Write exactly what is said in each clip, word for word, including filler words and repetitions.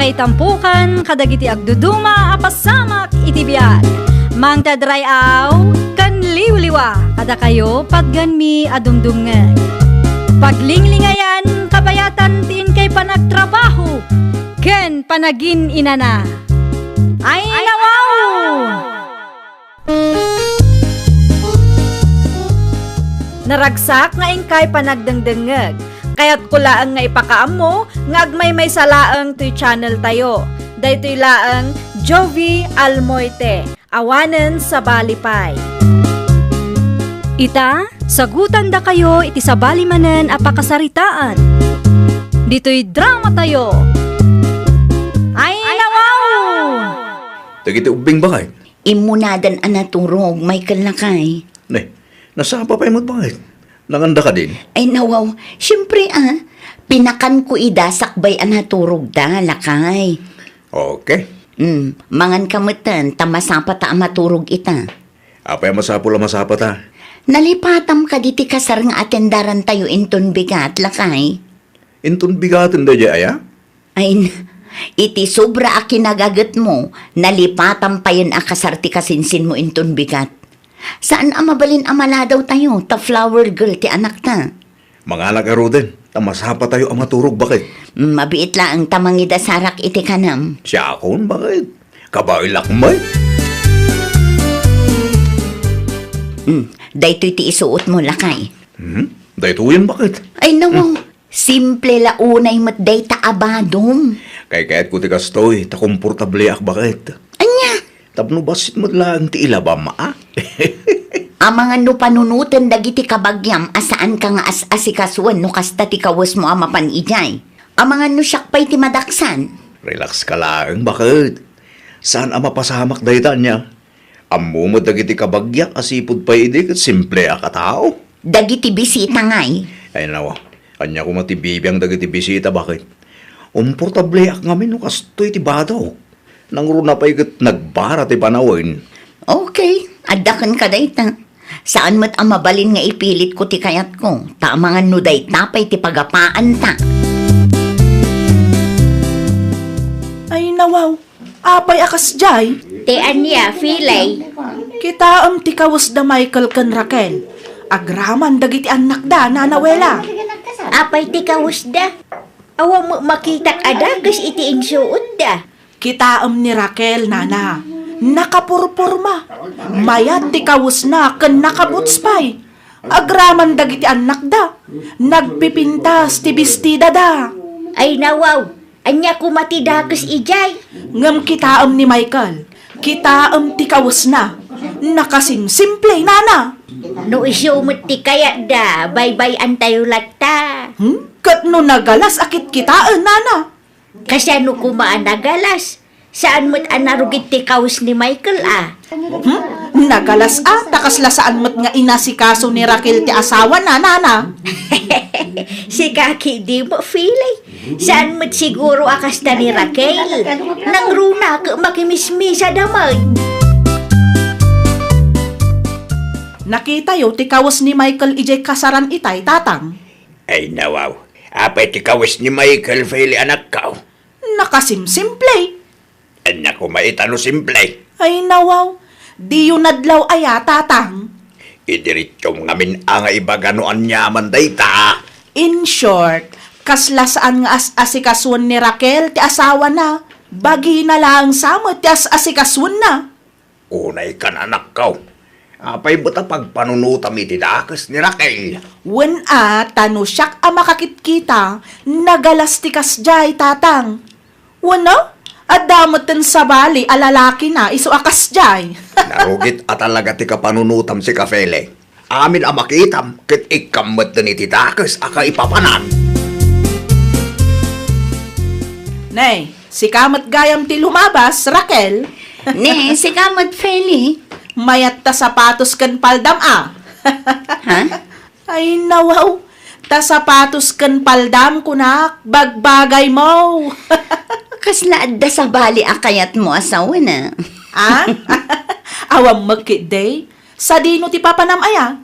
Itampukan kadagiti agduduma a pasamak iti biag. Mangted ray-aw ken liwliwa kadakayo patgenmi a dumdumngeg. Paglinglingayan kabayatan ti inkay panagtrabaho ken panagin-inana. Ay, nawaw! Naragsak nga inkay panagdengdengngeg. Kayatko laeng nga ipakaammo nga agmaymaysa laeng toy channel tayo. Daytoy laeng Jovie Almoite, awanen sabali pay. Ita, sagutandakayo iti sabali manen a pakasaritaan. Ditoy drama tayo. Ay, nawaw! Dagiti ubbing, bakay? Immunadan a naturog, Michael, lakay. Ne, nasapa pay met, bakit? Nanganda kadin? Ay, nawaw. Siyempre, ah. Pinakanko ida sakbay a naturogda, lakay. Okay. Hmm, mangan ka metten, ta masapata a maturog ita. Apay a masapul a masapata? Nalipatam kadi ti kasar nga atendarantayo inton bigat, lakay. Inton bigaten daydiay aya? Ay, n-, iti sobra a kinagagetmo, nalipatam payen a kasar ti kasinsinmo inton bigat. Saan a mabalin a maladawtayo, ta flower girl ti anakta. Manganak garuden, ta masapatayo a maturog, bakit? Mabiit laeng ta mangidasarak iti kanam. Siakon, bakit? Kabaelak met. Hmm, daytoy ti isuotmo, lakay. Hmm? Daytoyen, bakit? Ay, nawaw. Hmm. Simple la unay met dayta a badom. Kaykayatko ti kastoy, ta komportableak, bakit? Ania? Tapno bassit met laeng ti ilabam, a? Amangan no panunoten dagiti kabagiam a saanka nga as-asikasuen no kasta ti kawesmo a mapan idiay. Amangan no siak pay ti madaksan. Relax ka laeng, bakit? Saan a mapasamak dayta, ania? Ammo met dagiti kabagiak a sipud pay idi ket simpleak a tao. Dagiti bisita ngay? Ay, nawa. Ania koma ti bibiang dagiti bisita, bakit? Komportableak ngamin no kastoy ti bado. Nangruna pay ket nagbara ti panawen. Okay, adda kenka dayta. Saan met a mabalin nga ipilitko ti kayatko, ta amangan no dayta pay ti pagapaanta. Ay, nawaw. Apay a kasdiay? Ti ania, Filay? Kitaem ti kawesda Michael ken Raquel. Agraman dagiti annakda, Nana Wela. Apay ti kawesda? Awan met makitak a dakes iti insuotda. Kitaem ni Raquel, Nana. Nakapurporma. Mayat ti kawesna ken nakaboots pay. Agraman dagiti annakda. Nagpipintas ti bestidada. Ay, nawaw. Ania koma ti dakes idiay? Ngem kitaem ni Michael, kitaem ti kawesna. Nakasimsimple, Nana. No isu met ti kayatda, baybay-antayo latta. Hmm? Ket no nagalas a kitkitaen, Nana? Kasano koma a nagalas? Saan met a narugit ti kawes ni Michael, a? Hmm? Nagalas a, ta kasla saan met nga inasikaso ni Raquel ti asawana, Nana. Sika ketdi met, Filay. Saan met siguro a kasta ni Raquel. Nangruna ket makimismisada met. Nakitayo ti kawes ni Michael idiay kasaran itay, Tatang. Ay, nawaw. Apay ti kawes ni Michael, Feli, anakko? Nakasimsimple. Ania koma ita no simple? Ay, nawaw. Diyo nadlaw aya, Tatang? Idiretsom ngamin a nga ibaga no aniaman dayta. In short, kasla saan nga as-asikasuen ni Raquel ti asawana. Bagina laeng sa met ti as-asikasuenna. Unay kan, anakko. Apay met a pagpanunotam iti dakes ni Raquel? Wen a, ta no siak a makakitkita, nagalas ti kasdiay, Tatang. Wen a, adda metten sabali a lalakina isu a kasdiay. Narugit a talaga ti kapanunotam, sika, Feli. Amin a makitam ket ikkam metten iti dakes a kaipapanan. Ne, sika met gayam ti lumabas, Raquel. Ne, sika met, Feli. Mayat ta sapatos ken paldam a. Ha? Ay, nawaw. Ta sapatos ken paldam, kunak, bagbagaymo. Kasla adda sabali a kayatmo a sawen a? A? Awan met ketdi. Sadino ti papanam aya?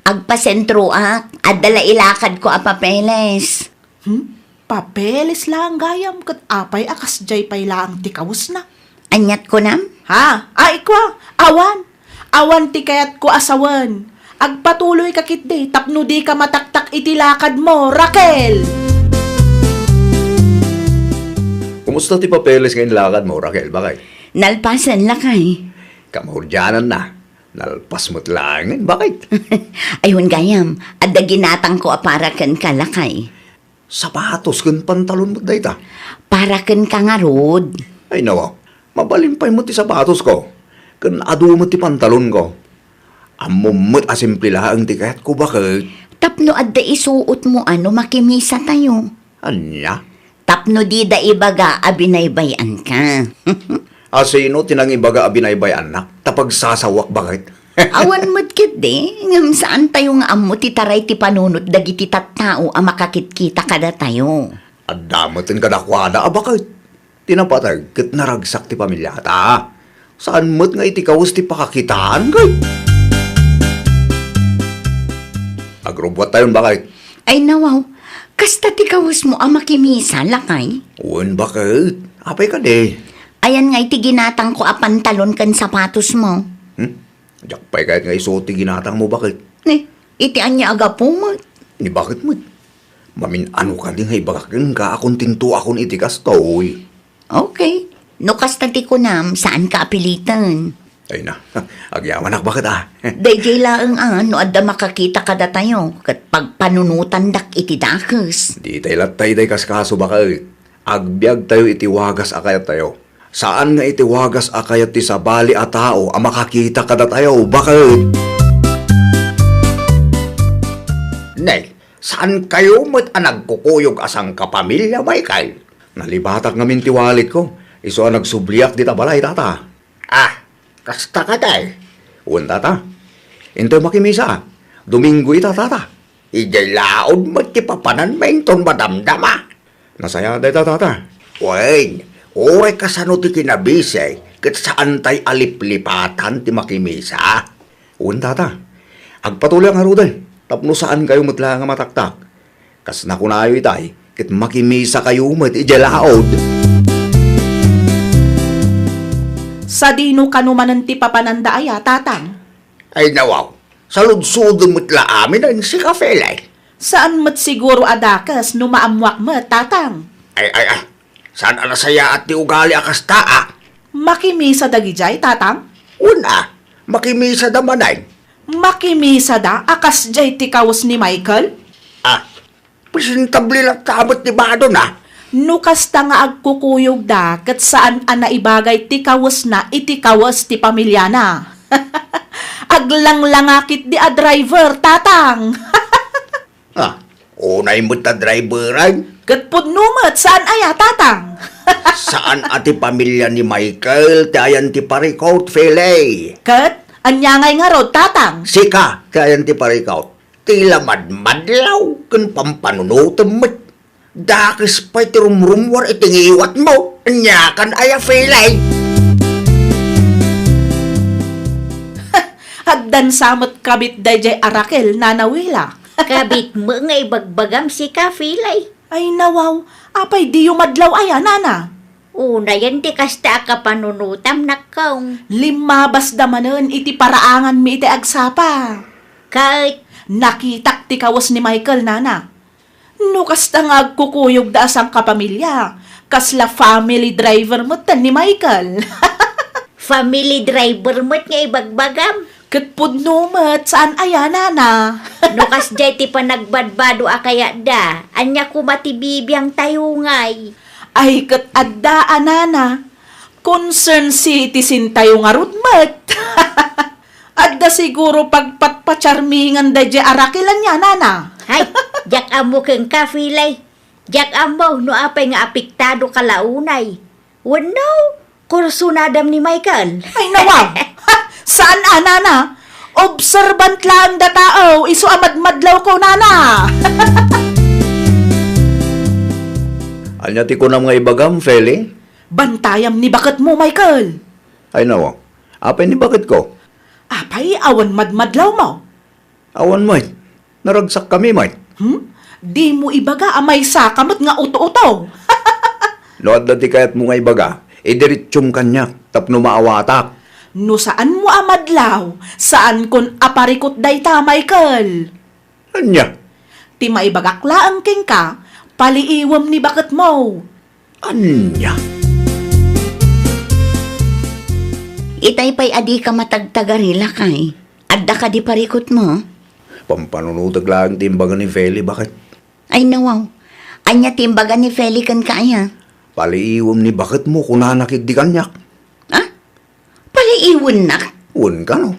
Agpasentroak. Adda la ilakadko a papeles. Hmm? Papeles laeng gayam ket apay a kasdiay pay laeng ti kawesna? Aniat kunam? Ha? Ay, kua, awan. Awan ti kayatko a sawen. Agpatuloyka ketdi tapno dika mataktak iti lakadmo, Raquel! Kumusta ti papeles nga inlakadmo, Raquel? Bakit? Nalpasen, lakay. Kamaudiananna. Nalpas met laengen, bakit? Ay, wen gayam, adda ginatangko a para kenka, lakay. Sapatos ken pantalon met dayta. Para kenka ngarud. Ay, nawa, mabalin pay met ti sapatosko, ken adu met ti pantalonko. Ammom met a simple laeng ti kayatko, bakit? Tapno adda isuotmo a no makimisatayo. Ania? Tapno dida ibaga a binaybay-anka. A sino ti nangibaga a binaybay-annak? Ta pagsasawak, bakit? Awan met ketdi, ngem saantayo nga ammo ti taray ti panunot dagiti tattao a makakitkita kadatayo. Adda met kadakuada a bakit. Ti napateg ket naragsak ti pamiliata. Saan met nga iti kawes ti pakakitaan, ket agrubbuattayon, bakit? Ay, nawaw, kasta ti kawesmo a makimisa, lakay? Wen, bakit? Apay kadi? Ayan nga iti ginatangko a pantalon ken sapatosmo. Hmm? Diak pay kayat nga isuot ti ginatangmo, bakit? Ni, iti ania a gapu met? Ni bakit met? Mamin-ano kadi nga ibagak kenka a kontentoakon iti kastoy? Okay. No kasta ti kunam, saanka a piliten. Ay na, agyamanak, bakit a? Daydiay laeng a, no adda makakita kadatayo, ket pagpanunotandak iti dakes. Ditay latta idiay kaskaso, bakit? Agbiagtayo iti wagas a kayattayo. Saan nga iti wagas a kayat ti sabali a tao a makakita kadatayo, bakit? Ne, saankayo met a nagkukuyog a sangkapamilya, Michael? Nalibatak ngamin ti walletko, isu a nagsubliak dita balay, tata. Ah, kasta kadi? Wen, tata. Intoy makimisa. Domingo ita, tata. Idiay laod met ti papananmi inton madamdama. Nasayaat dayta, tata. Wen, uray kasano ti kinabisi, ket saantay a liplipatan ti makimisa. Wen, tata. Agpatuloyak ngaruden, tapno saankayo met laeng a mataktak. Kas nakunayo itay, ket makimisakayo met idiay laod. Sadino kano manen ti papananda aya, tatang? Ay, nawaw, saludsodem met la amin a insika, Felay. Saan met siguro a dakes no maammoak met, tatang? Ay, ay, ay, saan a nasayaat ti ugali a kasta, a? Makimisa dagidiay, tatang? Wen a, makimisada manen. Makimisada a kasdiay ti kawes ni Michael? Ah, presentable latta met ti badona. No kasta nga agkukuyogda, ket saan a naibagay ti kawesna iti kawes ti pamiliana. Aglanglanga ketdi a driver, tatang. Ah, unay met a driveran? Ket pudno met, saan aya, tatang? Saan a ti pamilya ni Michael ti ayan ti parikot, Felay. Ket ania ngay ngarud, tatang? Sika ti ayan ti parikot. Ti la madmadlaw ken pampanunotem met. Dakes pay ti rumrummuar iti ngiwatmo. Aniakan aya, Felay? Addan sa met kabit daydiay a Raquel, Nana Wila. Kabitmo nga ibagbagam sika, Felay. Ay, nawaw, apay diyo madlaw aya, nana? Unayen ti kasta a kapanunotam, nakkong. Limmabasda manen iti paraanganmi iti agsapa. Ket? Nakitak ti kawes ni Michael, nana. No kasta nga agkukuyogda a sangkapamilya, kasla family driver metten ni Michael. Family driver met nga ibagbagam? Ket pudno met, saan aya, nana? No kasdiay ti panagbadbado a kayatda, ania koma ti bibiangtayo ngay? Ay, ket adda a, nana. Concern citizen tayo ngarud met. Adda siguro pagpatpacharmingan daydiay a Raquel ania, nana? Hay, diak ammo kenka, Felay. Diak ammo no apay nga apektado ka la unay. Wenno, kursunadam ni Michael. Ay, nawaw! Ha! Saan a, nana? Observant laeng dataw, isu a madmadlawko, nana! Ania ti kunam nga ibagam, Feli? Bantayam ni baketmo, Michael. Ay, nawaw. Apay ni baketko? Apay, awan madmadlawmo? Awan met. Naragsakkami met. Hmm? Dimo ibaga a maysaka met nga uto-uto. No adda ti kayatmo nga ibaga, idiretsum kaniak tapno maawatak. No saanmo a madlaw, saankon a parikut dayta, Michael. Ania? Ti maibagak laeng kenka, paliiwem ni baketmo. Ania? Itay pay a dika matagtagari, lakay. Adda kadi parikutmo? Pampanunotek laeng ti imbaga ni Feli, baket. Ay, nawaw. Ania ti imbaga ni Feli kenka, aya? Paliiwem ni baketmo, kunana ketdi kaniak. Ah? Paliiwennak? Wen kano.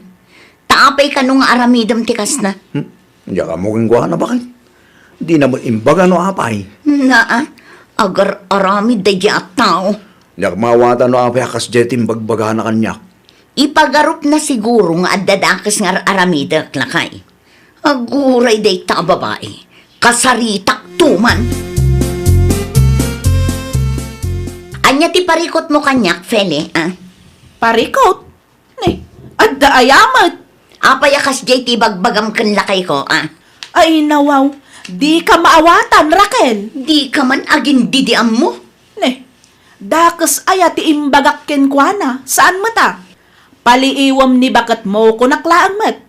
Ta apay kano nga aramidem ti kasta? Hmm? Diak ammo kenkuana, baket. Dina met imbaga no apay. Naa, agar-aramid daydi a tao. Diak maawatan no apay a kasdiay ti imbagbagana kaniak. Ipagarupna siguro nga adda dakes nga ar-aramidek, lakay. Aguray dayta a babai. Kasaritak to man. Ania ti parikutmo kaniak, Feli, a? Parikut? Ne, adda aya met. Apay a kasdiay ti ibagbagam ken lakayko, a? Ay, nawaw. Dika maawatan, Raquel. Dika man agindidiammo. Ne, dakes aya ti imbagak kenkuana, saan met a? Paliiwem ni baketmo, kunak laeng met.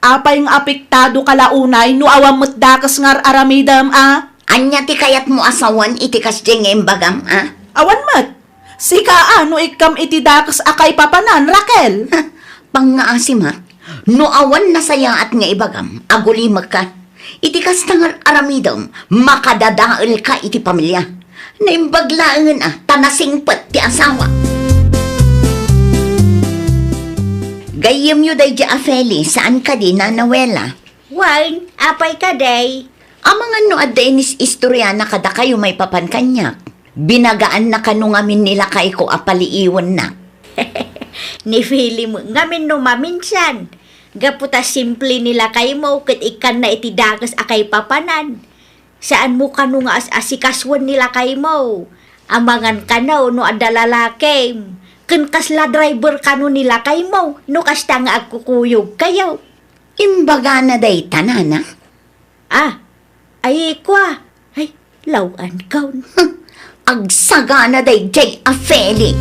Apay nga apektado ka la unay no awan met dakes nga ar-aramidem a? Ania ti kayatmo a sawen iti kasdiay nga imbagam, a? Awan met. Sika a no ikkam iti dakes a kaipapanan, Raquel. Pangngaasim a, no awan nasayaat nga ibagam, agulimekka. Iti kasta nga ar-aramidem, makadadaelka iti pamilia. Naimbag laengen a, ta nasingpet ti asawa. Gayyemyo daydi a Feli, saan kadi, Nana Wela? Wen, apay kadi? Amangan no adda inis-istoriana kadakayo maipapan kaniak. Binagaanna kano ngamin ni lakayko a paliiwennak. Ni Feli met ngamin no maminsan. Gapu ta simple ni lakaymo ket ikkanna iti dakes a kaipapanan. Saanmo kano nga as-asikasuen ni lakaymo. Amangan kano no adda lalakim. Ken kasla driver kano ni lakaymo no kasta nga agkukuyogkayo. Imbagana dayta, nana? Ah, ay, kua. Ay, law-ankaw. Agsagana daydiay a Feli.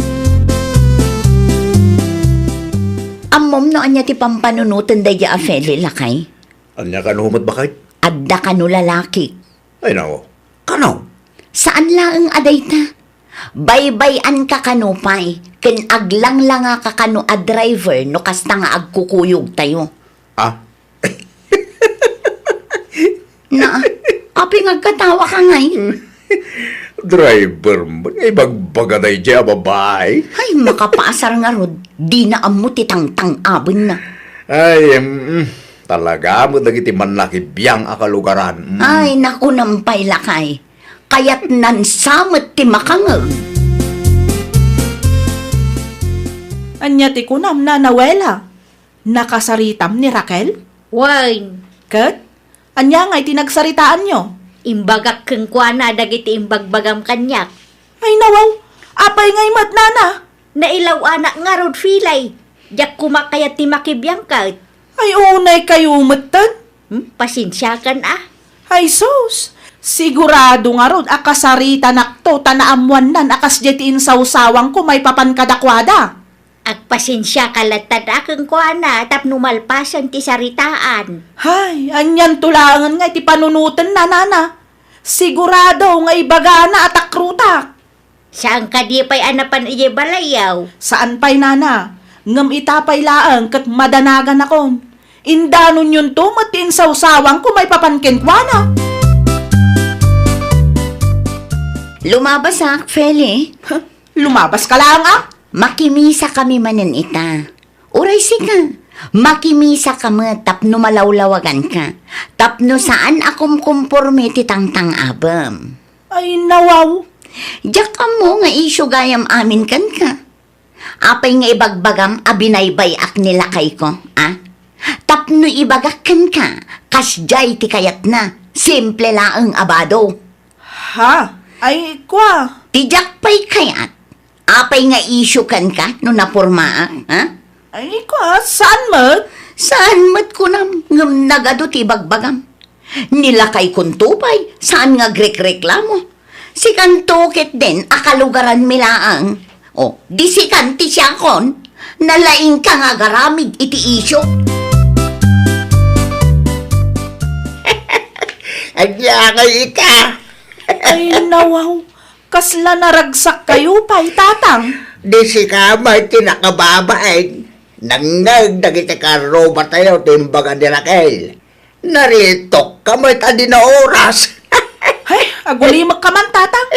Ammom no ania ti pampanunoten daydiay a Feli, lakay? Ania kano met, baket? Adda kano lalaki. Ay, nao. Kano? Saan laeng a dayta. Baybay-anka kano pay, ken aglanglangaka kano a driver no kasta nga agkukuyogtayo. Ah? Na, apay nga agkatawaka ngay? Driver met nga ibagbaga daydiay a babai. Ay, makapaasar ngarud, dina ammo ti tangtang-abenna. Ay, mm, talaga met dagiti mannakibiang a kalugaran. Mm. Ay, nakunam pay, lakay. Kayatnan sa met ti makangeg. Ania ti kunam, Nana Wela? Nakasaritam ni Raquel? Wen. Ket? Ania ngay ti nagsaritaanyo? Imbagak kenkuana dagiti imbagbagam kaniak. Ay, nawaw! Apay ngay met, nana? Nailaw-anak ngarud, Feli. Diak koma kayat ti makibiang ket. Ay, unay kayo metten? Hmm? Pasensiakan a. Ay, sus! Sigurado ngarud a kasaritanakto ta naammoannan a kasdiay ti insawsawangko maipapan kadakuada. Agpasensiaka latta a kenkuana tapno malpasen ti saritaan. Hay, anianto laengen nga iti panunotenna, nana? Sigurado nga ibagana a takrutak. Saan kadi pay a napan idiay balayyo? Saan pay, nana. Ngem ita pay laeng ket madanaganakon. Indanonyonto met ti insawsawangko maipapan kenkuana. Lumabasak, Feli. Huh? Lumabaska laeng a? Makimisakami manen ita. Uray sika, makimisaka met tapno malawlawaganka, tapno saan a kumkumporme ti tangtang-abem. Ay, nawaw. Diak ammo nga isyu gayam amin kenka. Apay nga ibagbagam a binaybay-ak ni lakayko, a? Tapno ibagak kenka, kasdiay ti kayatna, simple laeng a bado. Ha? Ay, kua. Ti diak pay kayat, apay nga isyu kenka no napormaak, ha? Ay, kua, saan met? Saan met kunam, ngem nagadu ti ibagbagam. Ni lakaykonto pay, saan nga agrekreklamo. Sikanto ketdin a kalugaranmi laeng. O, di sikan ti siakon, nalaingka nga agaramid iti isyu. Ania ngay ita? Ay, nawaw. Kasla naragsak kayo pay, Tatang. Di sika met ti nakababain. Nangngeg dagiti karrubatayo ti imbaga ni Raquel. Naritokka met a di naoras. Ay, agulimekka man, Tatang.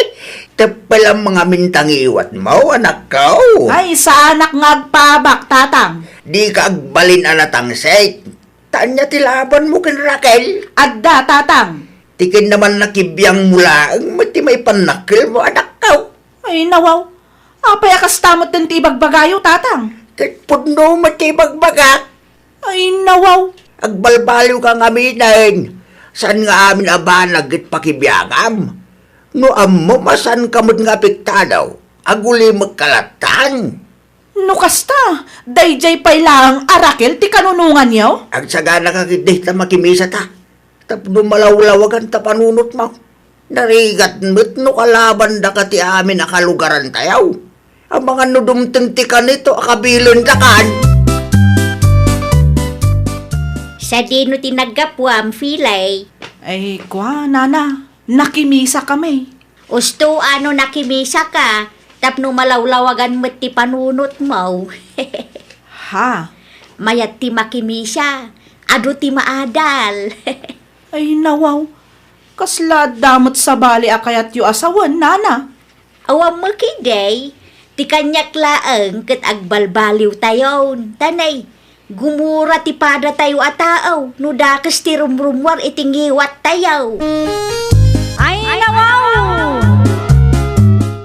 Teppelam nga mintangiwat mo, anakko. Ay, saanak nga agpaabak, Tatang. Dika agbalin a natangsit. Ta ania ti labanmo ken Raquel? Adda, Tatang. Ti kinnaman nakibiangmo laeng met ti maipannakkelmo, anakko. Ay, nawaw. Apay a kasta met ti ibagbagayo, Tatang? Ket pudno met ti ibagbagak. Ay, nawaw. Agbalbaliwka ngaminen. Saan nga amin a banag ket pakibiangam? No ammom a saanka met nga apektado, agulimekka lattan. No kasta, daydiay pay laeng a Raquel ti kanunonganyo? Agsaganaka ketdi ta makimisata tapno malawlawagan ta panunotmo. Narigat met no kalabandaka ti amin a kalugarantayo. Amangan no dumteng ti kanito a kabilendakan. Sadino ti naggapuam, Filay? Ay, kua, Nana, nakimisakami. Usto a no nakimisaka, tapno malawlawagan met ti panunotmo. Ha? Mayat ti makimisa, adu ti maadal. Ay, nawaw. Kasla adda met sabali a kayatyo a sawen, Nana? Awan met ketdi, ti kaniak laeng ket agbalbaliwtayon. Tanay, gumura ti padatayo a tao no dakes ti rumrumuar iti ngiwattayo. Ay, nawaw!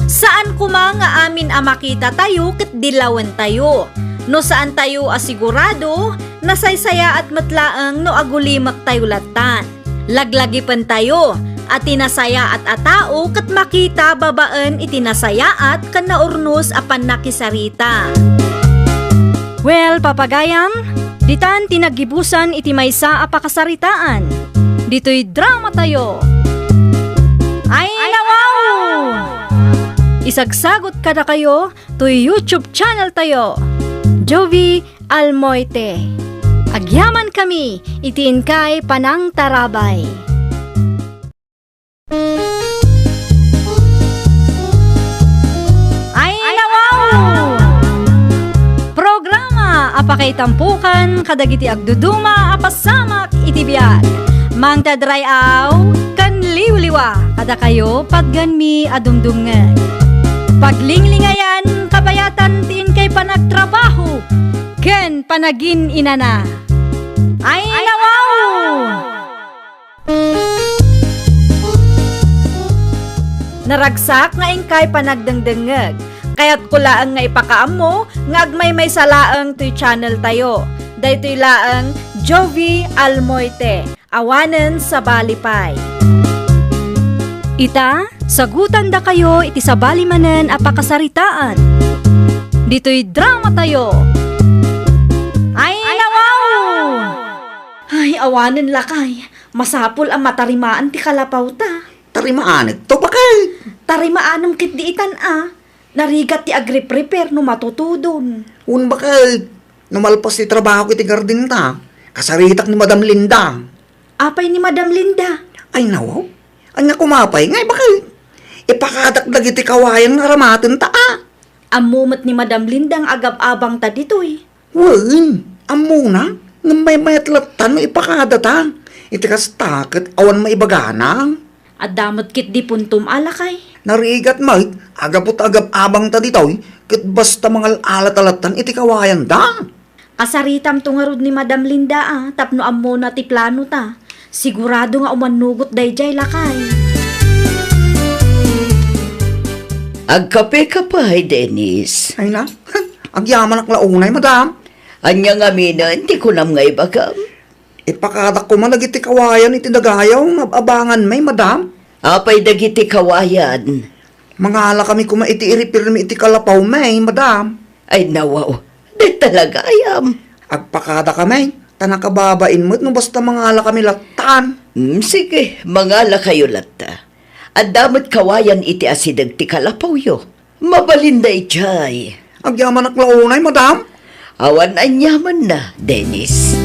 Saan koma nga amin a makitatayo ket dilawentayo. No saantayo a sigurado, nasaysayaat met laeng no agulimektayo lattan. Laglagipentayo a ti nasayaat a tao ket makita babaen iti nasayaat ken naurnos a pannakisarita. Well, papagayam, ditan ti naggibusan iti maysa a pakasaritaan. Ditoy dramatayo. Ay, nawaw! Isagsagot kadakayo toy YouTube channel tayo, Jovie Almoite. Agyamankami iti inkay panangtarabay. Ay, nawaw! Programa a pakaitampokan kadagiti agduduma a pasamak iti biag. Mangted ray-aw ken liwliwa kadakayo patgenmi a dumdumngeg. Paglinglingayan, kabayatan ti inkay panagtrabaho ken panagin-inana. Ay, nawaw! Naragsak nga inkay panagdengdengngeg. Kayatko laeng nga ipakaammo nga agmaymaysa laeng toy channel tayo. Daytoy laeng Jovie Almoite. Awanen sabali pay. Ita, sagutandakayo iti sabali manen a pakasaritaan. Ditoy dramatayo. Ay, nawaw! Ay, awanen lakay. Masapul a matarimaan ti kalapawta. Tarimaanekto, bakay? Tarimaanem ketdi itan a. Narigat ti agriprepare no matutudon. Wen, bakay, no malpas ti trabahok iti gardenta, kasaritak ni Madam Linda. Apay ni Madam Linda? Ay, nawaw. Ania koma pay ngay, bakay? Ipakadak dagiti kawayan nga aramatenta a. Ammo met ni Madam Linda nga agab-abangta ditoy. Wen, ammona, ngem maymayat latta no ipakadata. Iti kasta ket awan maibagana. Adda met ketdi puntom a lakay. Narigat met, agaput agab-abangta ditoy, ket basta mangal-alata lattan iti kawayanda. Kasaritamto ngarud ni Madam Linda a, tapno ammona ti planota. Sigurado nga umannugot daydiay lakay. Agkape ka pay, Dennis? Ay na, agyamanak la unay, madam. Ania ngaminen ti kunam nga ibagam? Ipakadak koma dagiti kawayan iti dagayaw nga ab-abanganmi, madam. Apay dagiti kawayan? Mangalakami koma iti iripirmi iti kalapawmi, madam. Ay, nawaw. Deta la gayam. Agpakadakami, ta nakababain met no basta mangalakami lattan. Mm, sige, mangalakayo latta. Adda met kawayan iti asideg ti kalapawyo. Mabalin daydiay. Agyamanak la unay, madam. Awan aniamanna, Dennis.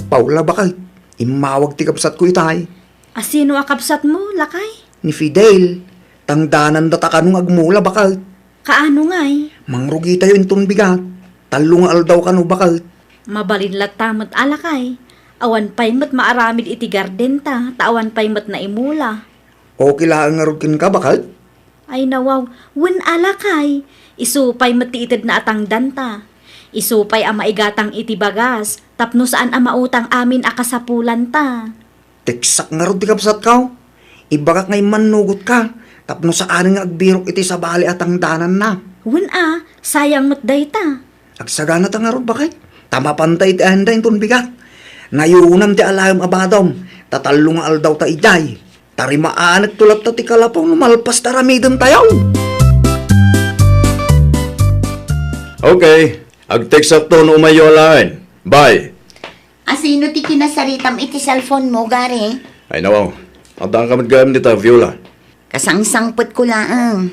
Paula, baket. Immawag ti kabsatko itay. A, sino a kabsatmo, lakay? Ni Fidel. Tangdananda ta kano nga agmula, baket. Kaano ngay? Mangrugitayo inton bigat. Tallo nga aldaw kano, baket. Mabalin latta met a, lakay. Awan pay met maaramid iti gardenta, ta awan pay met naimula. Okay laeng ngarud kenka, baket? Ay, nawaw, wen a, lakay. Isu pay met ti itedna a tangdanta. Isu pay a maigatang iti bagas, tapno saan a mautang amin a kasapulanta. Teksak ngarud ti kabsatko. Ibagak nga immannugotka, tapno saanen nga agbirok iti sabali a tangdananna. Wen a, sayang met dayta. Agsaganata ngarud, baket. Ta mapanta iti ayanna inton bigat. Nayunam ti alaem a badom, ta tallo nga aldaw ta idiay. Tarimaanekto latta ti kalapaw no malpas ta aramidentayo. Okay. Agteksakto no umayyo alaen. Bye. A, sino ti kinasaritam iti cellphone mo, Gary? Ay, nawaw. Adda ka met gayam dita, Viola. Kasangsangpetko laeng.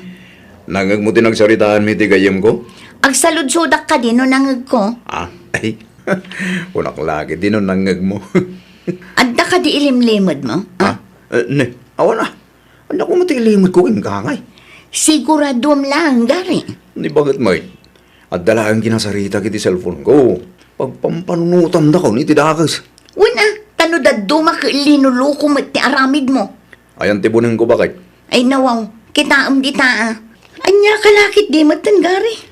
Nangngegmo ti nagsaritaanmi iti gayyemko? Agsaludsodak kadi no nangngegko? Ah, ay. Kunak la ketdi no nangngegmo. Adda kadi ilimlimedmo? Ah? Eh, ne, awan a. Adda koma ti ilimedko kenka ngay. Siguradom laeng, Gary. Ni baket met. Adda laeng kinasaritak iti cellphone ko. Pagpampanunotandakon iti dakes. Wen a, ta no dadduma ket linuluko met ti aramidmo. Ayan ti bunengko, baket. Ay, nawaw, kitaem dita a. Ania ka la ketdi metten, Gary?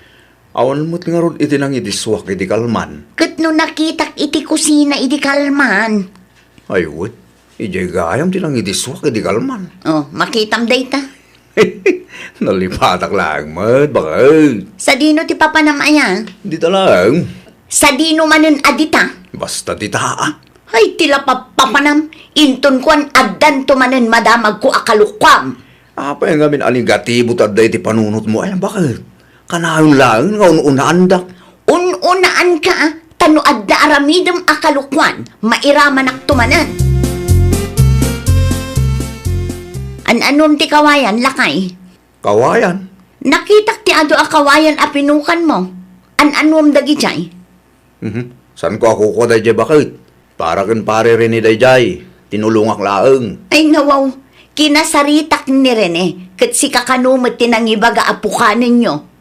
Awan met ngarud iti nangidisuak idi kalman. Ket no nakitak iti kusina idi kalman? Ay, wen. Idiay gayam ti nangidisuak idi kalman. Oh, makitam dayta. Nalipatak laeng met, baket. Sadino ti papanam aya? Dita laeng. Sadino manen a dita? Basta dita a. Ay, ti la pappapanam, inton kuan addanto manen madamagko a kalukuam. Apay ngamin a negatibo ti adda iti panunotmo aya, baket? Kanayon laeng nga un-unaandak. Un-unaanka, a, ta no adda aramidem a kalukuan, mairamanakto manen. An-anom ti kawayan, lakay? Kawayan? Nakitak ti adu a kawayan a pinukanmo. An-anom dagidiay? Mhm. Saanko a kukua daydiay, baket? Para ken Pare Rene daydiay. Tinulongak laeng. Ay, nawaw. Kinasaritak ni Rene, ket sika kano met ti nangibaga a pukanenyo.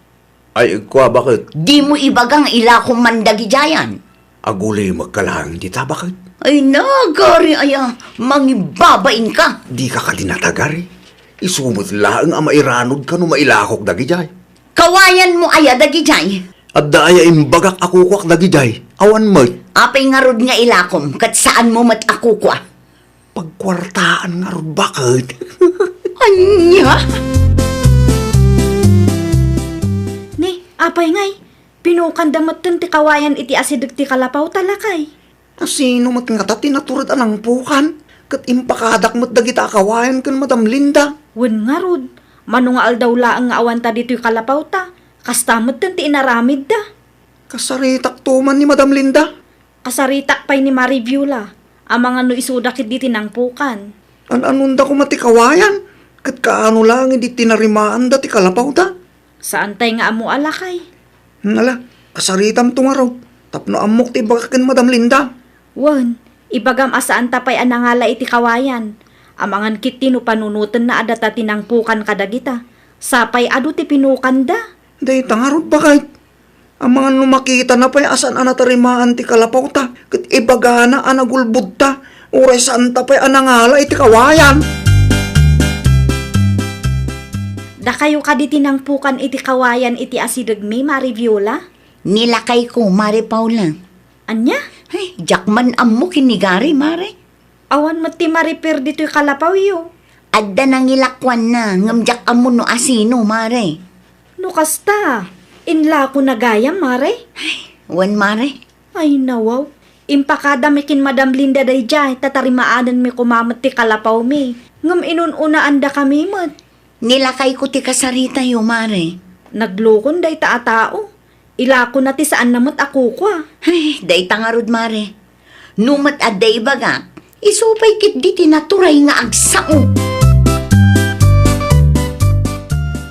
Ay, kua, baket? Dimo ibaga nga ilakom man dagidiayan. Agulimekka laeng dita, baket? Ay, nagari aya, mangibabainka. Dika kadi natagari. Isu met laeng a mairanodka no mailakok dagidiay. Kawayanmo aya dagidiay? Adda aya imbagak a kukuak dagidiay? Awan met. Apay ngarud nga ilakom ket saanmo met a kukua? Pagkuartaan ngarud, baket. Ania? Ni, apay ngay, pinukanda metten ti kawayan iti asideg ti kalapaw ta, lakay. Asino met ngata ti natured a nangpukan? Ket impakadak met dagita a kawayan ken Madam Linda. Wen ngarud, mano nga aldaw laeng nga awanta ditoy kalapaw ta, kasta metten ti inaramidda. Kasaritakto man ni Madam Linda. Kasaritak pay ni Mari Viola, amangan no isuda ketdi ti nangpukan. An-anonda koma ti kawayan, ket kaano laeng idi tinarimaanda ti kalapawda? Saantay nga ammo a lakay. Hmm, ala, kasaritamto ngarud, tapno ammok ti ibagak ken Madam Linda. Wen, ibagam a saanta pay a nangala iti kawayan. Amangan ketdi no panunotenna a data ti nangpukan kadagita. Sapay adu ti pinukanda. Dayta ngarud, baket. Amangan no makitana pay a saan a natarimaan ti kalapawta, ket ibagana a nagulbodta, uray saanta pay a nangala iti kawayan. Dakayo kadi ti nangpukan iti kawayan iti asidegmi, Mari Viola? Ni lakayko, Mari Paula. Ania? Ay, diak man ammo ken ni Gary, Mare. Awan met ti mariper ditoy kalapawyo. Adda nangilakuanna, ngem diak ammo no asino, Mare. No kasta, inlakona gayam, Mare? Ay, wen, Mare. Ay, nawaw. Impakadami ken Madam Linda daydiay, ta tarimaanenmi koma met ti kalapawmi. Ngem inun-unaandakami met. Ni lakayko ti kasaritayo, Mare. Naglukon dayta a tao. Ilakona ti saanna met a kukua. Ay, dayta ngarud, Mare. No met adda ibagak, isu pay ketdi ti naturay nga agsao.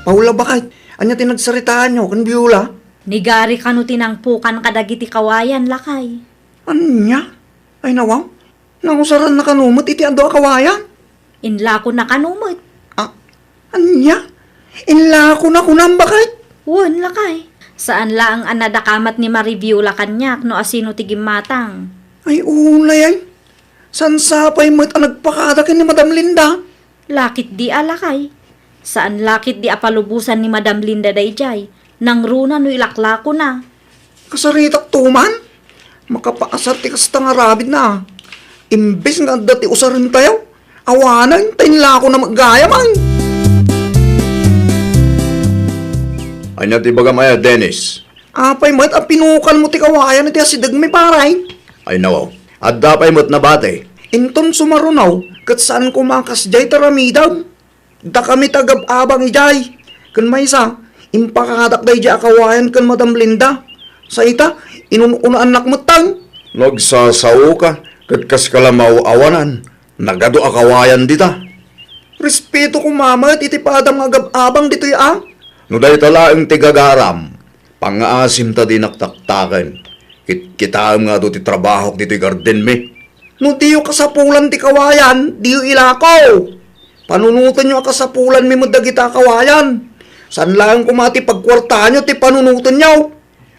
Paula, baket, ania ti nagsaritaanyo ken Biola? Ni Gary kano ti nangpukan kadagiti kawayan, lakay. Ania? Ay, nawaw. Nausaranna kano met iti adu a kawayan? Inlakona kano met. Ah, ania? Inlakona kunam, baket? Wen, lakay. Saan laeng a nadakamat ni Marie Viola kaniak no asino ti gimmatang. Ay, unay ay. Saan sapay met a nagpakada ken ni Madam Linda? Laketdi a, lakay. Saan laketdi a palubosan ni Madam Linda daydiay. Nangruna no ilaklakona. Kasaritak to man? Makapaasar ti kasta nga aramidna. Imbes nga adda ti usarentayo, awanen ta inlakona met gayam. Ania ti ibagam aya, Dennis? Apay met a pinukanmo ti kawayan iti asidegmi, pare? Ay, nawaw. Adda pay met nabati. Inton sumaruno, ket saan koma a kasdiay ti aramidem. Dakami ti agab-abang idiay. Ken maysa, impakadak daydiay a kawayan ken Madam Linda. Sa ita, inun-unaannak metten. No agsasaoka, ket kas kalamaw awanan, nagadu a kawayan dita. Respeto koma met iti padam nga agab-abang ditoy a. No dayta laeng ti gagaram, pangngaasim ta dinak taktaken. Kitkitaem nga adu ti trabahok ditoy gardenmi. No diyo kasapulan ti kawayan, diyo ilako. Panunotenyo a kasapulanmi met dagita a kawayan. Saan laeng koma ti pagkuartaanyo ti panunotenyo.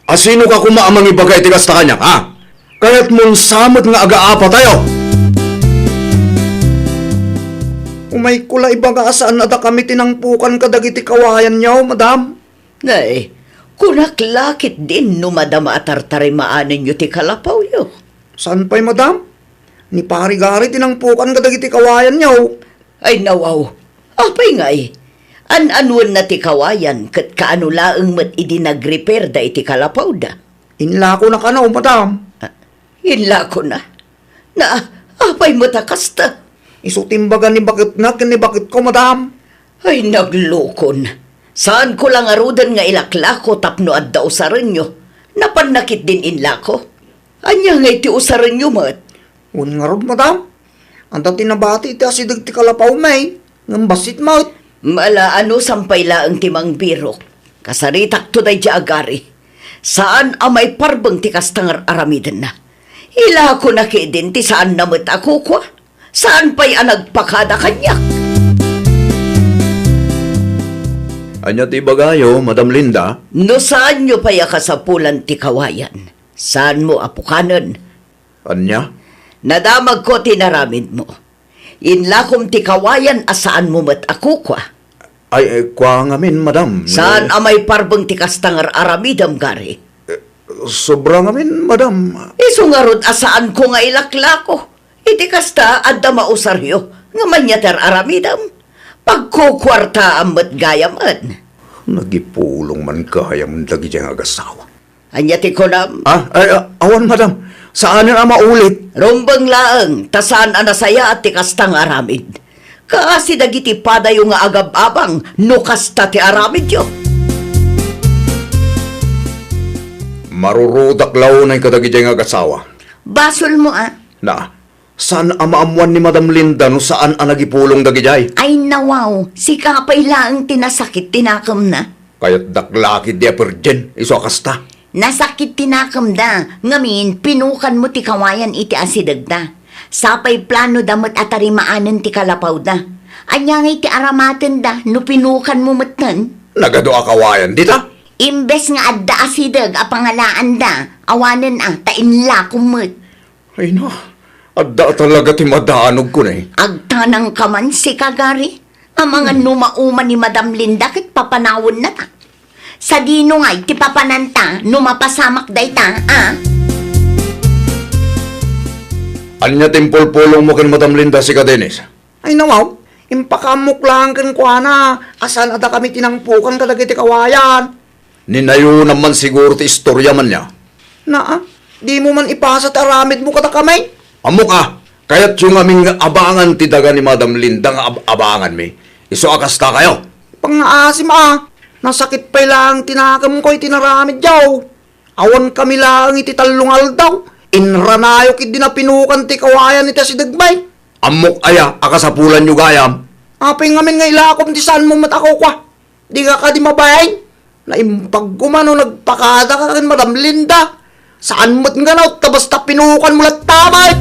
Asinoka koma a mangibaga iti kasta kaniak, ha? Kayatmon sa met nga agaapatayo? Umayko la ibaga a saan a dakami ti nangpukan kadagiti kawayanyo, madam. Nay, kunak la ketdin no madama a tartarimaanenyo ti kalapawyo. Saan pay, madam? Ni Pari Gary ti nangpukan kadagiti kawayanyo. Ay, nawaw. Apay ngay? An-anuenna ti kawayan ket kaano laeng met idi nagrepairda iti kalapawda? Inlakona kano, madam. Ah, inlakona? Na, apay met a kasta? Isu ti imbaga ni baketna ken ni baketko, madam. Ay, naglukon. Saanko la ngaruden nga ilaklako tapno adda usarenyo. Napanna ketdin inlako. Ania ngay ti usarenyo met? Wen ngarud, madam. Adda ti nabati iti asideg ti kalapawmi, ngem bassit met. Ala, anusan pay laeng ti mangbirok. Kasaritakto daydiay a gari. Saan a maiparbeng ti kasta nga ar-aramidenna. Ilakona ketdin ti saanna met a kukua. Saan pay a nagpakada kaniak. Ania ti ibagayo, Madam Linda? No saanyo pay a kasapulan ti kawayan, saanmo a pukanen. Ania? Nadamagko ti inaramidmo. Inlakom ti kawayan a saanmo met a kukua. Ay, eh, kua ngamin, madam. Saan a maiparbeng ti kasta nga ar-aramidem, Gary? Eh, sobra ngamin, madam. Isu ngarud a saanko nga ilaklako. Iti kasta, adda mausaryo nga mania ti ar-aramidem. Pagkukuartaam met gayamen. Nagipulong man gayam dagidiay nga agasawa. Ania ti kunam? Ah, ay, ah, awan, madam. Saanen a maulit. Rumbeng laeng, ta saan a nasayaat ti kasta nga aramid. Kaasi dagiti padayo nga agab-abang no kasta ti aramidyo. Marurudak la unay kadagidiay nga agasawa. Basolmo, a. Na, saan a maammuan ni Madam Linda no saan a nagipulong dagidiay? Ay, nawaw, sika pay laeng ti nasakit ti nakemna. Kayatdak la ketdi a perdian, isu a kasta. Nasakit ti nakemda, ngamin, pinukanmo ti kawayan iti asidegda. Sapay planoda met a tarimaanen ti kalapawda. Ania ngay ti aramatenda no pinukanmo metten? Nagadu a kawayan dita? Imbes nga adda asideg a pangalaanda, awanen a, ta inlakom met. Ay na, adda talaga ti madanogko ne. Agtanangka man, sika, Gary. Amangan no mauma ni Madam Linda ket papanawennata. Sadino ngay ti papananta no mapasamak dayta, a? Ania ti impulpulongmo ken Madam Linda, sika, Dennis? Ay, nawaw, impakaammok laeng kenkuana a saan a dakami ti nangpukan kadagiti kawayan. Ninayonam man siguro ti istorya man nia. Naa, dimo man ipasa ti aramidmo kadakami? Ammok a, kayatyo ngamin nga abangan ti daga ni Madam Linda nga ab-abanganmi. Isu a kastakayo. Pangngaasim a, nasakit pay laeng ti nakemko iti naramidyo. Awan kami laeng iti tallo nga aldaw, Inranayo ketdi napinukan ti kawayan iti asidegmi. Ammok aya a kasapulanyo gayam? Apay ngamin nga ilakom ti saanmo met a kukua? Dika kadi mabain? Naimbag koma no nagpakadaka ken Madam Linda. Saan met nga naut ta basta pinukanmo latta met.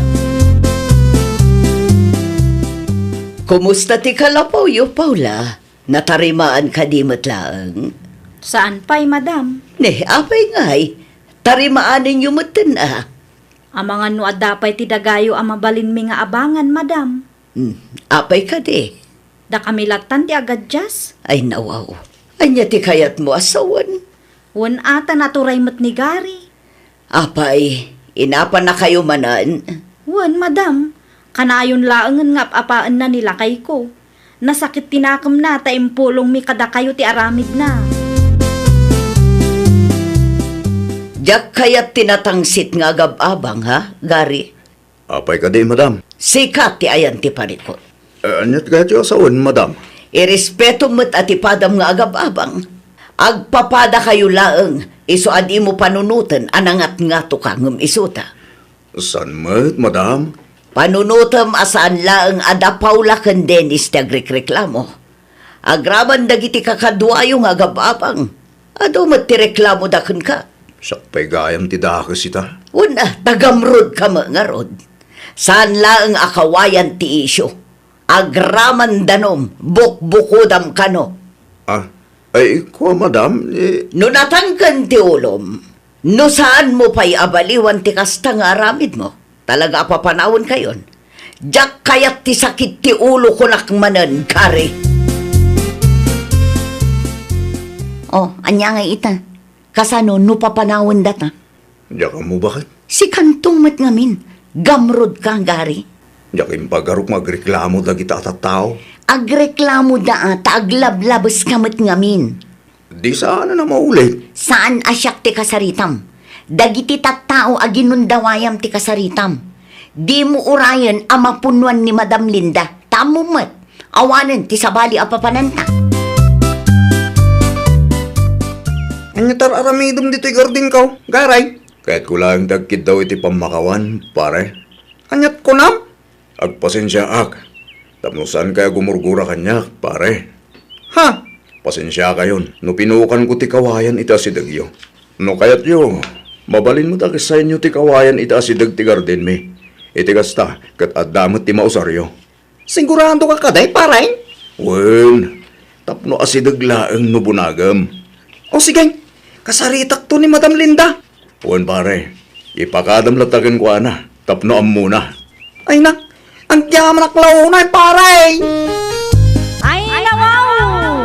Kumusta ti kalapawyo, Paula? Natarimaan kadi met laeng? Saan pay, madam. Ne, apay ngay? Tarimaanenyo metten a? Amangan no adda pay ti dagayo a mabalinmi nga abangan, madam. Hmm, apay kadi? Dakami lattan ti agadias. Ay, nawaw. Ania ti kayatmo a sawen? Wen a ta naturay met ni Gary. Apay, inapannakayo manen? Wen, madam. Kanayon laengen nga ap-apaenna ni lakayko. Nasakit ti nakemna ta impulongmi kadakayo ti aramidna. Diak kayat ti natangsit nga agab-abang, ha, Gary? Apay kadi, madam? Sika ti ayan ti parikut. Eh, aniat kayatyo a sawen, madam? Irespetom met a ti padam nga agab-abang. Agpapadakayo laeng, isu a dimo panunoten a nangatngatoka ngem isuta. Saan met, madam? Panunotem a saan laeng a da Paula ken Dennis ti agrikreklamo. Agraman dagiti kakaduayo nga agab-abang, adu met ti reklamoda kenka. Siak pay gayam ti dakes ita. Wen a, tagamrod ka met ngarud. Saan laeng a kawayan ti isyu. Agraman danum, bukbukodam kano. Ah, ay, kua, madam, eh. No natangken ti ulom, no saanmo pay a baliwan ti kasta nga aramidmo, talaga a papanawenkayon. Diak kayat ti sakit ti ulo kunak manen, Gary. Oh, ania ngay ita? Kasano no papanawendata? Diak ammo baket. Sikanto met ngamin, gamrod ka, Gary. Diak impagarok nga agreklamo dagita a tattao. Agreklamoda a ta aglablabeska met ngamin. Di saan a maulit. Saan a siak ti kasaritam. Dagiti tattao a ginundawayam ti kasaritam. Dimo urayen a mapunoan ni Madam Linda. Ta ammom met, awanen ti sabali a papananta. Ania ti ar-aramidem ditoy gardinko, Garay? Kayatko laeng ti agkiddaw iti pammakawan, pare. Aniat kunam? Agpasensiaak tapno saankay a gumurgura kaniak, pare. Ha? Pasensiakayon no pinukanko ti kawayan iti asidegyo. No kayatyo, mabalin met a kessaenyo ti kawayan iti asideg ti gardenmi. Iti kasta, ket adda met ti mausaryo. Sigurado ka kadi, pare? Wen, tapno asideg laeng no bunagem. O sige, kasaritakto ni Madam Linda. Wen, pare, ipakadam latta kenkuana tapno ammona. Ay na, agyamanak la unay, pare. Ay, nawaw!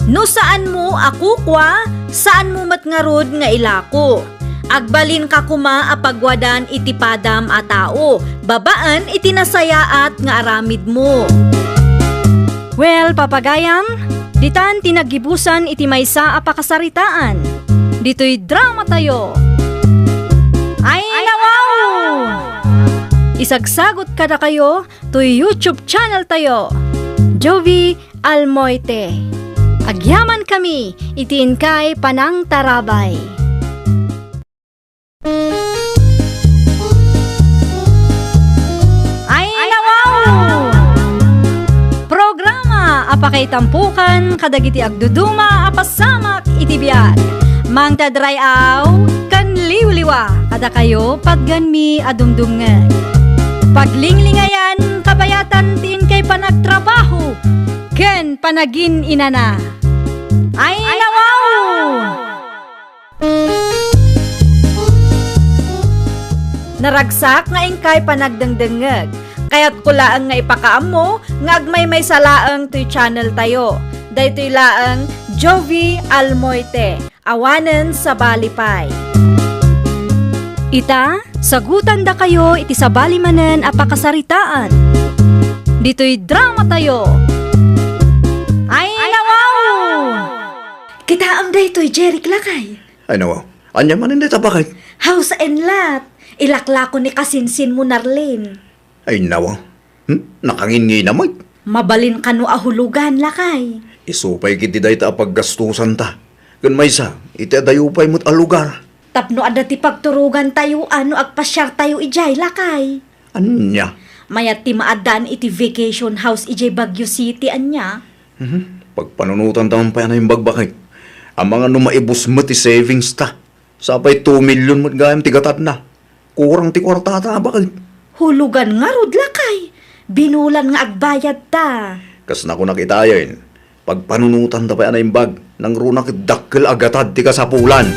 No saanmo a kukua, saanmo met ngarud nga ilako. Agbalinka koma a pagwadan iti padam a tao, babaen iti nasayaat nga aramidmo. Well, papagayam, ditan ti naggibusan iti maysa a pakasaritaan. Ditoy dramatayo. Ay, nawaw! Isagsagot kadakayo toy YouTube channel tayo, Jovi Almoite. Agyamankami iti inkay panangtarabay. Ay, nawaw! Programa a pakaitampokan kadagiti agduduma a pasamak iti biag. Mangted ray-aw ken liwliwa kadakayo patgenmi a dumdumngeg. Paglinglingayan, kabayatan ti inkay panagtrabaho ken panagin-inana. Ay, nawaw! Naragsak nga inkay panagdengdengngeg. Kayatko laeng nga ipakaammo nga agmaymaysa laeng toy channel tayo. Daytoy laeng Jovi Almoite, awanen sabali pay. Ita, sagutandakayo iti sabali manen a pakasaritaan. Ditoy dramatayo. Ay, nawaw! Kitaem daytoy, Jeric, lakay. Ay, nawaw. Ania manen dayta, baket? House and lot. Ilaklako ni kasinsinmo, Narlene. Ay, nawaw. Hmm? Nakangingina met. Mabalin kano a hulugan, lakay. Isu pay ketdi dayta a paggastusanta. Ken maysa, iti adayo pay met a lugar. Tapno adda ti pagturogantayo a no agpasiartayo idiay, lakay. Ania? Mayat ti maaddaan iti vacation house idiay Baguio City, ania? Mhm. Pagpanunotanta man pay a naimbag, baket. Amangan no maibus met ti savings ta. Sapay two million met gayam ti gatadna. Kurang ti kuartata, baket. Hulugan ngarud, lakay. Binulan nga agbayadta. Kas nakunak itayen, pagpanunotanta pay a naimbag, nangruna ket dakkel a gatad ti kasapulan.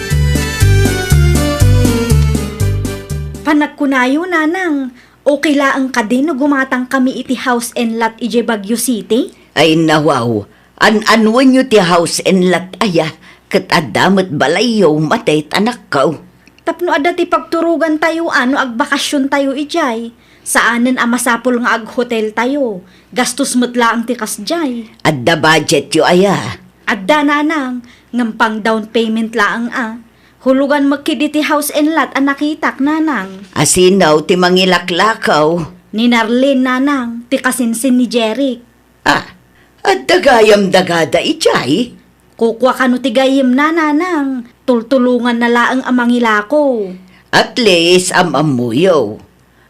Panagkunayo, nanang, okay laeng kadi no gumatangkami iti house and lot idiay Baguio City? Ay, nawaw. An-anwenyo ti house and lot aya, ket adda met balayyo, matay ti anakko. Tapno adda ti pagturogantayo a no agbakasiontayo idiay, saanen a masapul nga aghoteltayo. Gastos met laeng ti kasdiay. Adda budgetyo aya? Adda, nanang, ngem pang down payment laeng a. Hulugan met ketdi ti house and lot a nakitak, nanang. Asino ti mangilaklako? Ni Narlene, nanang, ti kasinsin ni Jeric. Ah, adda gayam dagada idiay? Kukua kano ti gayyemna, nanang. Tultulonganna laeng a mangilako. At least, am-ammoyo.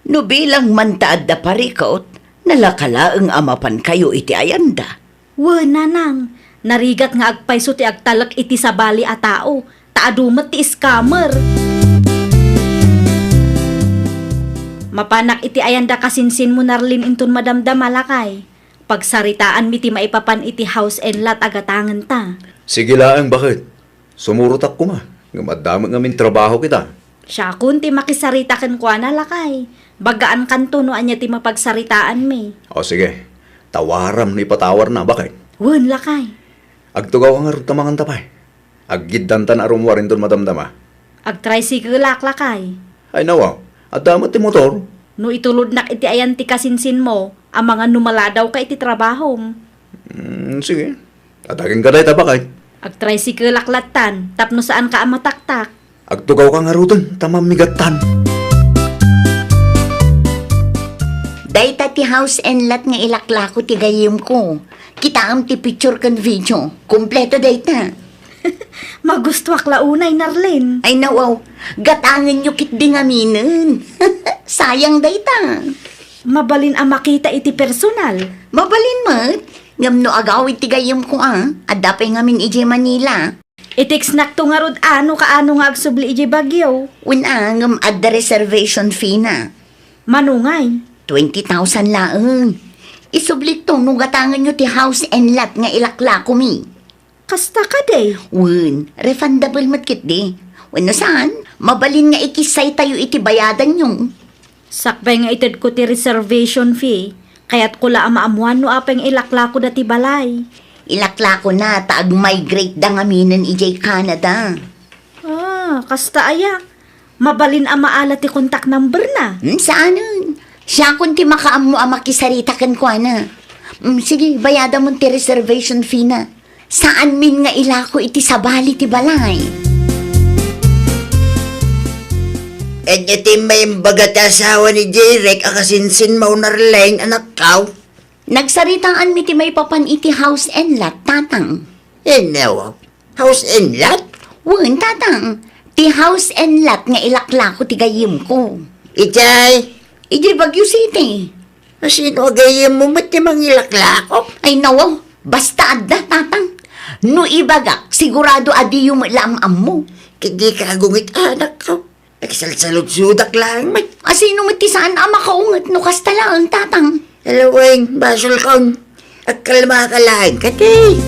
No bilang man ta adda parikut, nalaka laeng a mapankayo iti ayanda. Wen, nanang, narigat nga agpayso ti agtalek iti sabali a tao, ta adu met ti scammer. Mapanak iti ayanda kasinsinmo, Narlene, inton madamdama, lakay. Pagsaritaanmi ti maipapan iti house and lot a gatangenta. Sige laeng, baket. Sumurotak koma, ngem adda met ngamin trabaho kita. Siakon ti makisarita kenkuana, lakay. Bagaan kanto no ania ti mapagsaritaanmi. O sige, tawaram no ipatawarna, baket. Wen, lakay. Agtugaw ka ngarud ta manganta pay. Aggiddantan a rummuar inton madamdama. Agtricycle-ak, lakay. Ay, nawa, adda met ti motor. No itulodnak iti ayan ti kasinsinmo, amangan no maladawka iti trabahom. Mm, sige. Atagenka dayta, baket. Agtricycle-ak lattan, tapno saanka a mataktak. Agtugaw ka ngaruden, ta mammigattan. Dayta ti house and lot nga ilaklako ti gayyemko. Kitaem ti picture ken video. Kompleto dayta. Magustuak la unay, Narlene. Ay, nawaw. Gatangenyo ketdi ngaminen. Sayang dayta. Mabalin a makita iti personal. Mabalin met. Ngem no agawid ti gayyemko a, adda pay ngamin idiay Manila. I-textnakto ngarud a no kaano nga agsubli idiay Baguio. Wen a, ngem adda reservation fee na. Mano ngay? Twenty thousand laeng. Isublikto no gatangenyo ti house and lot nga ilaklakomi. Kasta kadi? Wen, refundable met ketdi. Wenno saan, mabalin nga ikissaytayo iti bayadanyo. Sakbay nga itedko ti reservation fee, kayatko la a maammuan no apay nga ilaklakoda ti balay. Ilaklakona ta agmigrate da ngaminen idiay Canada. Ah, kasta aya? Mabalin a maala ti contact number na? Hmm, saanen. Siakon ti makaammo a makisarita kenkuana. Hmm, sige, bayadamon ti reservation fee na. Saanmin nga ilako iti sabali ti balay. Ania ti maimbag ti asawa ni Jeric a kasinsinmo, Narlene, anakko? Nagsaritaanmi ti maipapan iti house and lot, tatang. Ania? House and lot? Wen, tatang. Ti house and lot nga ilaklako ti gayyemko. Idiay? Idiay Baguio City. Asino a gayyemmo met ti mangilaklako? Ay, nawaw. Basta adda, tatang. No ibagak, sigurado a diyo met la am-ammo. Ket dika agunget, anakko. Agsalsaludsodak laeng met. Asino met ti saan a makaunget no kasta laeng, tatang? Ala wen, basolkon. Agkalmaka laeng kadi.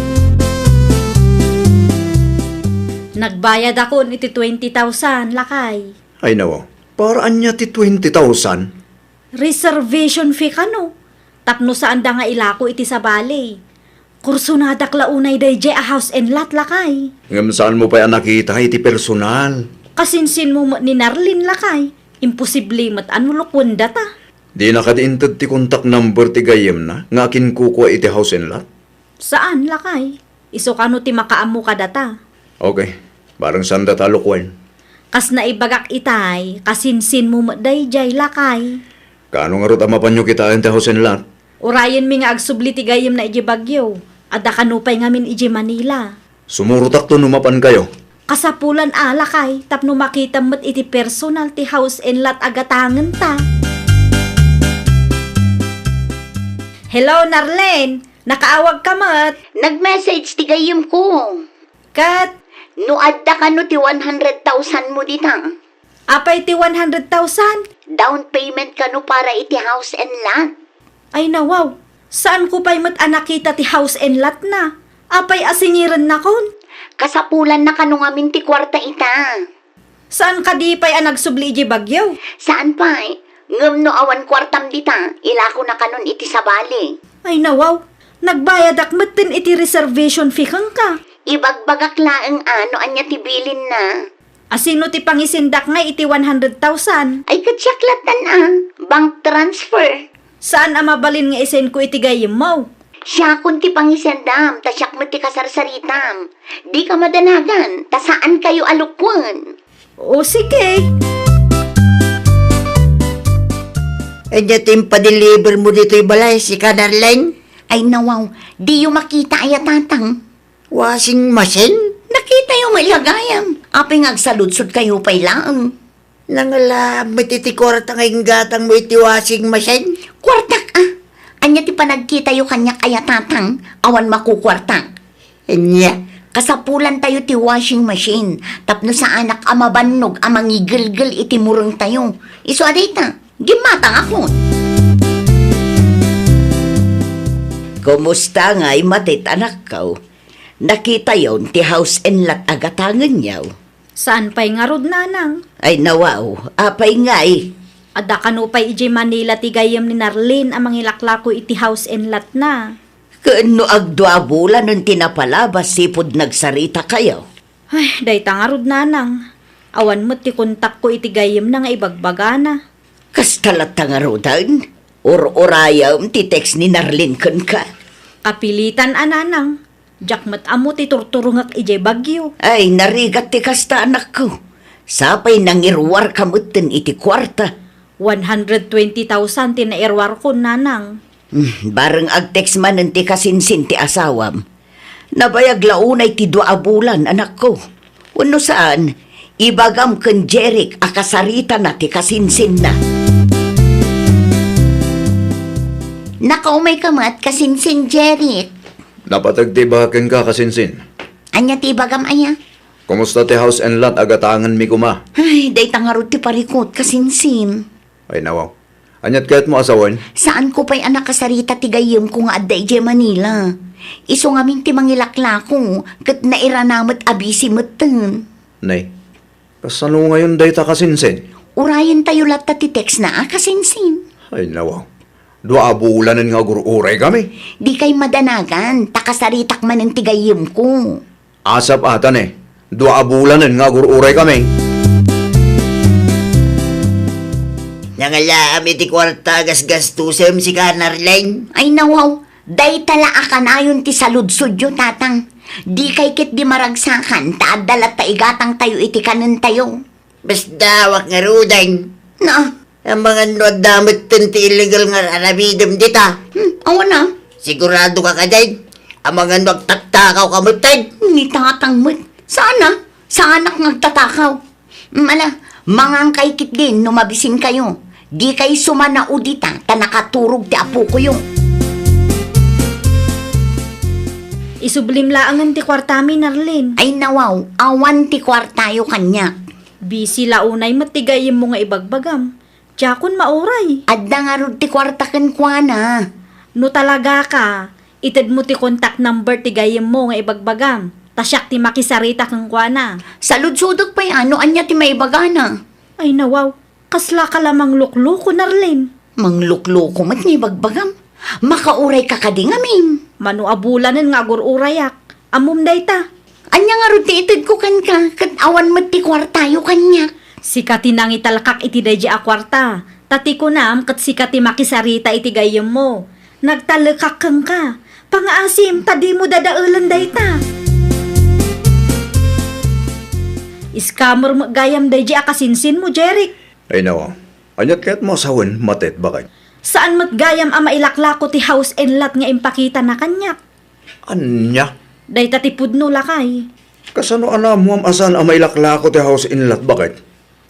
Nagbayadakon iti twenty thousand, lakay. Ay, nawa. Para ania ti twenty thousand? Reservation fee kano? Tapno saanda nga ilako iti sabali. Kursonadak la unay daydiay a house and lot, lakay. Ngem saanmo pay a nakita iti personal? Kasinsinmo met ni Narlene, lakay. Imposible met a no lukuendata. Dina kadi inted ti contact number ti gayyemna nga akinkukua iti house and lot? Saan, lakay. Isu kano ti makaammo kadata. Okay. Bareng saandata a lukuen. Kas naibagak itay, kasinsinmo met daydiay, lakay. Kaano ngarud a mapanyo kitaen ti house and lot? Urayenmi nga agsubli ti gayyemna idiay Baguio. Adda kano pay ngamin idiay Manila. Sumurotakto no mapankayo. Kasapulan a, lakay, tapno makitam met iti personal ti house and lot a gatangenta. Hello, Narlene! Nakaawagka met? Nag-message ti gayyemko. Ket? No adda kano ti one hundred thousand mo dita. Apay ti one hundred thousand? Down payment kano para iti house and lot. Ay nawaw, saanko pay met a nakita ti house and lot na. Apay a singirennakon? Kasapulanna kano ngamin ti kuarta ita. Saan kadi pay a nagsubli idiay Baguio? Saan pay. Ngem no awan kuartam dita, ilakona kanon iti sabali. Ay nawaw, nagbayadak metten iti reservation fee kenka. Ibagbagak laeng a no ania ti bilinna. Asino ti pangisendak ngay iti one hundred thousand? Ay, ket siak lattan a, bank transfer. Saan a mabalin nga isendko iti gayyemmo? Siakon ti pangisendam, ta siak met ti kasarsaritam. Dika madanagan, ta saankayo a lukwen. O, sige. Ania ti impadeliver mo ditoy balay, sika, Narlene? Ay, nawaw, diyo makita aya, Tatang? Washing machine? Nakitayo met la gayam. Apay nga agsaludsodkayo pay laeng? Nangala met iti kuarta nga inggatangmo iti washing machine? Kuartak a? Ania ti panagkitayo kaniak aya, Tatang? Awan makukuartak. Ania? Kasapulantayo ti washing machine tapno saanak a mabannog a mangigelgel iti murengtayo. Isu a dayta, gimmatangakon. Kumusta ngay, Matet, anakko? Nakitayon ti house and lot a gatangenyo? Saan pay ngarud, nanang? Ay, nawaw, apay ngay? Adda kano pay idiay Manila ti gayyem ni Narlene a mangilaklako iti house and lot na. Ken no agdua a bulanen ti napalabas sipud nagsaritakayo? Ay, dayta ngarud, nanang. Awan met ti kontakko iti gayyemna nga ibagbagana. Kasta latta ngaruden? Ur-urayem ti text ni Narlene kenka. Kapilitan a, nanang. Diak met ammo ti turturongek idiay Baguio. Ay, narigat ti kasta, anakko. Sapay nangiruarka metten iti kuarta. One hundred twenty thousand ti nairuarkon, nanang. Hmm, bareng agtext manen ti kasinsin ti asawam. Nabayag la unay ti dua a bulan, anakko. Wenno saan, ibagam ken Jeric a kasaritana ti kasinsinna. Nakaumayka met, kasinsin Jeric. Napateg ti ibagak kenka, kasinsin. Ania ti ibagam aya? Kumusta ti house and lot a gatangenmi koma? Ay, dayta ngarud ti parikut, kasinsin. Ay, nawaw. Aniat kayatmo a sawen? Saanko pay a nakasarita ti gayyemko nga adda idiay Manila. Isu ngamin ti mangilaklako, ket nairana met a busy metten. Nay, kasano ngayon dayta, kasinsin? Urayentayo latta ti text na a, kasinsin. Ay, nawaw. Dua a bulanen nga agur-uraykami. Dikay madanagan, ta kasaritak manen ti gayyemko. Asap ata ne, dua a bulanen nga agur-uraykami. Nangalaam iti kuarta a gasgastusem, sika, Narlene? Ay, nawaw, dayta la a kanayon ti saludsodyo, Tatang. Dikay ketdi maragsakan, ta adda latta igatangtayo iti kanentayo. Basdawak ngaruden. Na? Amangan no adda metten ti illegal nga aramidem dita. Hmm, awan a. Sigurado ka kadin? Amangan no agtattakaw ka metten. Ni Tatang met. Saan a? Saanak nga agtatakaw. Hmm, ala, mangankay ketdin no mabisinkayo. Dikay sumanao dita, ta nakaturog ti apokoyo. Isublim laengen ti kuartami, Narlene. Ay, nawaw, awan ti kuartayo kaniak. Busy la unay met ti gayyemmo nga ibagbagam. Diakon mauray. Adda ngarud ti kuarta kenkuana. No talagaka, itedmo ti contact number ti gayyemmo nga ibagbagam, ta siak ti makisarita kenkuana. Saludsodek pay a no ania ti maibagana. Ay, nawaw, kaslaka la manglukloko, Narlene. Manglukloko met nga ibagbagam. Makaurayka kadi ngamin? Mano a bulanen nga agur-urayak. Ammom dayta. Ania ngarud ti itedko kenka, ket awan met ti kuartayo kaniak? Sika ti nangitalkak iti daydi a kuarta, ta ti kunam ket sika ti makisarita iti gayyemmo. Nagtalekak kenka. Pangaasim ta dimo dadaelen dayta. Scammer met gayam daydi a kasinsinmo, Jeric. Ay, nawa. Aniat kayatmo a sawen, Matet, baket? Saan met gayam a mailaklako ti house and lot nga impakitana kaniak? Ania? Dayta ti pudno, lakay. Kasano a naammuam a saan a mailaklako ti house in lot, baket?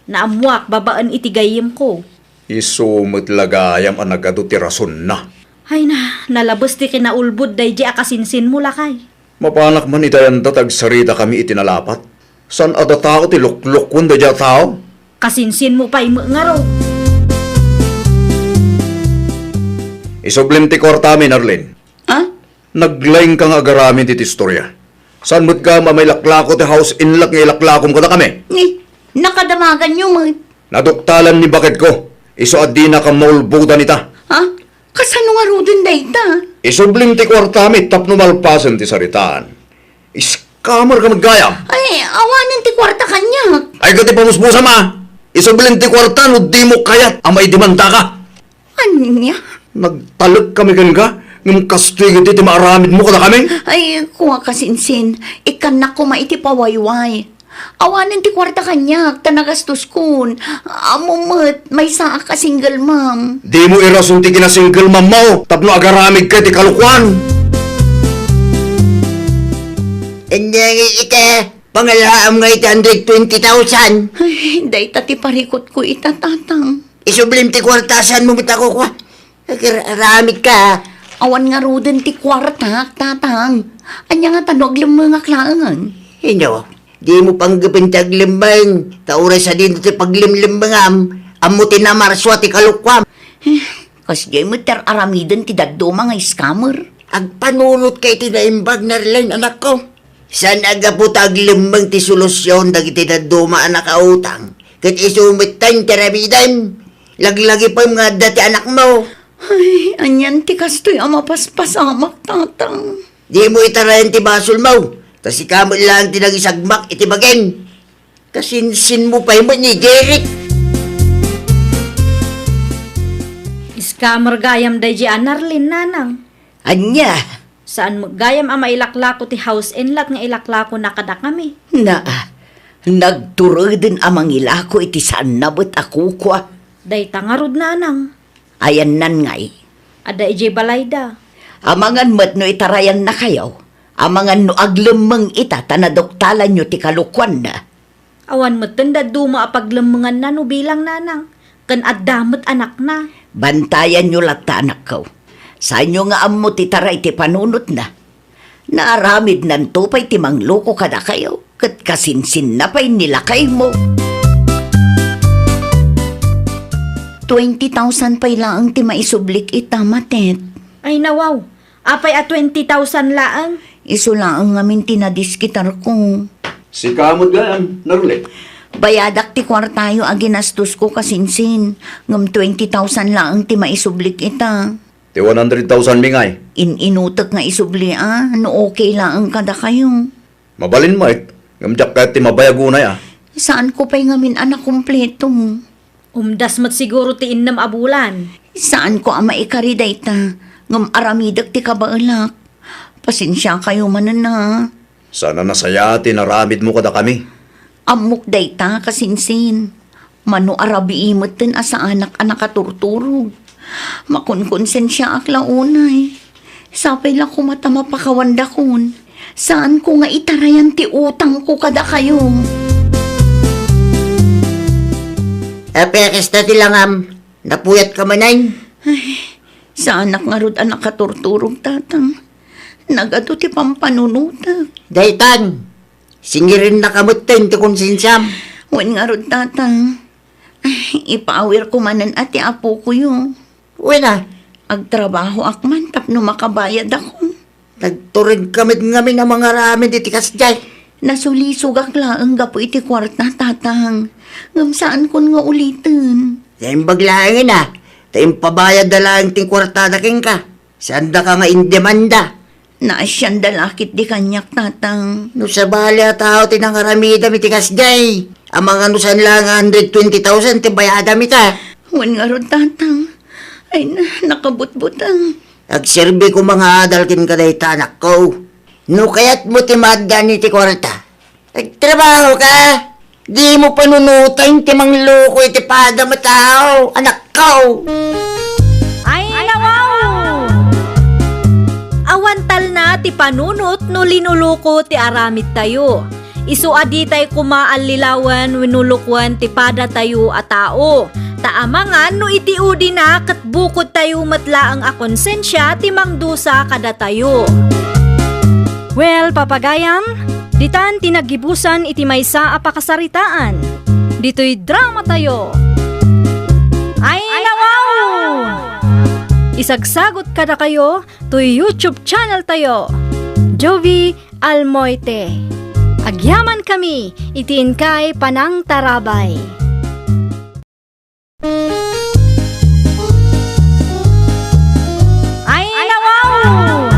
Naammuak babaen iti gayyemko. Isu met la gayam a nagadu ti rasonna. Ay na, nalabes ti kinaulbod daydi a kasinsinmo, lakay. Mapanak man iti ayanda ta agsaritakami iti nalapat. Saan a datao ti luklukon daydi a tao? Kasinsinmo pay met ngarud. Isublim ti kuartami, Narlene. Ah? Naglaingka nga agaramid iti istorya. Saan met gayam a mailaklako ti house in lot nga ilaklakom kadakami? Ni, nakadamaganyo met. Naduktalan ni baketko. Isu a dinakam naulbodan ita. Ha? Kasano ngaruden dayta? Isublim ti kuartami tapno malpasen ti saritaan. Scammer ka met gayam. Ay, awanen ti kuarta kaniak. Ay, ket ipamusmusam a. Isublim ti kuarta no dimo kayat a maidemandaka. Ania? Nagtalek kami kenka, ngem kastoy gayam ti maaramidmo kadakami. Ay, kua, kasinsin, ikkannak koma iti pawayway. Awanen ti kuarta kaniak, ta nagastoskon. Ammom met, maysaak a single mom. Dimo irason ti kina-single mom mo, tapno agaramidka iti kalokuan. Ania ngay ita, pangalaam nga iti hundred twenty thousand. Ay, dayta ti parikutko ita, tatang. Isublim ti kuarta, saanmo met a kukua. Agar-, aramidka. Awan ngaruden ti kuartak, tatang. Ania ngata no aglemmengak laeng? Ino, dimo panggepen ti aglemmeng, ta uray sadino ti paglemlemmengam, ammo ti namarsua ti kalokuam. Eh, kasdiay met ti ar-aramiden ti dadduma nga scammer. Agpanunotka iti naimbag, Narlene, anakko. Saan a gapu ta aglemmeng ti solusion dagiti dadduma a nakautang, ket isu metten ti aramidem. Laglagipem nga adda ti anakmo. Ay, anian ti kastoy a mapaspasamak, tatang? Dimo itarayan ti basolmo, ta sika met laeng ti nangisagmak iti bagim. Kasinsinmo pay met ni Derek. Scammer gayam daydi a Narlene, nanang. Ania? Saan met gayam a mailaklako ti house in lot nga ilaklakona kadakami. Naa, nagtureden a mangilako iti saanna met a kukua. Dayta ngarud, nanang. Ayannan ngay? Adda idiay balayda. Amangan met no itarayannakayo. Amangan no aglemmeng ita ta naduktalanyo ti kalokuanna. Awan metten dadduma a paglemmenganna no bilang, nanang, ken adda met anakna. Bantayanyo latta, anakko. Saanyo nga ammo ti taray ti panunotna. Naaramidnanto pay ti mangloko kadakayo, ket kasinsinna pay ni lakaymo. Twenty thousand pay laeng ti maisublik ita, Matet. Ay, nawaw. Apay a twenty thousand laeng? Isu laeng ngamin ti nadiskitarko. Sika met gayam, Narlene. Bayadak ti kuartayo a ginastosko, kasinsin, ngem twenty thousand laeng ti maisublik ita. Ti one hundred thousand mi ngay? In-inutek nga isubli a, no okay laeng kadakayo. Mabalin met, ngem diak kayat ti mabayag unay a. Saanko pay ngamin a nakumpleto. Umdas met siguro ti innem a bulan. Saanko a maikari dayta, ngem aramidek ti kabaelak. Pasensiakayo manen a. Saan a nasayaat ti inaramidmo kadakami. Ammok dayta, kasinsin. Mano a rabii metten a saanak a nakaturturog. Makonkonsensiaak la unay. Sapay la koma ta mapakawandakon. Saanko nga itarayan ti utangko kadakayo. Apay a kasta ti langam? Napuyatka manen? Ay, saanak ngarud a nakaturturog, Tatang. Nagadu ti pampanunotek. Daytan, singirennaka metten ti konsensiam. Wen ngarud, Tatang. Ay, ipaawirko manen a ti apokoyo. Wen a? Agtrabahoak man tapno makabayadakon. Nagturedka met ngamin a mangaramid iti kasdiay. Nasulisogak laeng gapu iti kuarta, Tatang. Ngem saankon nga uliten. Naimbag laengen a, ta impabayadda laeng ti kuartada kenka. Saandaka nga indemanda. Naasianda la ketdi kaniak, Tatang. No sabali a tao ti nangaramidam iti kasdiay, amangan no saan laeng a hundred twenty thousand ti bayadam ita. Wen ngarud, Tatang. Ay na, nakabutbuteng. Agserbi koma nga adal kenka dayta, anakko. No kayatmo ti maaddaan iti kuarta, agtrabahoka. Dimo panunoten ti mangloko iti padam a tao, anakko. Ay, nawaw! Awan talna ti panunot no linuloko ti aramidtayo. Isu a ditay koma allilawen wenno lukwen ti padatayo a tao. Ta amangan no iti udina ket bukodtayo met laeng a konsensia ti mangdusa kadatayo. Well, papagayam, ditan ti naggibusan iti maysa a pakasaritaan. Ditoy dramatayo. Ay, nawaw! Isagsagot kadakayo toy YouTube channel tayo, Jovie Almoite. Agyamankami iti inkay panangtarabay. Ay, nawaw!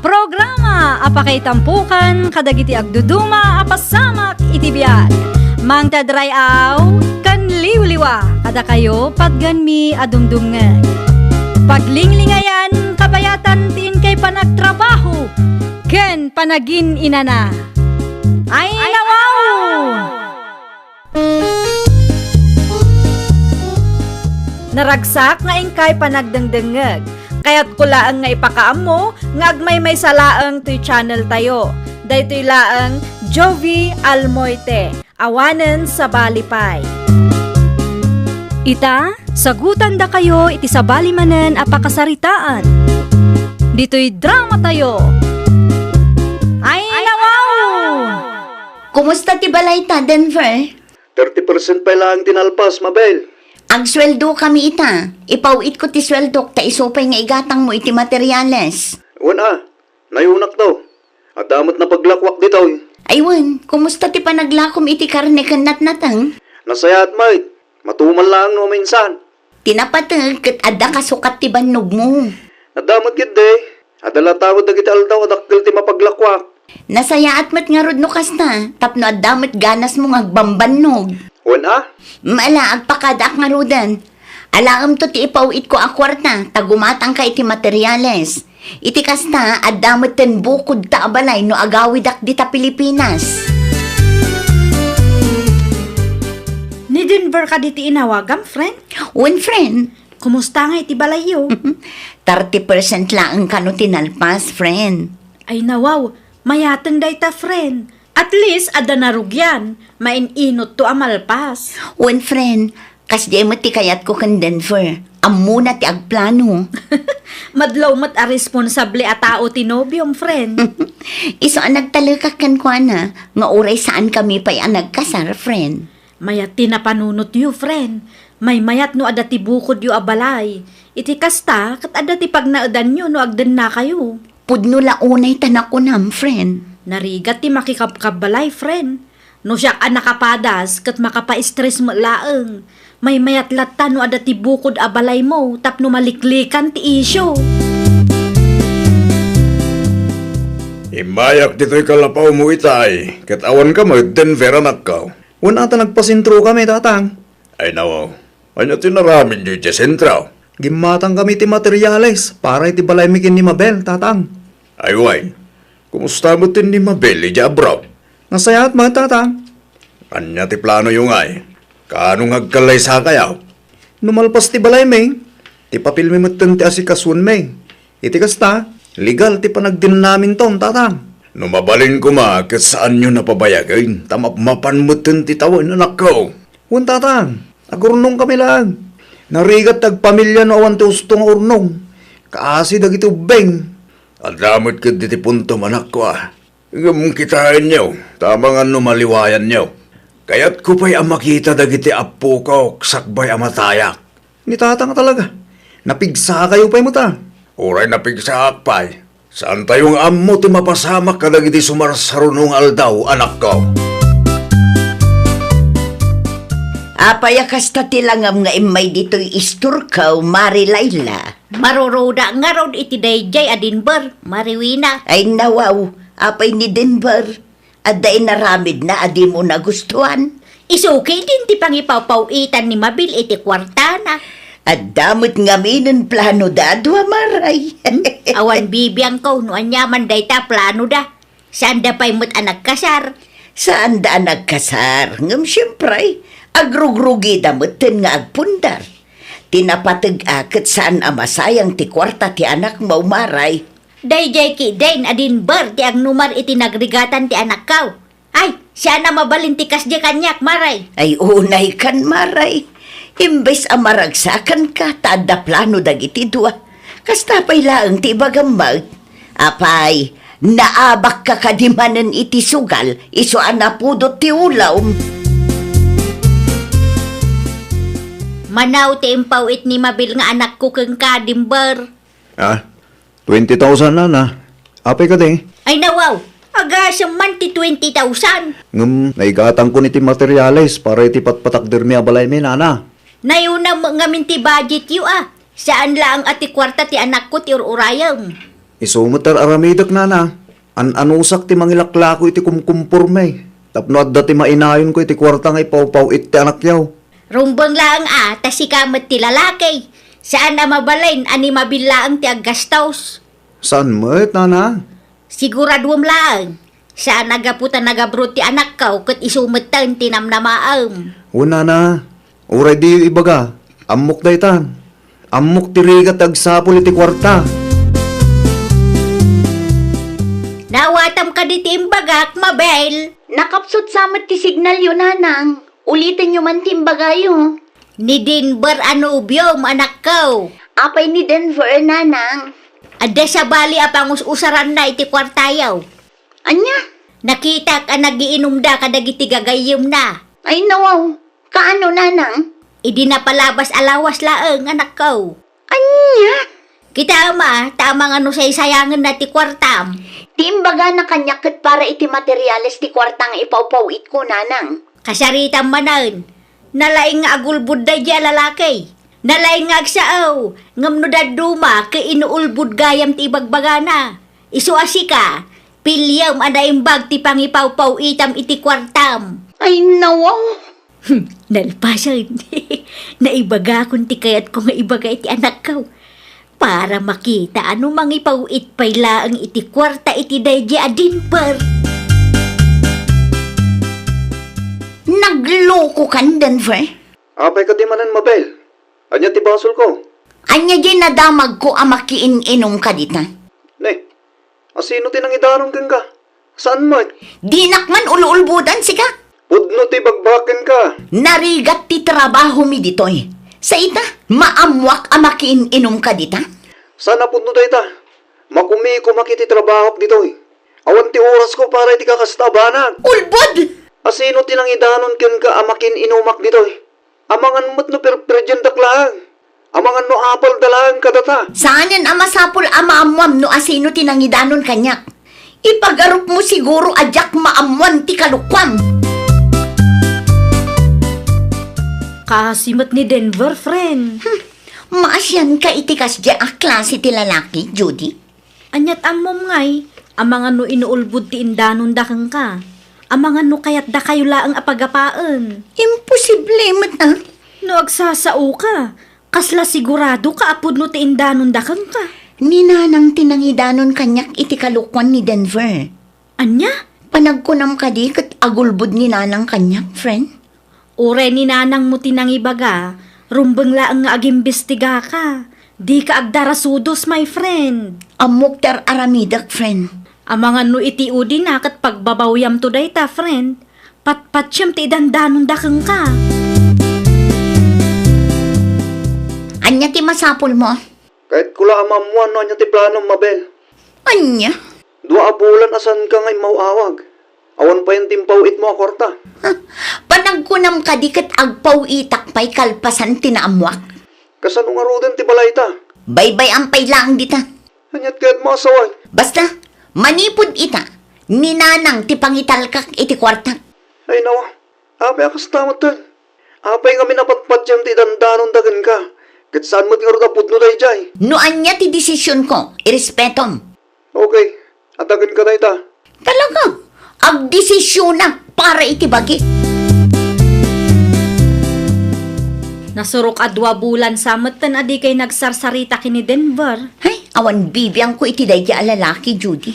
Programa a pakaitampokan kadagiti agduduma a pasamak iti biag. Mangted ray-aw ken liwliwa kadakayo patgenmi a dumdumngeg. Paglinglingayan, kabayatan ti inkay panagtrabaho ken panagin-inana. Ay, nawaw! Naragsak nga inkay panagdengdengngeg. Kayatko laeng nga ipakaammo nga agmaymaysa laeng toy channel tayo. Daytoy laeng Jovie Almoite. Awanen sabali pay. Ita, sagutandakayo iti sabali manen a pakasaritaan. Ditoy dramatayo. Ay, nawaw! Kumusta ti balayta, Denver? Thirty percent pay laeng ti nalpas, Mabel. Agsueldokami ita. Ipaw-itko ti sueldok ta isu pay nga igatangmo iti materyales. Wen a, nayonakto. Adda met napaglakuak ditoy. Ay wen, kumusta ti panaglakom iti karne ken natnateng? Nasayaat met. Matumal laeng no maminsan. Ti napateg ket adda kasukat ti bannogmo. Adda met ketdi. Adda latta met dagiti aldaw a dakkel ti mapaglakuak. Nasayaat met ngarud no kasta, tapno adda met ganasmo nga agbambannog. Wen a? Mala, agpakadaak ngaruden. Alaemto ti ipaw-itko a kuarta, ta gumatangka iti materyales. Iti kasta, adda metten bukodta a balay no agawidak dita Pilipinas. Ni Denver kadi ti inawagam, friend? Wen, friend. Kumusta nga iti balayyo? Thirty percent laeng kano ti nalpas, friend. Ay nawaw, mayaten dayta, friend. At least, adda narugian, main-inotto a malpas. Wen, friend, kasdiay met ti kayatko ken Denver. Ammona ti agplano. Madlaw met a responsable a tao ti nobiom, friend. Isu a nagtalekak kenkuana, nga uray saankami pay a nagkasar, friend. Mayat ti napanunotyo, friend. Maymayat no adda ti bukodyo a balay. Iti kasta, ket adda ti pagnaedanyo no agdennakayo. Pudno la unay ta nakunam, friend. Narigat ti makikabkabbalay, friend. No siak a nakapadas, ket makapa-stress met laeng. Maymayat latta no adda ti bukod a balaymo tapno maliklikan ti isyu. Immayak ditoy kalapawmo itay, ket awanka met Denver, anakko. Wen a ta nagpasentrokami, tatang. Ay nawaw, ania ti inaramidyo idiay sentro? Gimmatangkami ti materyales para iti balaymi ken ni Mabel, tatang. Ay wen, kumusta met ni Mabel idiay abroad? Nasayaat met, tatang. Ania ti planoyo ngay? Kaano nga agkallaysakayo? No malpas ti balaymi, ti papelmi metten ti asikasuenmi. Iti kasta, legal ti panagdinnaminton, tatang. No mabalin koma ket saanyo napabayagen, ta mapmapan metten ti tawen, anakko. Wen, tatang, agurnongkami laeng. Narigat ti agpamilia no awan ti usto nga urnong. Kaasi dagiti ubbing. Adda met ketdi ti puntom, anakko, a. Ngem kitaenyo, ta amangan no maliwayanyo. Kayatko pay a makita dagiti appokok sakbay a matayak. Ni tatang talaga. Napigsakayo pay met, a. Uray napigsaak pay. Saantayo nga ammo ti mapasamak kadagiti sumarsaruno nga aldaw, anakko. Apay a kasta ti langam nga immay ditoy istorko, Mari Laila? Maruruda ngarud iti daydiay a Denver, Mari Wina. Ay nawaw, apay ni Denver? Adda inaramidna a dimo nagustuan? Isu ketdin ti pangipawpaw-itan ni Mabel iti kuartana. Adda met ngaminen plano da a dua, Maray. Awan bibiangko no aniaman dayta a planoda. Saanda pay met a nagkasar. Saanda a nagkasar, ngem siempre, agrugrugida metten nga agpundar. Ti napateg-a ket saan a masayang ti kuarta ti anakmo, Maray. Daydiay ketdin a Denver ti agnumar iti nagrigatan ti anakko. Saan a mabalin ti kasdi kaniak, Maray. Ay, unay kan, Maray. Imbes a maragsakan ka, ta adda plano dagiti dua. Kasta pay laeng ti ibagam met. Apay, naabak ka kadi manen iti sugal, isu a napudot ti ulawm. Manaw ti impaw-it ni Mabel nga anakko kenka, Denver. Ah, twenty thousand, nana. Apay kadi? Ay, nawaw. Agasem man ti twenty thousand. Ngem, naigatangkon iti materiales para iti patpatakdermi a balaymi, nana. Nayuna met ngamin ti budgetyo, a. Saan laeng a ti kuarta ti anakko ti ur-urayem. Isu met ti ar-aramidek, nana. An-anusak ti mangilaklako iti kumkumporme. Tapno adda ti mainayonko iti kuarta nga ipawpaw-it ti anakyo. Rumbeng laeng a, ta sika met ti lalaki. Saan a mabalin a ni Mabel laeng ti aggastos. Saan met, nana? Siguraduem laeng. Saan a gapu ta nagabroad ti anakko ket isu metten ti namnamaem. Wen, nana, uray diyo ibaga, ammok dayta. Ammok ti rigat ti agsapul iti kuarta. Naawatam kadi ti imbagak, Mabel? Nakapsut sa met ti signalyo, nanang. Ulitenyo man ti imbagayo. Ni Denver a nobiom, anakko. Apay ni Denver, nanang? Adda sabali a pangus-usaranna iti kuartayo. Ania? Nakitak a nagiinumda kadagiti gagayyemna. Ay, nawaw. Kaano, nanang? Idi napalabas a lawas laeng, anakko. Ania? Kitaem a, ta amangan no saysayangenna ti kuartam. Ti imbagana kaniak ket para iti materiales ti kuarta nga ipawpaw-itko, nanang. Kasaritam manen. Nalaing nga agulbod daydi a lalaki. Nalaing nga agsao, ngem no dadduma ket inuulbod gayam ti ibagbagana. Isu a sika, piliem a naimbag ti pangipawpaw-itam iti kuartam. Ay, nawaw. Hmm, nalpasen. Naibagakon ti kayatko nga ibaga iti anakko. Para makita a no mangipaw-it pay laeng iti kuarta iti daydi a Denver. Naglokokan, Denver? Apay kadi manen, Mabel? Ania ti basolko? Ania diay nadamagko a makiin-inumka dita? Ne, asino ti nangidanon kenka? Saan met? Dinak man ululbodan sika. Pudno ti bagbakenka. Narigat ti trabahomi ditoy. Sa ita, maammoak a makiin-inumka dita? Saan a pudno dayta? Makumiko makiti trabahok ditoy. Awan ti orasko para iti kakasta a banag. Ulbod! Asino ti nangidanon kenka a makiin-inumak ditoy? Amangan met no perperdiendak laeng. Amangan no apalda laeng kadata. Saanen a masapul a maammoam no asino ti nangidanon kaniak. Ipagarupmo siguro a diak maammoan ti kalokuam. Kaasi met ni Denver, friend. Hmm, maasianka iti kasdiay a klase ti lalaki, Judy? Aniat ammom ngay, amangan no inuulbod ti indanonda kenka. Amangan no kayatdakayo laeng a pagapaen. Imposible met, a. No agsasaoka, kasla siguradoka a pudno ti indanonda kenka? Ni Nanang ti nangidanon kaniak iti kalokuan ni Denver. Ania? Panagkunam kadi ket agulbod ni Nanang kaniak, friend? Uray ni Nanangmo ti nangibaga, rumbeng laeng nga agimbestigaka. Dika agdarasudos, my friend. Ammok ti ar-aramidek, friend. Amangan no iti udina ket pagbabawyamto dayta, friend. Patpatiem ti idandanonda kenka. Ania ti masapulmo? Kayatko la a maammoan no ania ti planom, Mabel. Ania? Dua a bulan a saanka nga immaw-awag. Awan payen ti impaw-itmo a kuarta. Ha? Panagkunam kadi ket agpaw-itak pay kalpasan ti naammoak? Kasano ngaruden ti balayta? Baybay-am pay laeng dita. Aniat kayatmo a sawen? Basta, manipud ita, ni Nanang ti pangitalkak iti kuarta. Ay, nawa. Apay a kasta metten? Apay ngamin a patpatiem ti idandanonda kenka? Ket saan met ngarud a pudno daydiay. No ania ti desisionko, irespetom. Okay, adagenka dayta. Talaga? Agdesisionak para iti bagi. Nasurok a dua bulan sa metten a dikay nagsarsarita ken ni Denver. Hay, awan bibiangko iti daydi a lalaki, Judy.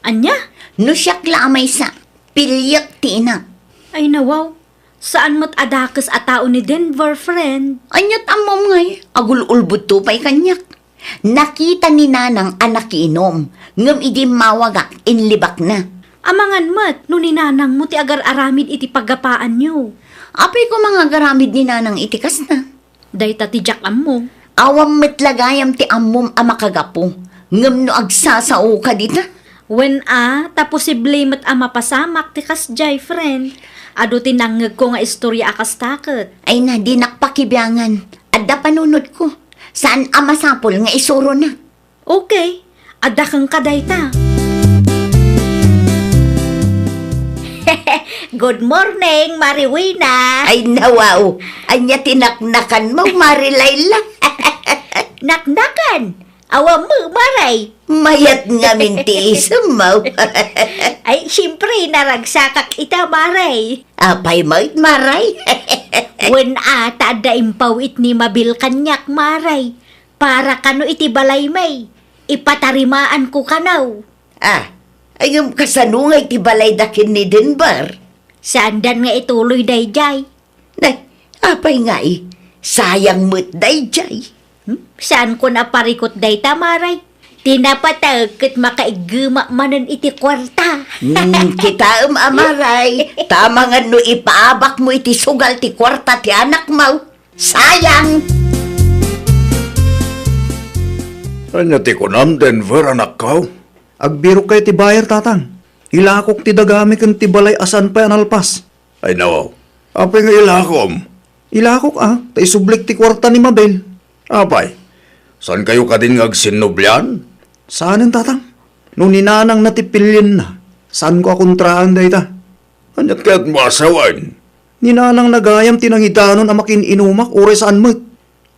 Ania? No siak la a maysa, piliek ti inak. Ay, nawaw. Saan met a dakes a tao ni Denver, friend? Aniat ammom ngay, agul-ulbodto pay kaniak. Nakita ni Nanang a nakiinom, ngem idi immawagak, inlibakna. Amangan met no ni nanangmo ti agar-aramid iti paggapaanyo. Apay koma nga agaramid ni nanang iti kasta? Dayta ti diak ammo. Awan met la gayam ti ammom a makagapu, ngem no agsasaoka dita? Wen a, ta posible met a mapasamak ti kasdiay, friend. Adu ti nangngegko nga istorya a kasta ket. Ay na, dinak pakibiangan. Adda panunotko. Saan a masapul nga isuronak? Okay. Adda kenka dayta. Good morning, Mari Wina. Ay, nawaw. Ania ti naknakanmo, Mari Laila? Naknakan? Awan mo, Maray. Mayat ngamin ti isemmo. Ay, siyempre, naragsakak ita, Maray. Apay met, Maray? Wen a, ta adda impawit ni Mabel kaniak, Maray. Para kano iti balay, may ipatarimaanko kano. Ah, ay ngem kasano nga iti balayda ken ni Denver? Saandan nga ituloy daydiay. Nay, apay nga i? Sayang met daydiay. Hmm? Saanko a parikut dayta, Maray? Ti napateg ket makaiggema manen iti kuarta. Hmm, kitaem a, Maray. Tama nga no ipaabakmo iti sugal ti kuarta ti anakmo. Sayang! Ania ti kunam, Denver, anakko? Agbirokkayo ti buyer, Tatang. Ilakok ti dagami ken ti balay a saan pay a nalpas. Ay, nawaw. Apay nga ilakom? Ilakok, a, ta isublik ti kuarta ni Mabel. Apay, saankayo kadin nga agsinnublian? Saanen, Tatang. No ni nanangna ti pilienna, saanko a kontraan dayta. Aniat kayatmo a sawen? Ni nanangna gayam ti nangidanon a makin-inumak uray saan met.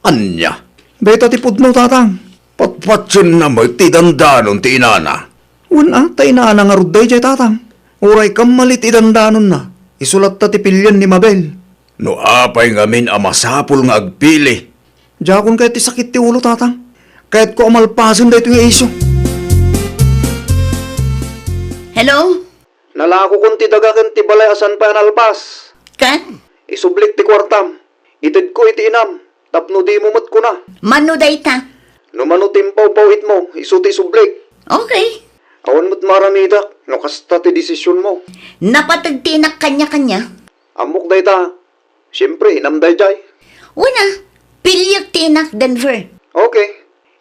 Ania? Dayta ti pudno, Tatang. Patpatienna met ti dandanon ti inana. Wen a, ta inana ngarud daydiay, Tatang. Uray kammali ti dandanonna, isu latta ti pilien ni Mabel. No apay ngamin a masapul nga agpili? Diakon kayat ti sakit ti ulo, Tatang. Kayatko a malpasen daytoy nga isyu. Hello? Nalakokon ti daga ken ti balay a saan pay a nalpas. Ket? Isublik ti kuartam. Itedko iti inam, tapno dimo met kuna. Mano dayta? No mano ti impawpawitmo, isu ti isublik. Okay. Awan met maaramidak no kasta ti desisionmo. Napateg ti inak kaniak. Ammok dayta. Siempre, inam daydiay. Wen a, piliek ti inak, Denver. Okay.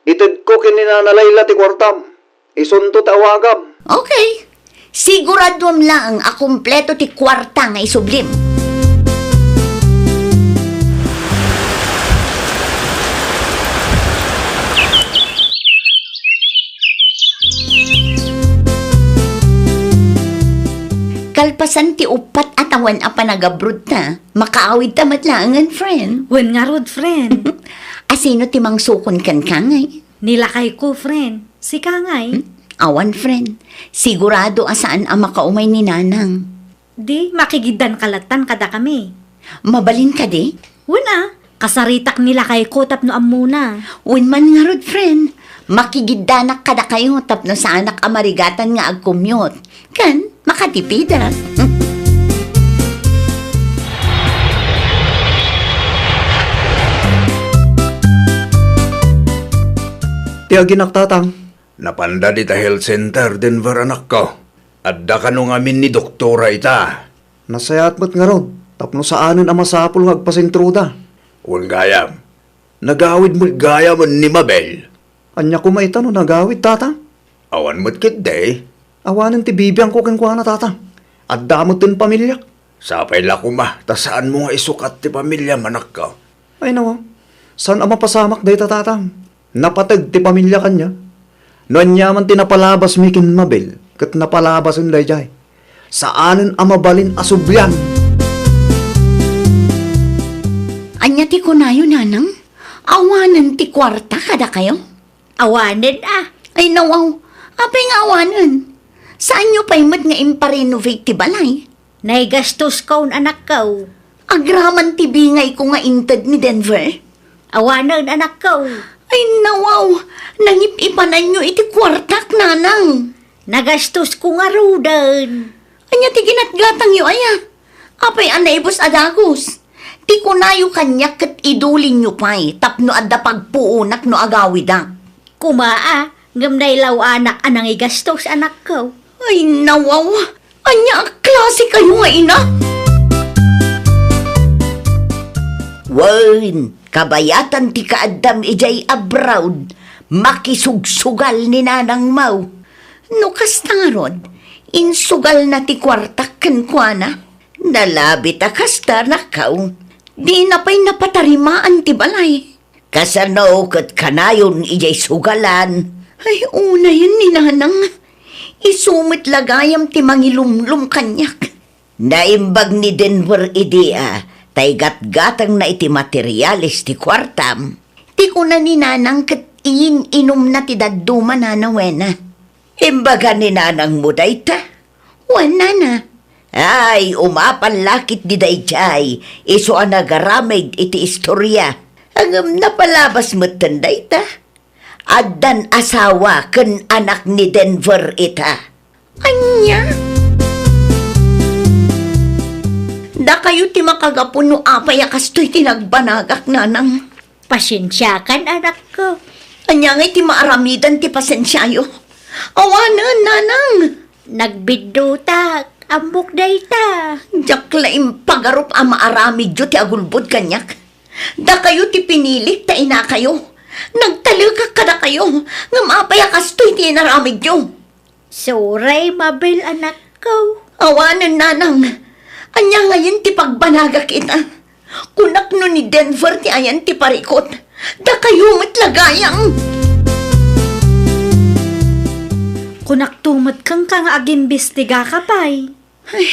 Itedko ken ni Nana Layla ti kuartam. Isunto ti awagam. Okay. Siguraduem laeng a kompleto ti kuarta nga isublim. Kalpasan ti uppat a tawen a panagabrodta, makaawidta met laengen, friend. Wen ngarud, friend. A, sino ti mangsukon kenka, ngay? Ni lakayko, friend. Sika, ngay? Hmm? Awan, friend. Sigurado a saan a makaumay ni Nanang. Di, makigiddanka lattan kadakami. Mabalin kadi? Wen a, kasaritak ni lakayko tapno ammona. Wen man ngarud, friend. Makigiddanak kadakayo tapno saanak a marigatan nga agcommute. Ken, makatipidak. Ti aginak, Tatang. Napanda dita health center, Denver, anakko. Adda kano ngamin ni doktora ita? Nasayaat met ngarud, tapno saanen a masapul nga agpasentroda. Wen gayam. Nagawid met gayam ni Mabel. Ania koma ita no nagawid, Tatang? Awan met ketdi. Awanen ti bibiangko kenkuana, Tatang. Adda met ti pamiliak. Sapay la koma, ta saanmo nga isukat ti pamiliam, anakko. Ay, nawaw. Saan a mapasamak dayta, Tatang. Napateg ti pamilia kaniak. No aniaman ti napalabasmi ken Mabel, ket napalabasen daydiay. Saanen a mabalin a sublian. Ania ti kunayo, Nanang? Awanen ti kuarta kadakayo? Awanen a. Ay, nawaw. Apay nga awanen? Saanyo pay met nga imparenovate ti balay? Naigastoskon, anakko. Agraman ti bingayko nga inted ni Denver? Awanen, anakko. Ay, nawaw. Nangip-ipananyo iti kuartak, Nanang. Nagastosko ngaruden. Ania ti ginatgatangyo aya? Apay a naibus a dagus? Ti kunayo kaniak ket idulinyo pay tapno adda pagpuonak no agawidak. Koma a, ngem nailaw-anak a nangigastos, anakko. Ay, nawaw! Ania a klase kayo nga ina? Wen, kabayatan ti kaaddam idiay abroad, makisugsugal ni nanangmo. No kasta ngarud, insugalna ti kuartak kenkuana. Nalabit a kasta, nakaw. Dina pay napatarimaan ti balay. Kasano ket kanayon idiay sugalan? Ay, unayen ni nanang. Isu met la gayam ti mangilumlom kaniak. Naimbag ni Denver idi a, ta igatgatengna iti materiales ti kuartam. Ti kuna ni nanang ket iin-inumna ti dadduma, nana, wena. Imbaga ni nanangmo dayta? Wen, nana. Ay, umapan la ketdi daydiay, isu a nagaramid iti istoria. Ngem napalabas metten dayta. Addan asawa ken anak ni Denver ita. Ania? Dakayo ti makagapu no apay a kastoy ti nagbanagak, nanang. Pasiensiakan, anakko. Ania ngay ti maaramidan ti pasiensiayo? Awanen, nanang. Nagbiddutak, ammok dayta. Diak la impagarup a maaramidyo ti agulbod kaniak. Dakayo ti pinilik ta inakayo. Nagtalekak kadakayo, ngem apay a kastoy ti inaramidyo? Sorry, Mabel, anakko. Awanen, nanang. Ania ngayen ti pagbanagak ita? Kunak no ni Denver ti ayan ti parikut, dakayo met la gayam. Kunakto met kenka nga agimbistigaka pay. Ay,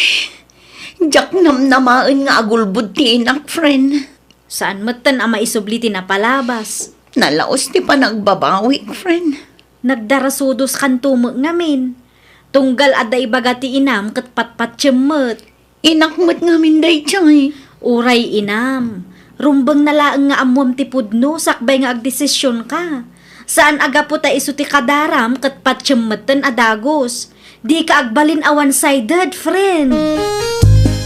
diak namnamaen nga agulbod ti inak, friend. Saan metten a maisubli ti napalabas. Nalaos ti panagbabawik, friend. Nagdarasudoskanto met ngamin. Tunggal adda ibaga ti inam ket patpatiem met. Inak met ngamin daytoy. Uray inam, rumbengna laeng nga ammoam ti pudno sakbay nga agdesisionka. Saan a gapu ta isu ti kadaram ket patiem metten a dagus. Dika agbalin a one-sided, friend.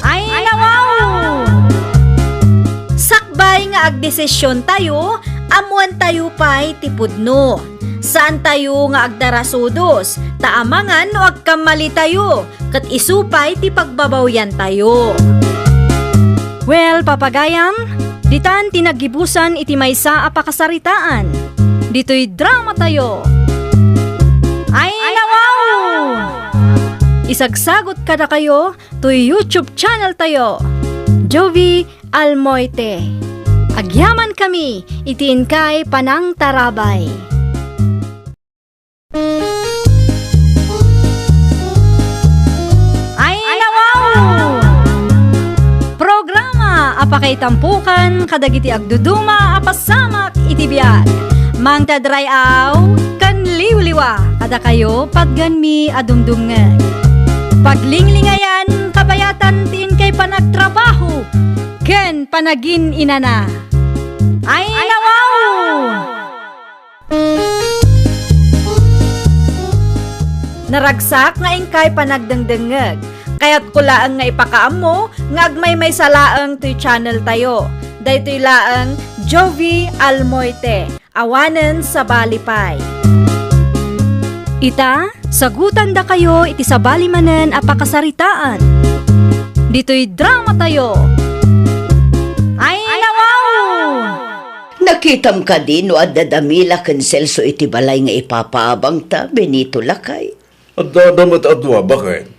Ay, nawaw! Sakbay nga agdesisiontayo, ammoantayo pay ti pudno. Saantayo nga agdarasudos, ta amangan no agkammalitayo, ket isu pay ti pagbabawyantayo. Well, papagayam, ditan ti naggibusan iti maysa a pakasaritaan. Ditoy dramatayo. Ay, nawaw! Isagsagot kadakayo toy YouTube channeltayo, Jovie Almoite. Agyamankami iti inkay panangtarabay. Ay, nawaw! Programa a pakaitampokan kadagiti agduduma a pasamak iti biag. Mangted ray-aw ken liwliwa kadakayo, patganmi a dumdumngeg. Paglinglingayan, kabayatan ti inkay panagtrabaho ken panagin-inana. Ay, nawaw! Naragsak nga inkay panagdengdengngeg. Kayatko laeng nga ipakaammo nga agmaymaysa laeng toy channeltayo. Daytoy laeng Jovie Almoite, awanen sabali pay. Ita, sagutandakayo iti sabali manen a pakasaritaan. Ditoy dramatayo. Ay, nawaw! Nakitam kadi no adda da Mila ken Celso iti balay nga ipapaabangta, Benito, lakay? Adda da met a dua, baket.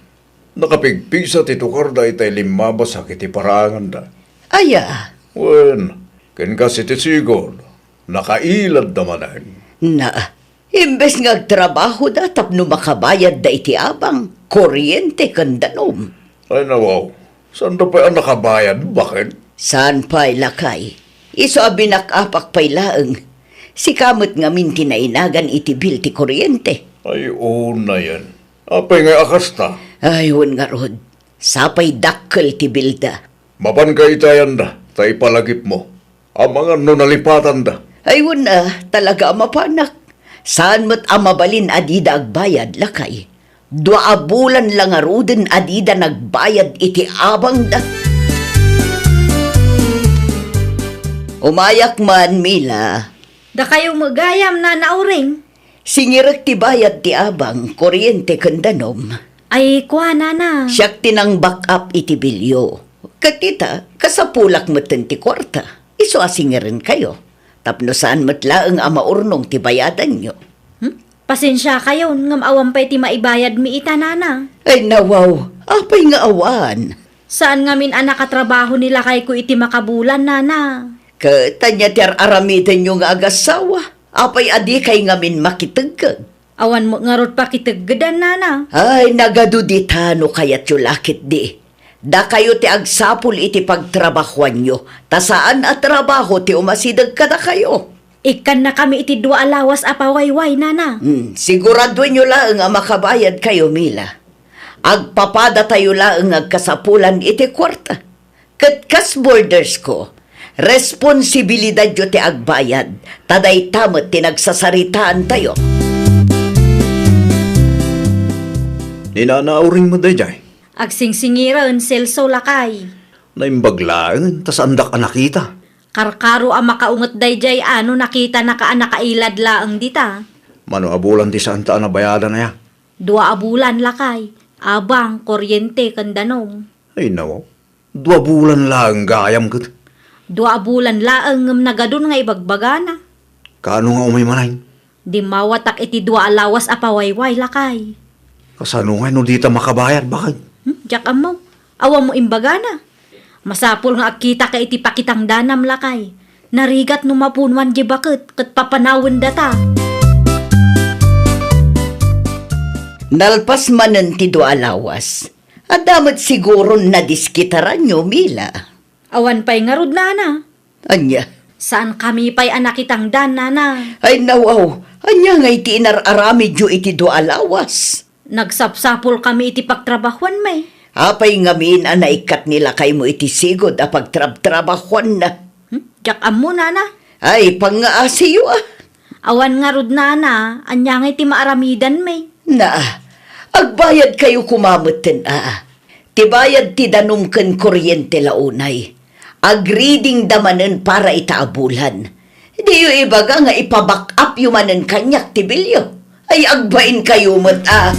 Nakapigpigsa ti tukarda itay limmabasak iti paraanganda. Aya? Wen, ken kas iti sigud, nakailadda manen. Na, imbes nga agtrabahoda tapno makabayadda iti abang, kuryente, ken danum. Ay, nawaw. Saanda pay a nakabayad, baket? Saan pay, lakay. Isu a binak-apak pay laeng. Sika met ngamin ti nainagan iti bil ti kuryente. Ay, unayen. Apay ngay a kasta? Ay, wen ngarud. Sapay dakkel ti bilda. Mapanka itayanda, ta ipalagipmo. Amangan no nalipatanda. Ay, wen a, talaga a mapanak. Saan met a mabalin a dida agbayad, lakay. Dua a bulan la ngaruden a dida nagbayad iti abangda. Umayak man, Mila. Dakayo met gayam, Nana Uring. Singirek ti bayad ti abang, kuryente ken danum. Ay, kua, nana. Siak ti nang-back up iti bilyo. Ket ita, kasapulak metten ti kuarta. Isu a singirenkayo. Tapno saan met laeng a maurnong ti bayadanyo. Hmm? Pasensiakayon, ngem awan pay ti maibayadmi ita, nana. Ay, nawaw. Apay nga awan? Saan ngamin a nakatrabaho ni lakayko iti makabulan, nana. Ket ania ti ar-aramidenyo nga agassawa? Apay a dikay ngamin makitegged? Awan met ngarud pakitedgedan, nana. Ay, nagadu dita no kayatyo la ketdi. Dakayo ti agsapul iti pagtrabahoanyo, ta saan a trabaho ti umasideg kadakayo. Ikkannakami iti dua a lawas a pawayway, nana. Hmm, siguraduenyo laeng a makabayadkayo, Mila. Agpapadatayo laeng nga agkasapulan iti kuarta. Ket kas bordersko, responsibilidadyo ti agbayad, ta dayta met ti nagsasaritaantayo. Ni Nana Auring met daydiay? Agsingsingiren, Celso, lakay. Naimbag laeng, ta saandak a nakita. Karkaro a makaunget daydiay a no nakitanaka a nakailad laeng dita. Mano a bulan ti saanta a nabayadan aya? Dua a bulan, lakay. Abang, kuryente, ken danum. Ay, nawaw. Dua bulan laeng gayam ket. Dua a bulan laeng ngem nagadun nga ibagbagana. Kaano nga umay manen? Dimmawatak iti dua a lawas a pawayway, lakay. Kasano ngay no dita makabayad, baket? Hmm, diak ammo. Awan mo imbagana. Masapul nga agkitaka iti pakitangdanam, lakay. Narigat no mapunuan di baket ket papanawendata. Nalpas manen ti dua a lawas. Adda met siguron nadiskitaranyo, Mila. Awan pay ngarud, nana. Ania? Saankami pay a nakitangdan, nana. Ay, nawaw. Ania ngay ti inar-aramidyo iti dua a lawas? Nagsapsapulkami iti pagtrabahuanmi. Apay ngamin a naikkat ni lakaymo iti sigud a pagtrabtrabahuanna? Hmm? Diak ammo, nana. Ay, pangngaasiyo, a. Awan ngarud, nana, ania ngay ti maaramidanmi? Naa, agbayadkayo koma metten, a. Ti bayad ti danum ken kuryente la unay. Agreadingda manen para ita a bulan. Diyo ibaga nga ipa-back up yo manen kaniak ti bilyo. Ay, agbainkayo met, a.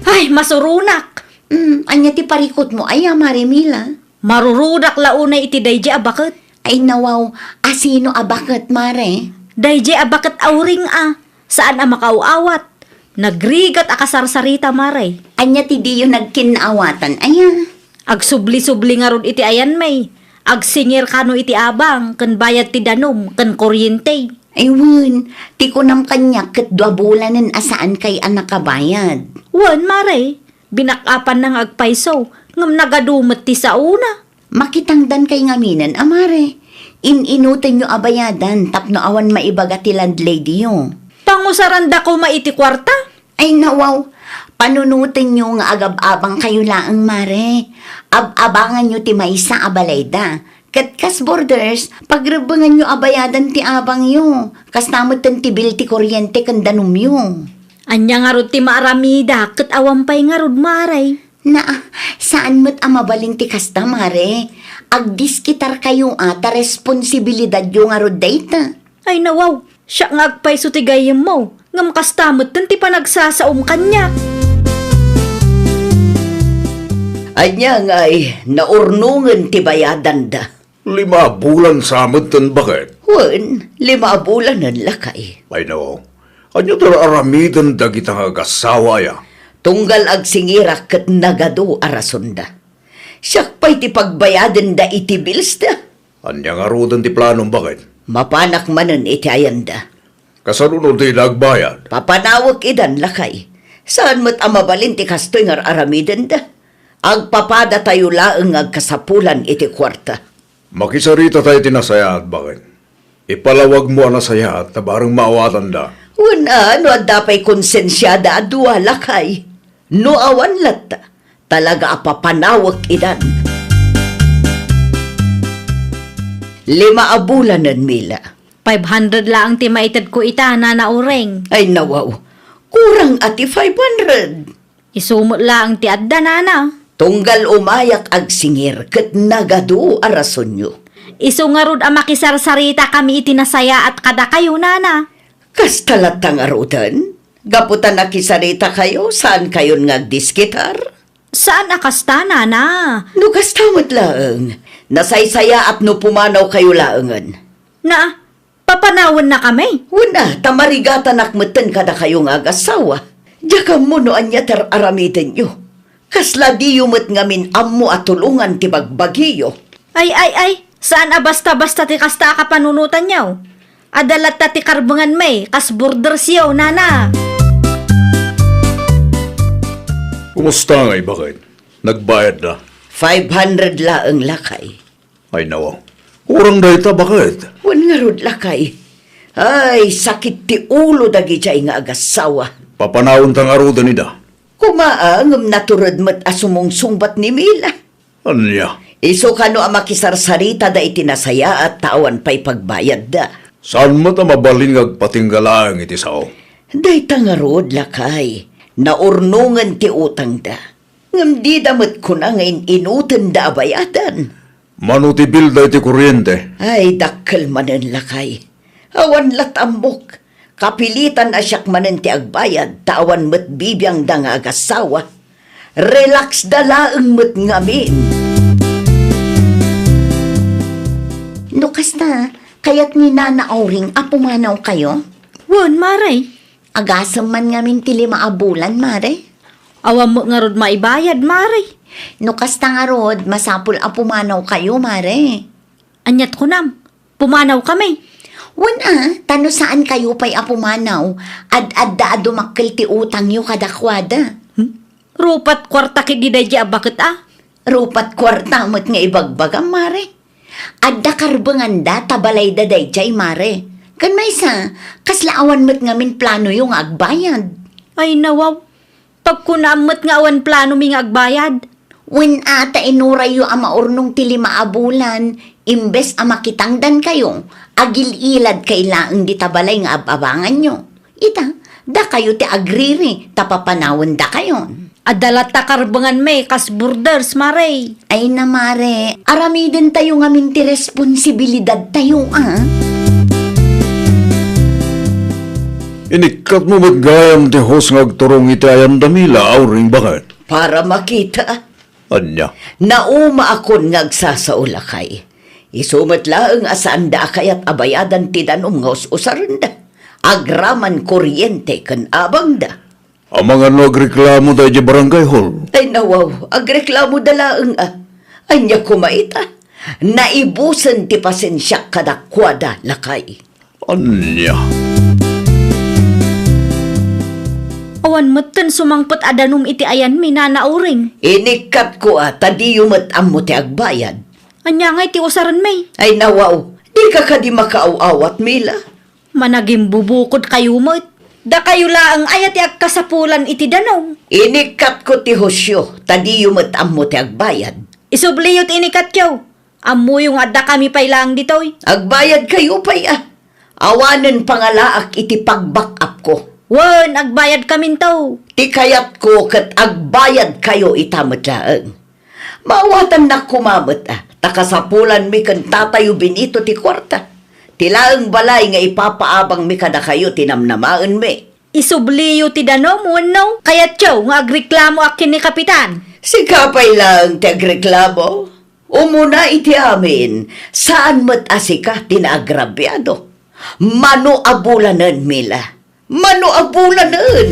Ay, masuronak! Hmm, ania ti parikutmo aya, Mare Mila? Marurodak la unay iti daydi a baket. Ay, nawaw, asino a baket, Mare? Daydi a baket, Auring, a. Saan a makaaw-awat. Nagrigat a kasarsarita, Mare. Ania ti diyo nagkinnaawatan, aya? Agsubli-subli ngarud iti ayanmi. Agsingir kano iti abang, ken bayad ti danum, ken kuryente. Ay, wen, ti kunam kaniak ket dua bulanen a saankay a nakabayad. Wen, Mare. Binak-apanna nga agpayso, ngem nagadu met ti saona. Makitangdankay ngaminen a, Mare. In-inutenyo a bayadan tapno awan maibaga ti landladyyo. Pangusaranda koma iti kuarta? Ay, nawaw. Panunotenyo nga agab-abangkayo laeng, Mare. Ab-abanganyo ti maysa a balayda. Ket kas borders, pagrebbenganyo a bayadan ti abangyo. Kasta metten ti bill ti kuryente ken danumyo. Ania ngarud ti maaramida ket awan pay ngarud, Mare? Naa, saan met a mabalin ti kasta, Mare. Agdiskitarkayo a ta responsibilidadyo ngarud dayta. Ay, nawaw, siak nga agpayso ti gayyemmo, ngem kasta metten ti panagsasaom kaniak. Ania ngay, naurnongen ti bayadanda? Lima a bulan sa metten, baket? Wen, lima a bulanen, lakay. Ay, no. Ania ti aramiden dagita nga agassawa aya? Tunggal agsingirak ket nagadu a rasonda. Siak pay ti pagbayadenda iti bilsda. Ania ngaruden ti planom, baket? Mapanak manen iti ayanda. Kasano no dida agbayad? Papanawek idan, lakay. Saan met a mabalin ti kastoy nga ar-aramidenda. Agpapadatayo laeng nga agkasapulan iti kuarta. Makisarita tayo iti nasayaat, baket. Ipalawagmo a nasayaat ta bareng maawatanda. Wen a, no adda pay konsensiada a dua, lakay. No awan latta, talaga a papanawek idan. Lima a bulanen, Mila. Five hundred laeng ti maitedko ita, Nana Uring. Ay, nawaw. Kurang a ti five hundred. Isu met laeng ti adda, nana. Tunggal umayak agsingir ket nagadu a rasonyo. Isu ngarud a makisarsaritakami iti nasayaat kadakayo, nana. Kasta latta ngaruden? Gapu ta nakisarita kayo, saan kayon nga agdiskitar? Saan a kasta, nana. No kasta met laeng, nasaysayaat no pumanaw kayo laengen. Na, papanawennakami? Wen a, ta marigatanak metten kadakayo nga agassawa. Diak ammo no ania ti ar-aramidenyo. Kasla diyo met ngamin ammo a tulongan ti bagbagiyo. Ay, ay, ay, saan a basta-basta ti kasta a kapanunotanyo. Adda latta ti karbenganmi, kas bordersyo, nana. Kumusta ngay, baket? Nagbayadda? Five hundred laeng, lakay. Ay, nawaw. Kurang dayta, baket? Wen ngarud, lakay. Ay, sakit ti ulo dagidiay nga agassawa. Papanawenta ngaruden ida. Kumaa, ngem natured met a sumungsungbat ni Mila. Ania? Isu kano a makisarsaritada iti nasayaat ta awan pay pagbayadda. Saan met a mabalin nga agpatingga laeng iti sao? Dayta ngarud, lakay. Naurnongen ti utangda. Ngem dida met kuna nga in-inutenda a bayadan. Mano ti bilda iti kuryente? Ay, dakkel manen, lakay. Awan lat ammok. Kapilitan a siak manen ti agbayad, ta awan met bibiangda nga agassawa. Relax da laeng met ngamin. No kasta, kayat ni Nana Auring a pumanaw kayo? Wen, mare. Agasem man ngamin ti lima a bulan, mare. Awan met ngarud maibayad, mare. No kasta ngarud, masapul a pumanaw kayo, mare. Aniat kunam? Pumanaw kami? Wen a, ta no saan kayo pay a pumanaw, ad-adda a dumakkel ti utangyo kadakuada. Hmm? Rupat kuarta ketdi daydi a baket a? Rupat kuarta met nga ibagbagam, mare. Adda karbenganda ta balayda daydiay, mare. Ken maysa, kasla awan met ngamin planoyo nga agbayad? Ay, nawaw. Pagkunaam met nga awan planomi nga agbayad. Wen a, ta inurayyo a maurnong ti lima a bulan, imbes a makitangdankayo, agil-ilad kay laeng dita balay nga ab-abanganyo. Ita, dakayo ti agriri, ta papanawendakayon. Adda latta karbenganmi kas borders, mare. Ay na, mare, aramidentayo ngamin ti responsibilidadtayo, a? Inikkatmo met gayam ti hose nga agturong iti ayanda, Mila, Auring, baket? Para makita. Ania? Naumaakon nga agsasao, lakay. Isu met laeng a saanda a kayat a bayadan ti danum nga us-usarenda, agraman kuryente ken abangda. Amangan no agreklamo daydi barangay hall? Ay, nawaw, agreklamoda laeng a. Ania koma ita? Naibusen ti pasensiak kadakuada, lakay. Ania? Awan metten sumangpet a danum iti ayanmi, Nana Uring. Inikkatko a ta diyo met ammo ti agbayad. Ania ngay ti usarenmi? Ay, nawaw, dika kadi makaaw-awat, Mila? Managimbubukodkayo met. Dakayo laeng aya ti agkasapulan iti danum? Inikkatko ti hosyo, ta diyo met ammo ti agbayad. Isubliyo ti inikkatyo. Ammoyo nga addakami pay laeng ditoy. Agbayadkayo pay a. Awanen pangalaak iti pag-back up-ko. Wen, agbayadkaminto. Ti kayatko ket agbayadkayo ita met laeng. Maawatannak koma met a, ta kasapulanmi ken Tatayo Benito ti kuarta. Ti laeng balay nga ipapaabangmi kadakayo ti namnamaenmi. Isubliyo ti danum wenno kayatyo nga agreklamoak ken ni Kapitan? Sika pay laeng ti agreklamo. Umuna iti amin, saan met a sika ti naagrabiado. Mano a bulanen, Mila. Mano a bulanen!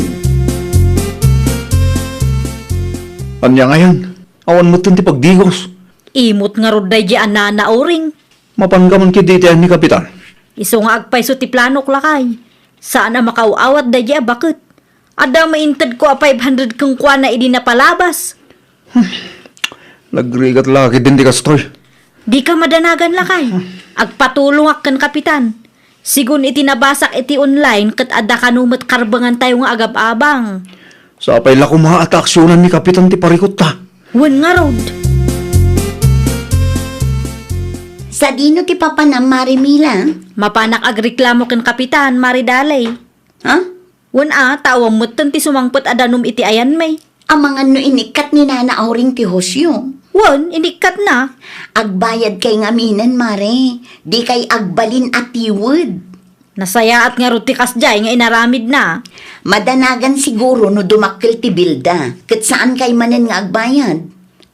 Ania ngayen? Awan metten ti pagdigos. Imot ngarud daydi a Nana Uring. Mapanka man ketdi iti ayan ni Kapitan? Isu nga agpayso ti planok, lakay. Saan a makaaw-awat daydi a baket. Adda maintedko a five hundred kenkuana idi napalabas. Nagrigat la ketdin ti kastoy. Dika madanagan, lakay. Agpatulongak ken Kapitan. Sigun iti nabasak iti online ket adda kano met karbengantayo nga agab-abang. Sapay la koma a ta aksionan ni Kapitan ti parikutta. Wen ngarud. Sadino ti papanam, Mare Mila? Mapanak agreklamo ken Kapitan, Mare Daley. Ha? Wen a, ta awan metten ti sumangpet a danum iti ayanmi. Amangan no inikkat ni Nana Auring ti hosyo? Wen, inikkatna. Agbayadkay ngaminen, Mare. Dikay agbalin a tiwed. Nasayaat ngarud ti kasdiay nga inaramidna. Madanagan siguro no dumakkel ti bilda, ket saankay manen nga agbayad.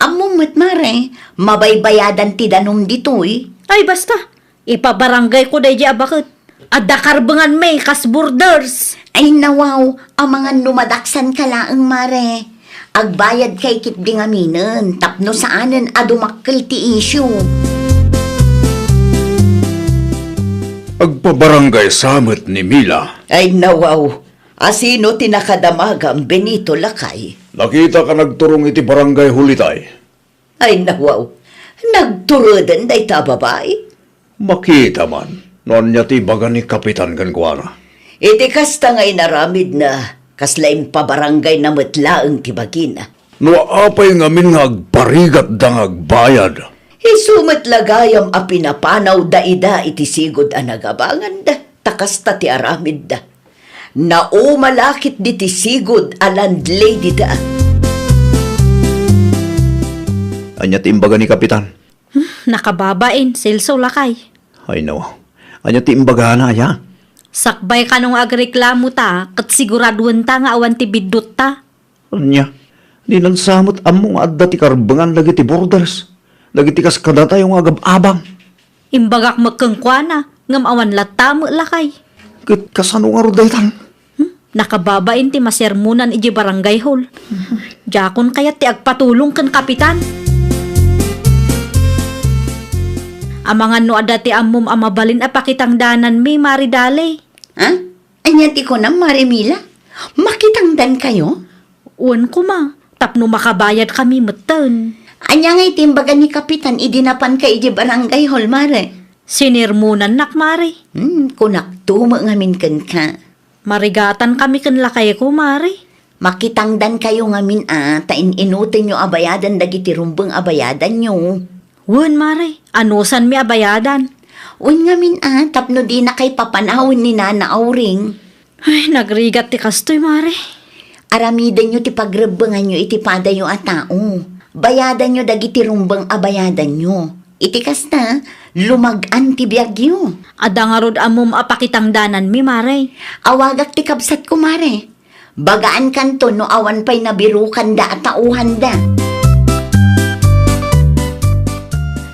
Ammom met, mare, mabaybayadan ti danum ditoy. Ay, basta. Ipabarangayko daydi a baket. Adda karbenganmi kas borders. Ay, nawaw, amangan no madaksanka laeng, mare. Agbayadkay ketdi ngaminen tapno saanen a dumakkel ti issue. Agpabarangay sa met ni Mila. Ay, nawaw. Asino ti nakadamagam, Benito, lakay? Nakitak a nagturong iti barangay hall itay. Ay, nawaw. Nagtureden dayta a babai? Makita man no ania ti ibaga ni Kapitan kenkuana. Iti kasta nga inaramidna, kasla impabarangayna met laeng ti bagina. No apay ngamin nga agparigatda nga agbayad? Isu met la gayam a pinapanawda ida iti sigud a nagabanganda, ta kasta ti aramidda. Nauma la ketdi ti sigud a landladyda. Ania ti imbaga ni Kapitan? Hmm, nakababain, Celso, lakay. Ay, no. Ania ti imbagana, aya? Sakbay kano nga agreklamo ta, ket siguraduenta nga awan ti biddutta. Ania? Di nagsamet ammo nga adda ti karbengan dagiti borders, dagiti kas kadatayo nga agab-abang. Imbagak met kenkuana, ngem awan latta met, lakay. Ket kasano ngarud daytan? Hmm? Nakababain ti masermonan idiay barangay hall. Diakon kayat ti agpatulong ken Kapitan. Amangan no adda ti ammom a mabalin a pakitangdananmi, Mari Dali. Ha? Ania ti kunam, Mari Mila? Makitangdankayo? Wen koma, tapno makabayadkami metten. Ania ngay ti imbaga ni Kapitan idi napanka idiay barangay hall, Mare? Sinermonannak, Mare. Hmm, kunakto met ngamin kenka. Marigatankami ken lakayko, Mare. Makitangdankayo ngamin a, ta in-inutenyo a bayadan dagiti rumbeng a bayadanyo. Wen, Mare, anusanmi a bayadan. Wen ngamin a, tapno dinakay papanawen ni Nana Auring. Ay, nagrigat ti kastoy, Mare. Aramidenyo ti pagrebbenganyo iti padayo a tao. Bayadanyo dagiti rumbeng a bayadanyo. Iti kasta, lumag-an ti biagyo. Adda ngarud ammom a pakitangdananmi, Mare. Awagak ti kabsatko, Mare. Bagaankanto no awan pay nabirokanda a taohanda.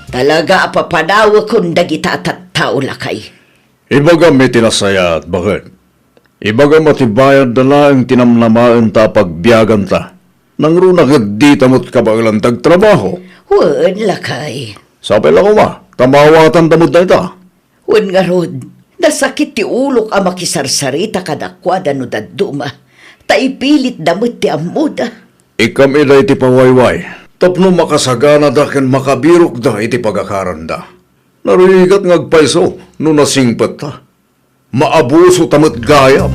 Talaga a papanawekon dagita a tattao, lakay. Ibagam iti nasayaat, baket. Ibagam a ti bayadda laeng ti namnamaenta a pagbiaganta. Nangruna ket dita met kabaelan ti agtrabaho. Wen, lakay. Sapay la koma, ta maawatanda met dayta. Wen ngarud, nasakit ti ulok a makisarsarita kadakuada no dadduma, ta ipilitda met ti ammoda. Ikkam ida iti pawayway, tapno makasaganada ken makabirokda iti pagakaranda. Narigat nga agpayso no nasingpetta. Maabusota met gayam.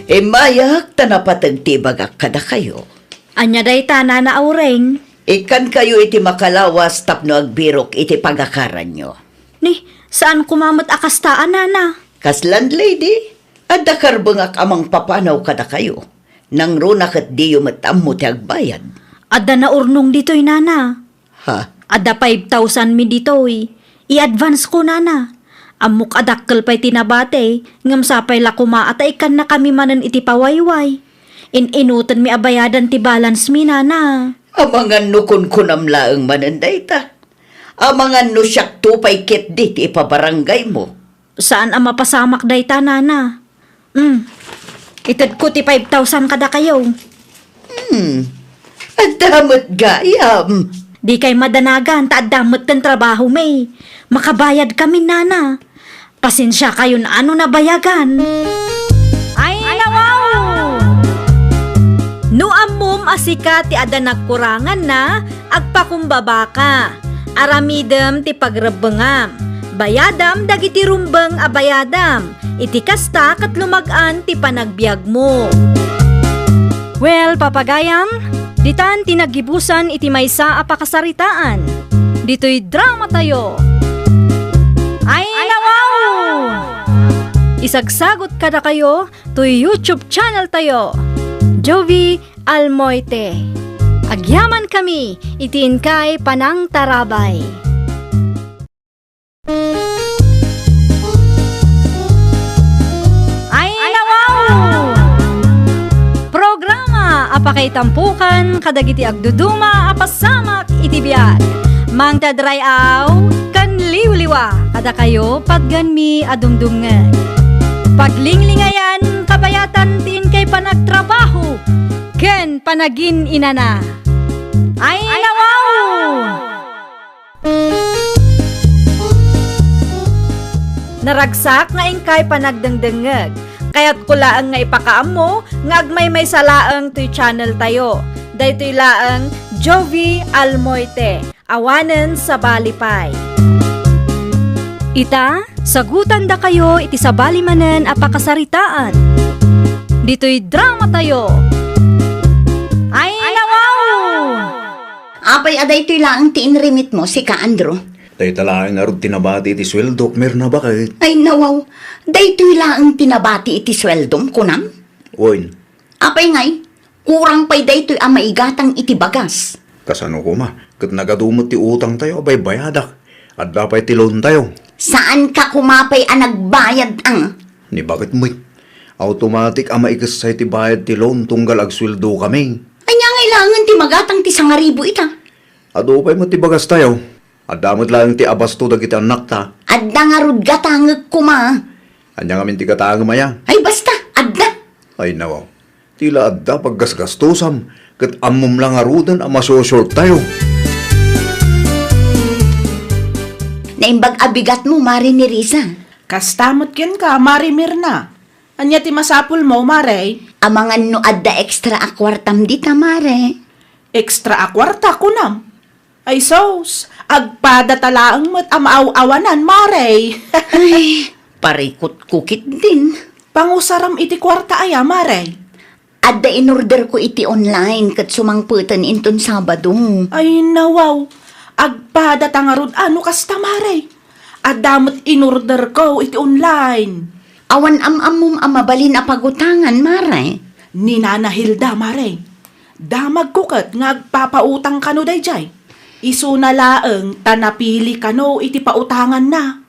Immayak ta napateg ti ibagak kadakayo. Ania dayta, Nana Auring? Ikkankayo iti makalawas tapno agbirok iti pagakaranyo. Ni, saan koma met a kasta a, Nana? Kas landlady, adda karbengak a mangpapanaw kadakayo. Nangruna ket diyo met ammo ti agbayad. Adda naurnong ditoy, Nana. Ha? Adda five thousand mi ditoy. I-advance ko, Nana. Ammok a dakkel pay ti nabati, ngem sapay la koma a ta ikkannakami manen iti pawayway. In-inutenmi a bayadan ti balance mi, Nana. Amangan no kunkunam laeng manen dayta. Amangan no siakto pay ketdi ti ipabarangaymo. Saan a mapasamak dayta, Nana. Hmm. Itedko ti five thousand kadakayo. Hmm. Adda met gayam. Dikay madanagan ta adda metten trabahomi. Makabayadkami, Nana. Pasensiakayon a no nabayagan. Ay, nawaw! No ammom a sika ti adda nagkuranganna, agpakumbabaka. Aramidem ti pagrebbengam. Bayadam dagiti rumbeng a bayadam. Iti kasta, ket lumag-an ti panagbiagmo. Well, papagayam, ditan ti naggibusan iti maysa a pakasaritaan. Ditoy dramatayo. Ay, nawaw! Isagsagot kadakayo toy YouTube channel tayo, Jovi Almoite. Agyamankami iti inkay panangtarabay. Pakaitampokan kadagiti agduduma a pasamak iti biag. Mangted ray-aw ken liwliwa kadakayo patgenmi a dumdumngeg. Paglinglingayan kabayatan ti inkay panagtrabaho ken panagin-inana. Ay, nawaw! Naragsak nga inkay panagdengdengngeg. Kayatko laeng nga ipakaammo nga agmaymaysa laeng toy channel tayo. Daytoy laeng Jovi Almoite, awanen sabali pay. Ita, sagutandakayo iti sabali manen a pakasaritaan. Ditoy drama tayo. Ay, nawaw! Apay a daytoy laeng ti inrimitmo, sika, Andrew? Dayta laeng ngarud ti nabati iti sueldok, Mirna, baket. Ay, nawaw. Daytoy laeng ti nabati iti sueldom, kunam? Wen. Apay ngay, kurang pay daytoy a maigatang iti bagas. Kasano koma? Ket nagadu met ti utangtayo a baybayadak. Adda pay ti loantayo. Saanka koma pay a nagbayad, a? Ni baket met. Automatic a maikessay ti bayad ti loan tunggal agsueldokami. Ania ngay laengen ti magatang ti sangaribu ita? Adu pay met ti bagastayo. Adda met laeng ti abasto dagiti annakta. Adda ngarud gatangek koma. Ania ngamin ti gatangem aya? Ay, basta, adda. Ay, nawaw. Ti la adda paggasgastosam, ket ammom la ngaruden a masosorttayo. Naimbag a bigatmo, Mare Nerissa. Kasta met kenka, Mare Mirna. Ania ti masapulmo, Mare? Amangan no adda extra a kuartam dita, Mare. Extra a kuarta, kunam? Ay sus, agpadata laeng met a maaw-awanan, Mare. Ay, parikutko ketdin. Pangusaram iti kuarta aya, Mare? Adda inorderko iti online ket sumangpeten inton Sabado. Ay, nawaw. Agpadata ngarud a no kasta, Mare. Adda met inorderko iti online. Awan am-ammom a mabalin a pagutangan, Mare? Ni Nana Hilda, Mare. Damagko ket nga agpapautang kano daydiay. Isuna laeng ta napili kano iti pautanganna.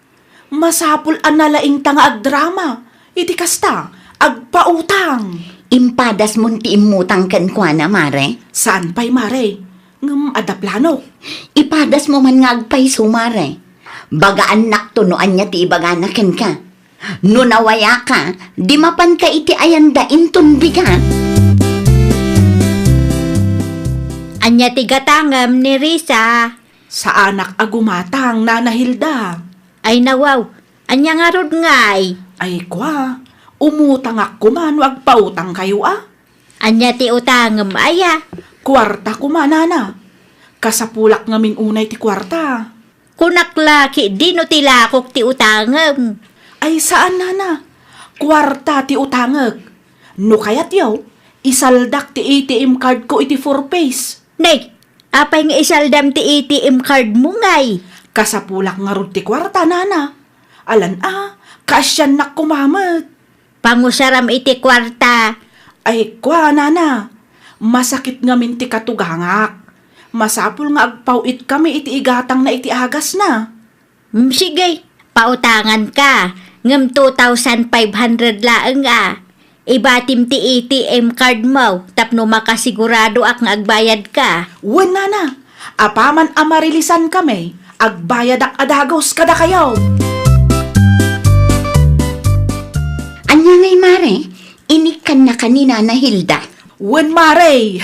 Masapul a nalaingta nga agdrama iti kasta, agpautang. Impadasmon ti immutang kenkuana, Mare? Saan pay, Mare. Ngem adda plano. Ipadasmo man nga agpayso, Mare. Bagaannakto no ania ti ibagana kenka. No nawayaka, di mapanka iti ayanda inton bigat. Ania ti gatangem, Nerissa? Saanak a gumatang, Nana Hilda. Ay, nawaw, ania ngarud ngay? Ay, kua, umutangak koma no agpautangkayo a. Ania ti utangem aya? Kuarta koma, Nana. Kasapulak ngamin unay ti kuarta. Kunak la ketdi no ti lakok ti utangem. Ay, saan, Nana. Kuarta ti utangek. No kayatyo, isaldak ti A T M card ko iti Four Ps. Nay, apay nga isaldam ti A T M card mo ngay? Kasapulak ngarud ti kuarta, Nana. Alan a, kaasiannak koma met. Pangusaram iti kuarta. Ay, kua, Nana. Masakit ngamin ti katugangak. Masapul nga agpaw-itkami iti igatangna iti agasna. Mm, sige, pautanganka. Ngem two thousand five hundred laeng a. Ibatim ti A T M card mo tapno makasiguradoak nga agbayadka. Wen, Nana. Apaman a marilisankami, agbayadak a dagus kadakayo. Ania ngay, Mare? Inikkannaka ni Nana Hilda? Wen, Mare.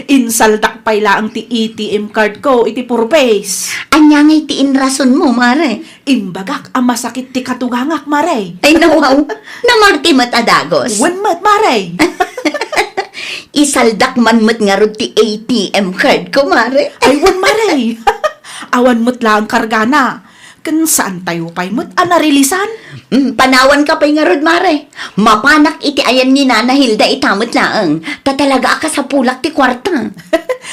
Insaldak pay laeng ti A T M card ko iti Four Ps. Ania ngay ti inrasonmo, Mare? Imbagak a masakit ti katugangak, Mare. Ay, nawaw. Namati met a dagus. Wen met, Mare. Isaldak man met ngarud ti A T M card ko, Mare. Ay, wen, Mare. Awan met laeng kargana. Ken saantayo pay met a narilisan? Mm, panawanka pay ngarud, Mare. Mapanak iti ayan ni Nana Hilda ita met laeng. Ta talaga a kasapulak ti kuarta.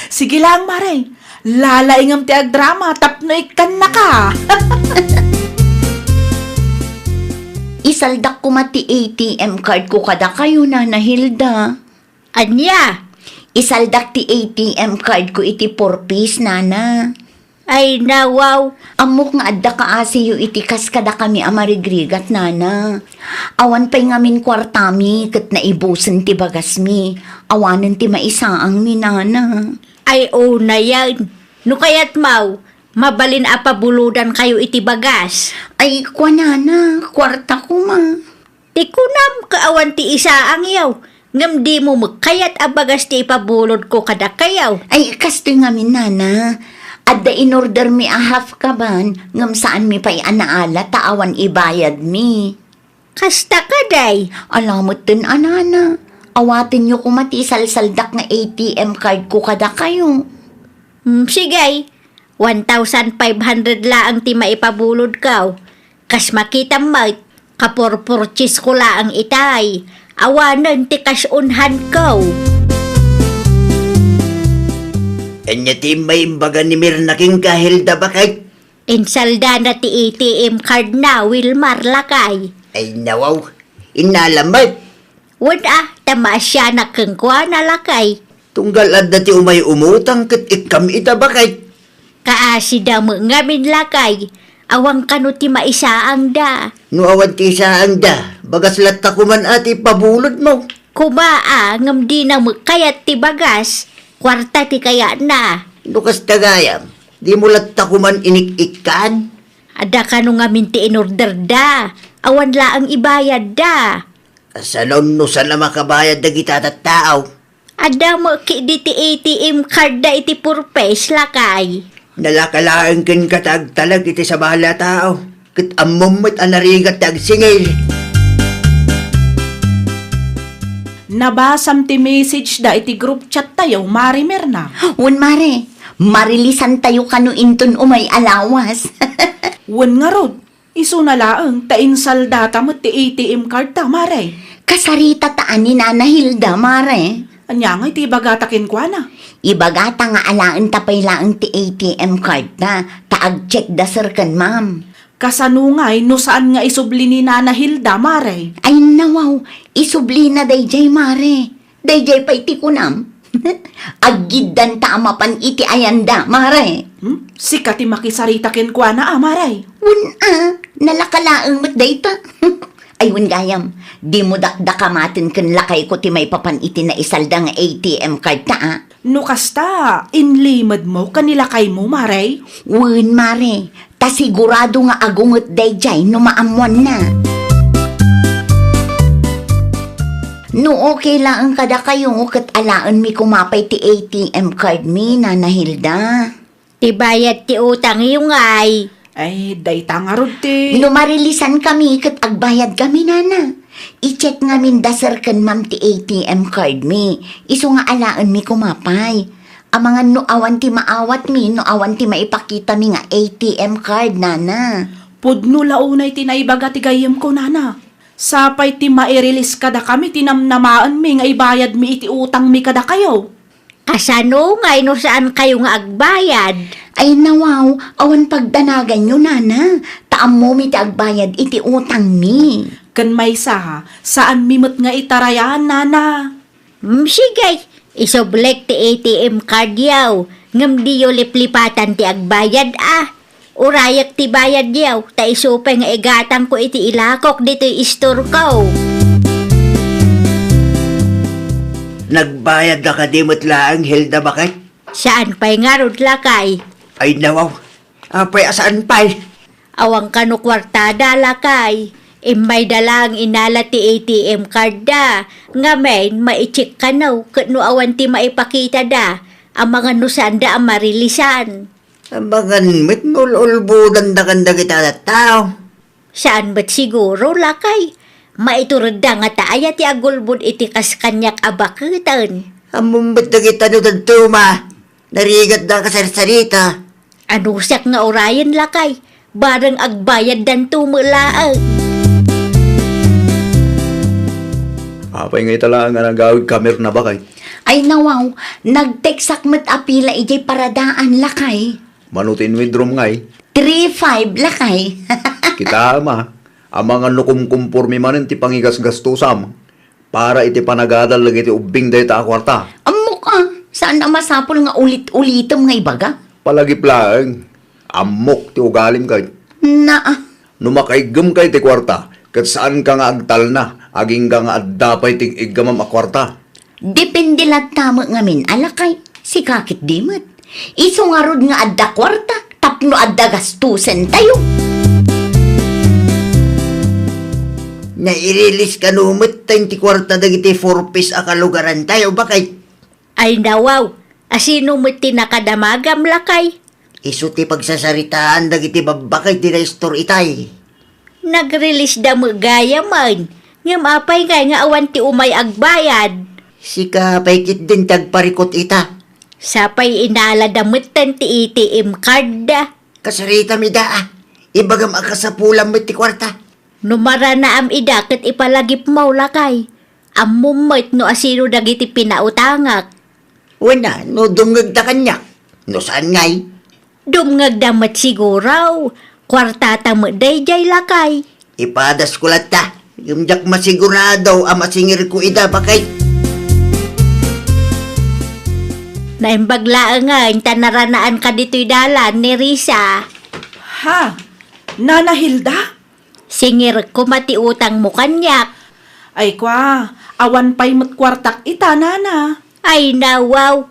Sige laeng, Mare. Lalaingem ti agdrama tapno ikkannaka. Isaldak koma ti A T M card ko kadakayo, Nana Hilda. Ania? Isaldak ti A T M card ko iti Four Ps, Nana. Ay, nawaw. Ammok nga adda kaasiyo iti kas kadakami a marigrigat, nana. Awan pay ngamin kuartami ket naibusen ti bagasmi. Awanen ti maisaangmi, nana. Ay, unayen. No kayatmaw, mabalin a pabulodankayo iti bagas. Ay, kuanana, kuarta koma. Ti kunam, kaawan ti isaangyo, ngem dimo met kayat a bagas ti ipabulodko kadakayo. Ay, kastoy ngamin, nana. Adda inordermi a half kaban, ngem saanmi pay a naala ta awan ibayadmi. Kasta kadi? Ala metten a, nana. Awatenyo koma ti isalsaldak nga A T M cardko kadakayo. Hmm, sige. One thousand five hundred laeng ti maipabulodko. Kas makitam met, kapurpurchesko laeng itay. Awanen ti kas-onhanko. Ania ti immay imbaga ni Mirna kenka, Hilda, baket? Insaldana ti A T M cardna, Wilmar, lakay. Ay, nawaw. Innalam met. Wen a, ta maasianak kenkuana, lakay. Tunggal adda ti umay umutang ket ikkam ita, baket. Kaasida met ngamin, lakay. Awan kano ti maisaangda. No awan ti isaangda, bagas latta koman a ti ipabulodmo. Koma a, ngem dina met kayat ti bagas. Kuarta ti kayatna. No kasta gayam, dimo latta koman inik-ikkan? Adda kano ngamin ti inorderda. Awan laeng ibayadda. Kasano no saan a makabayad dagita tattao? Adda met ketdi ti A T M cardda iti purpose, lakay. Nalaka laeng kenka ta agtalek iti sabali a tao, ket ammom met a narigat ti agsingir. Nabasam ti message da iti group chat tayo, Mare Mirna. Wen, Mare, marilisantayo kano inton umay a lawas. Wen ngarud, isuna laeng ta insaldata met ti A T M card ta, Mare. Kasarita ta a ni Nana Hilda, Mare. Ania ngay ti ibagata kenkuana? Ibagata nga alaenta pay laeng ti A T M card ta, ta ag-check da sir ken ma'am. Kasano ngay no saan nga isubli ni Nana Hilda, Mare? Ay, nawaw, isublina dayjay, Mare. Dayjay pay ti kunam. Aggiddanta a mapan iti ayanda, Mare. Hmm? Sika ti makisarita kenkuana a, Mare? Wen a, nalaka laeng met dayta. Ay, wen gayam, dimo dakdakamaten ken lakayko ti maipapan iti naisalda nga A T M card ta a. No kasta, inlimedmo ken ni lakaymo, Mare? Wen, Mare. Ta sigurado nga agunget dayjay no maammoanna. No okay laeng kadakayo, ket alaenmi koma pay ti A T M card mi, Nana Hilda. Ti bayad ti utangyo ngay. Ay, dayta ngarud ti. No marilisan kami, ket agbayad kami, Nana. I-check ngamin da sir ken ma'am ti A T M card mi. Isu nga alaenmi koma pay. Amangan no awan ti maawatmi, no awan ti maipakitami nga A T M card, nana. Pudno la unay ti naibaga ti gayyemko, nana. Sapay ti mairilis kadakami ti namnamaenmi nga ibayadmi iti utangmi kadakayo. Kasano ngay no saankayo nga agbayad? Ay, nawaw, awan pagdanaganyo, nana. Ta ammomi ti agbayad iti utangmi. Ken maysa, saanmi met nga itarayan, nana. Mm, sige, isublek ti A T M card yaw, ngem diyo liplipatan ti agbayad, a. Urayek ti bayad yaw, ta isu pay nga igatangko iti ilakok ditoy istorko. Nagbayad da kadi met laeng, Hilda, baket? Saan pay ngarud, lakay? Ay, nawaw. Apay a saan pay? Awan kano kuartada, lakay. Immay da laeng inala ti A T M card da. Ngamin, maicheck kano ket no awan ti maipakita da. Amangan no saan da a marilisan. Amangan met no ul-ulbodan da kan dagita a tattao. Saan met siguro, lakay. Maituredda ngata aya ti agulbod iti kas kaniak a baketen. Ammom met dagita no dadduma. Narigatda a kasarsarita. Anusiak nga urayen, lakay. Bareng agbayaddanto met laeng. Apay nga ita laeng a nagawid ka, Mirna, baket? Ay, nawaw. Nag-textak met a pila idiay paradaan, lakay. Mano ti inwidrom ngay? Three five, lakay. Kitaem a. Amangan no kumkumpormi manen ti pangigasgastosam para iti panagadal dagiti ubbing dayta a kuarta. Ammok a, saan a masapul nga ulit-ulitem nga ibaga? Palagip laeng. Ammok ti ugalim kay. Naa. No makaiggem kay ti kuarta, ket saanka nga agtalna, agingga nga adda pay ti iggamam a kuarta. Depende latta met ngamin a lakay, sika ket di met. Isu ngarud nga adda kuarta tapno adda gastusen tayo. Nairilis kano met ti kuarta dagiti four Ps a kalugaran tayo, bakay? Ay nawaw, asino met ti nakadamagam, lakay? Isu ti pagsasaritaan dagiti babbakay ti naistor itay. Nagrilis da met gayamen, ngem apay ngay nga awan ti umay agbayad? Sika pay ketdin ti agparikut ita. Sapay inala da metten ti A T M card da. Kasaritam ida, ah. Ibagam a kasapulam met ti kuarta. No maranaam ida ket ipalagipmo, lakay. Ammom met no asino dagiti pinautangak. Wen a, no dumngegda kaniak. No saan ngay? Dumngegda met siguro. Kuartata met daydiay, lakay. Ipadasko latta. Ngem diak masigurado a masingirko ida, bakay. Naimbag laengen ta naranaanka ditoy dalan ni Risa. Ha? Nana Hilda? Singirek koma ti utangmo kaniak. Ay kua, awan pay met kuartak ita, nana. Ay nawaw,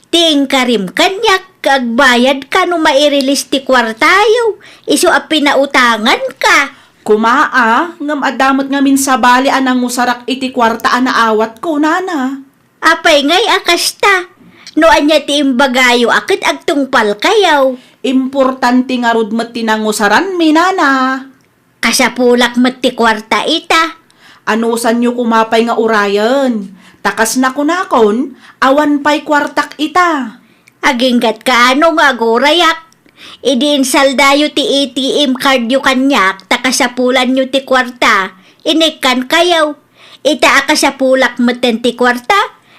ti inkarim kaniak, agbayadka no mairilis ti kuartayo, isu a pinautanganka. Kuma a, ngem adda met ngamin sabali a nangusarak iti kuarta a naawatko, nana. Apay ngay a kasta? No ania ti imbagayo a ket agtungpalkayo? Importante ngarud met ti nangusaranmi, nana. Kasapulak met ti kuarta ita. Anusanyo koma pay nga urayen. Ta kas nakunakon, awan pay kuartak ita. Aginggatka ano nga agurayak? Idi insaldayo ti A T M cardyo kaniak ta kasapulanyo ti kuarta, inikkankayo. Ita a kasapulak metten ti kuarta,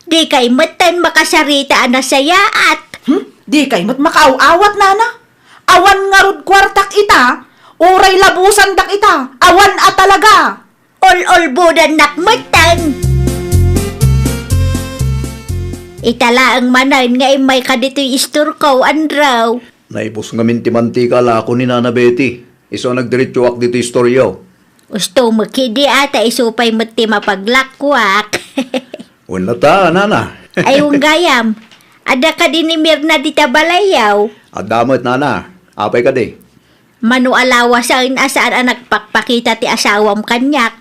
dikay metten makasarita a nasayaat. Hmm? Dikay met makaaw-awat, nana? Awan ngarud kuartak ita, uray labusandak ita, awan a talaga. Ol-olbudannak metten. Ita laeng manen nga immayka ditoy istorko, Andrew. Naibus ngamin ti mantika a lako ni Nana Betty. Isu a nagdiretsoak ditoy istoryo. Usto met kidi a ta isu pay met ti mapaglakoak. Wen latta, nana. Ay, wen gayam. Adda kadi ni Mirna dita balayyo? Adda met, nana. Apay kadi? Mano a lawasen a saan a nagpakpakita ti asawam kaniak?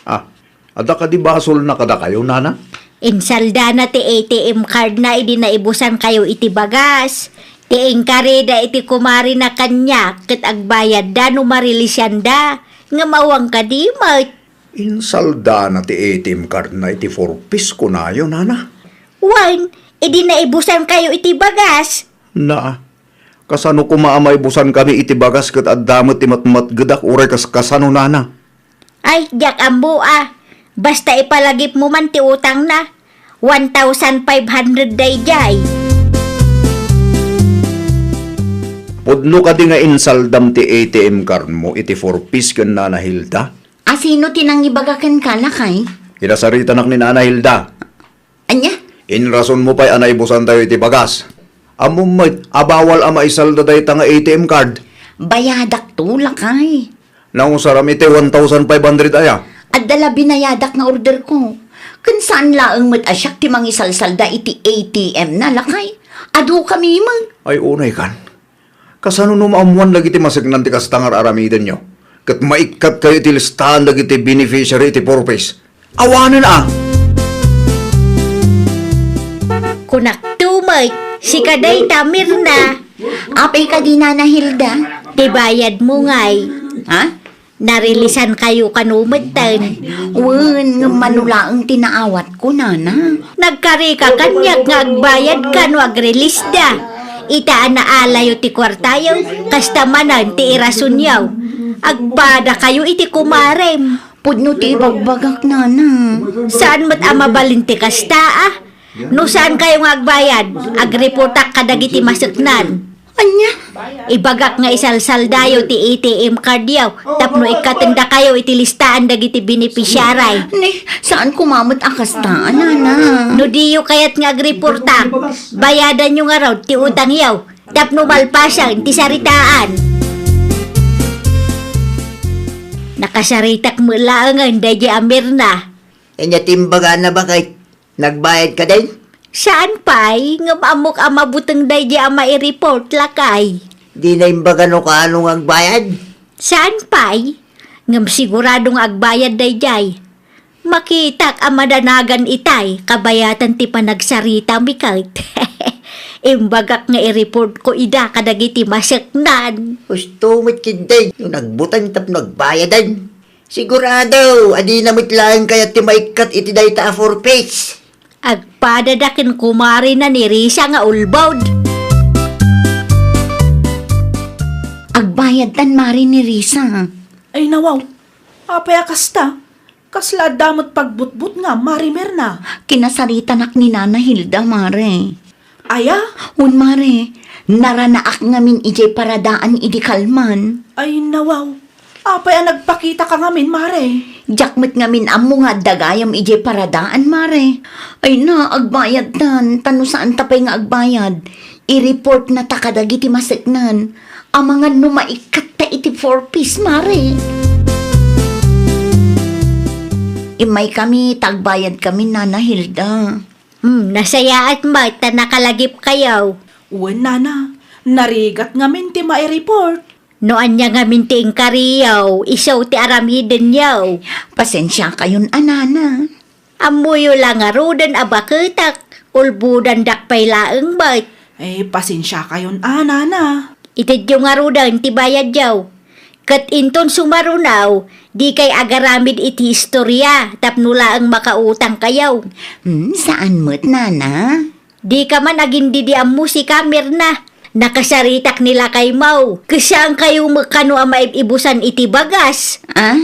Ah, adda kadi basolna kadakayo, nana? Insaldana ti A T M cardna idi naibusankayo iti bagas. Ti inkarida iti kumarina kaniak ket agbayadda no marilisianda. Ngem awan kadi met. Insaldana ti A T M cardna iti four Ps kunayo, nana? Wen, idi naibusankayo iti bagas. Na, kasano koma a maibusankami iti bagas ket adda met ti matmatgedak uray kas-, kasano, nana? Ay, diak ammo a. Basta ipalagipmo man ti utangna. One thousand five hundred daydiay. Pudno kadi nga insaldam ti A T M cardmo iti four Ps ken Nana Hilda? Asino ti nangibaga kenka, lakay? Kinasaritanak ni Nana Hilda. Ania? Inrasonmo pay a naibusantayo iti bagas. Ammom met a bawal a maisalda dayta nga A T M card. Bayadak to, lakay. Nangusaram iti one thousand five hundred aya? Adda la binayadak nga order ko. Ken saan laeng met a siak ti mangisalsalda iti A T M na, lakay. Adu kami met. Ay, unay kan. Kasano no maammoan dagiti maseknan ti kasta nga ar-aramidenyo? Ket maikkat kayo iti listaan dagiti beneficiary iti four Ps? Awanen a! Kunak to met, sika dayta, Mirna. Apay kadi, Nana Hilda? Ti bayadmo ngay. Ha? Narilisan kayo kano metten. Wen, ngem mano laeng ti naawatko, nana. Nagkarika kaniak nga agbayad kano agrilisda. Ita a naalayo ti kuartayo, kasta manen ti irasonyo. Agpada kayo iti kumarem. Pudno ti ibagbagak, nana. Saan met a mabalin ti kasta, a? No saan kayo nga agbayad, agreportak kadagiti maseknan. Ania? Ibagak nga isalsaldayo ti A T M cardyo tapno ikkatendakayo iti listaan dagiti beneficiary. Ni, saan koma met a kasta, nana? No diyo kayat nga agreportak, bayadanyo ngarud ti utangyo. Tapno malpasen ti saritaan. Nakasaritak met laengen daydiay a Mirna. Ania ti imbagana, baket? Nagbayad ka din? Saan pay, ngem ammok a mabuteng daydiay a maireport, lakay. Di na imbaga no kaano nga agbayad? Saan pay, ngem sigurado nga agbayad daydiay. Makitak a madanagan itay, kabayatan ti panagsarita mi ket. Imbagak nga i-report ko ida kadagiti maseknan. Husto met ketdi, no nagbuteng tapno agbayadan. Sigurado, adina met laeng kayat ti maikkat iti dayta a four Ps. Agpadada ken kumarina ni Risa nga ulbod. Agbayadtan, Mare, ni Risa. Ay, nawaw. Apay a kasta? Kasla adda met pagbutbutngam, Mare Mirna? Kinasaritanak ni Nana Hilda, Mare. Aya? Wen, Mare, naranaak ngamin idiay paradaan idi kalman. Ay, nawaw. Apay a nagpakitaka ngamin, Mare? Diak met ngamin ammo nga adda gayam idiay paradaan, Mare. Ay na, agbayadtan, ta no saanta pay nga agbayad, i-report nata kadagiti maseknan. Amangan no maikkatta iti four Ps, Mare. Immaykami, ta agbayadkami, Nana Hilda. Hmm, nasayaat met ta nakalagipkayo. Wen, Nana, narigat ngamin ti maireport. No ania ngamin ti inkariyo, isu ti aramidenyo. Pasensiakayon a, Nana. Ammoyo la ngaruden a baketak, ulbodandak pay laeng met. Eh, pasensiakayon a, Nana. Itedyo ngaruden ti bayadyo. Ket inton sumaruno, dikay agaramid iti istoria tapno laeng makautangkayo. Hmm, saan met, Nana? Dika man agindidi ammo sika, Mirna. Nakasaritak ni lakaymo. Ket saankayo met kano a maib-ibusan iti bagas? Ah?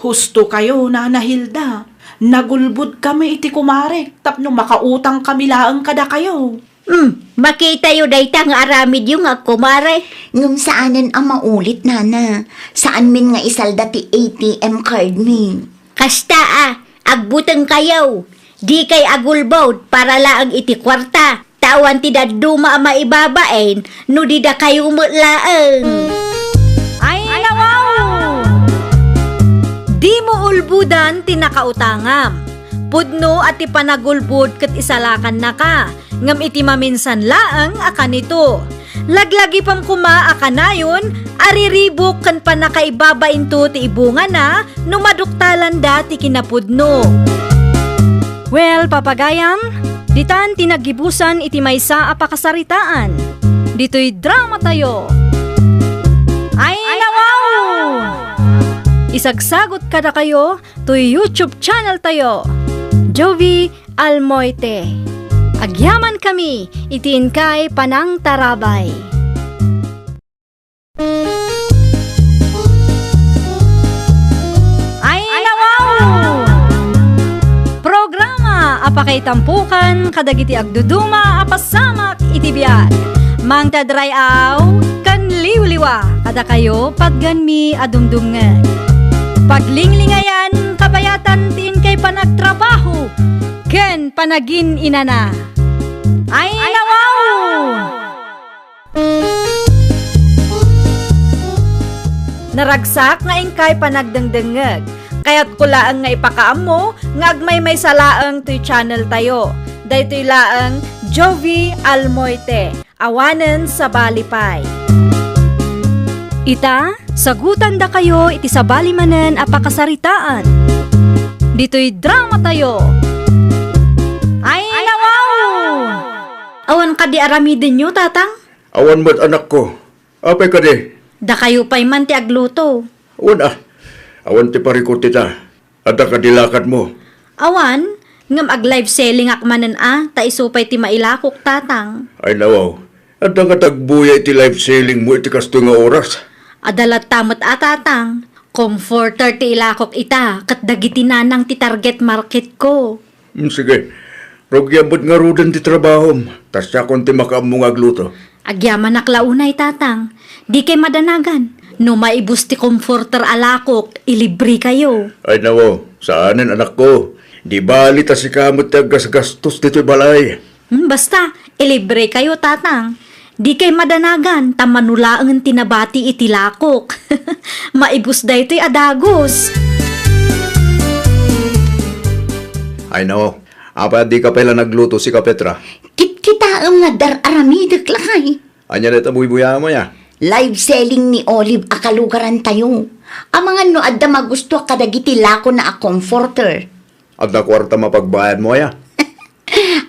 Hustokayo, Nana Hilda. Nagulbodkami iti kumarek tapno makautangkami laeng kadakayo. Hmm, makitayo dayta nga aramidyo nga agkumare. Ngem saanen a maulit, Nana. Saanmin nga isalda ti A T M cardmi. Kasta a, agbutengkayo. Dikay agulbod para laeng iti kuarta. Ta awan ti dadduma a maibabain no di dakayo met laeng. Ay, nawaw! Dimo ulbodan ti nakautangam. Pudno a ti panagulbod ket isalakannaka, ngem iti maminsan laeng a kanito. Laglagipem koma a kanayon a riribuk ken pannakaibabainto ti ibungana no maduktalanda ti kinapudno. Well, papagayam, ditan ti naggibusan iti maysa a pakasaritaan. Ditoy dramatayo. Ay, nawaw! Isagsagot kadakayo toy YouTube channel tayo, Jovie Almoite. Agyamankami iti inkay panangtarabay. Ay, nawaw! Programa a pakaitampokan kadagiti agduduma a pasamak iti biag. Mangted ray-aw ken liwliwa kadakayo, patgenmi a dumdumngeg. Paglinglingayan, kabayatan ti inkay panagtrabaho ken panagin-inana. Ay, nawaw! Naragsak nga inkay panagdengdengngeg. Kayatko laeng nga ipakaammo nga agmaymaysa laeng toy channel tayo. Daytoy laeng Jovie Almoite, awanen sabali pay. Ita, sagutandakayo iti sabali manen a pakasaritaan. Ditoy dramatayo. Ay, nawaw! Awan kadi aramidenyo, Tatang? Awan met, anakko. Apay kadi? Dakayo pay man ti agluto. Awan a. Awan ti parikut ita. Adda kadi lakadmo? Awan, ngem ag-live selling-ak manen a, ta isu pay ti mailakok, Tatang. Ay nawaw, adda nga tagbuya iti live selling mo iti kastoy nga oras? Adda latta met a, Tatang. Comforter ti ilakok ita, ket dagiti nanang ti target market ko. Mm, sige. Rugiam met ngaruden ti trabahom, ta siakon ti makaammo nga agluto. Agyamanak la unay, Tatang. Dikay madanagan. No maibus ti comforter a lakok, ilibrekayo. Ay nawo, saanen, anakko. Di bali ta sika met ti aggasgastos ditoy balay. Hmm, basta, ilibrekayo, Tatang. Dikay madanagan, ta mano laengen ti nabati iti lakok. Maibus daytoy a dagus. Ay, nao. Apay a dika pay la nagluto, sika, Petra? Kitkitaem nga dar-aramidek, lakay. Ania dayta buybuyaem, aya? Live selling ni Olive a kalugarantayo. Amangan no adda magustuak kadagiti lakona a comforter. Adda kuartam a pagbayadmo, aya?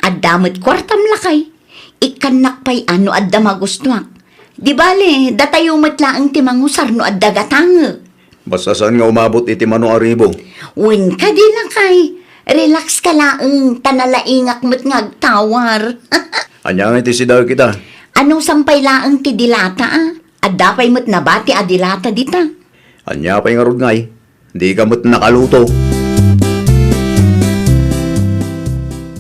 Adda met kuartam, lakay. Ikkannak pay a no adda magustuak. Di bale, datayo met laeng ti mangusar no adda gatangek. Basta saan nga umabot iti mano a ribu. Wen kadi, lakay, relax ka laeng, ta nalaingak met nga agtawar. Ania nga iti sidaek ita? Anusam pay laeng ti dilata, a? Adda pay met nabati a dilata dita. Ania pay ngarud ngay? Dika met nakaluto.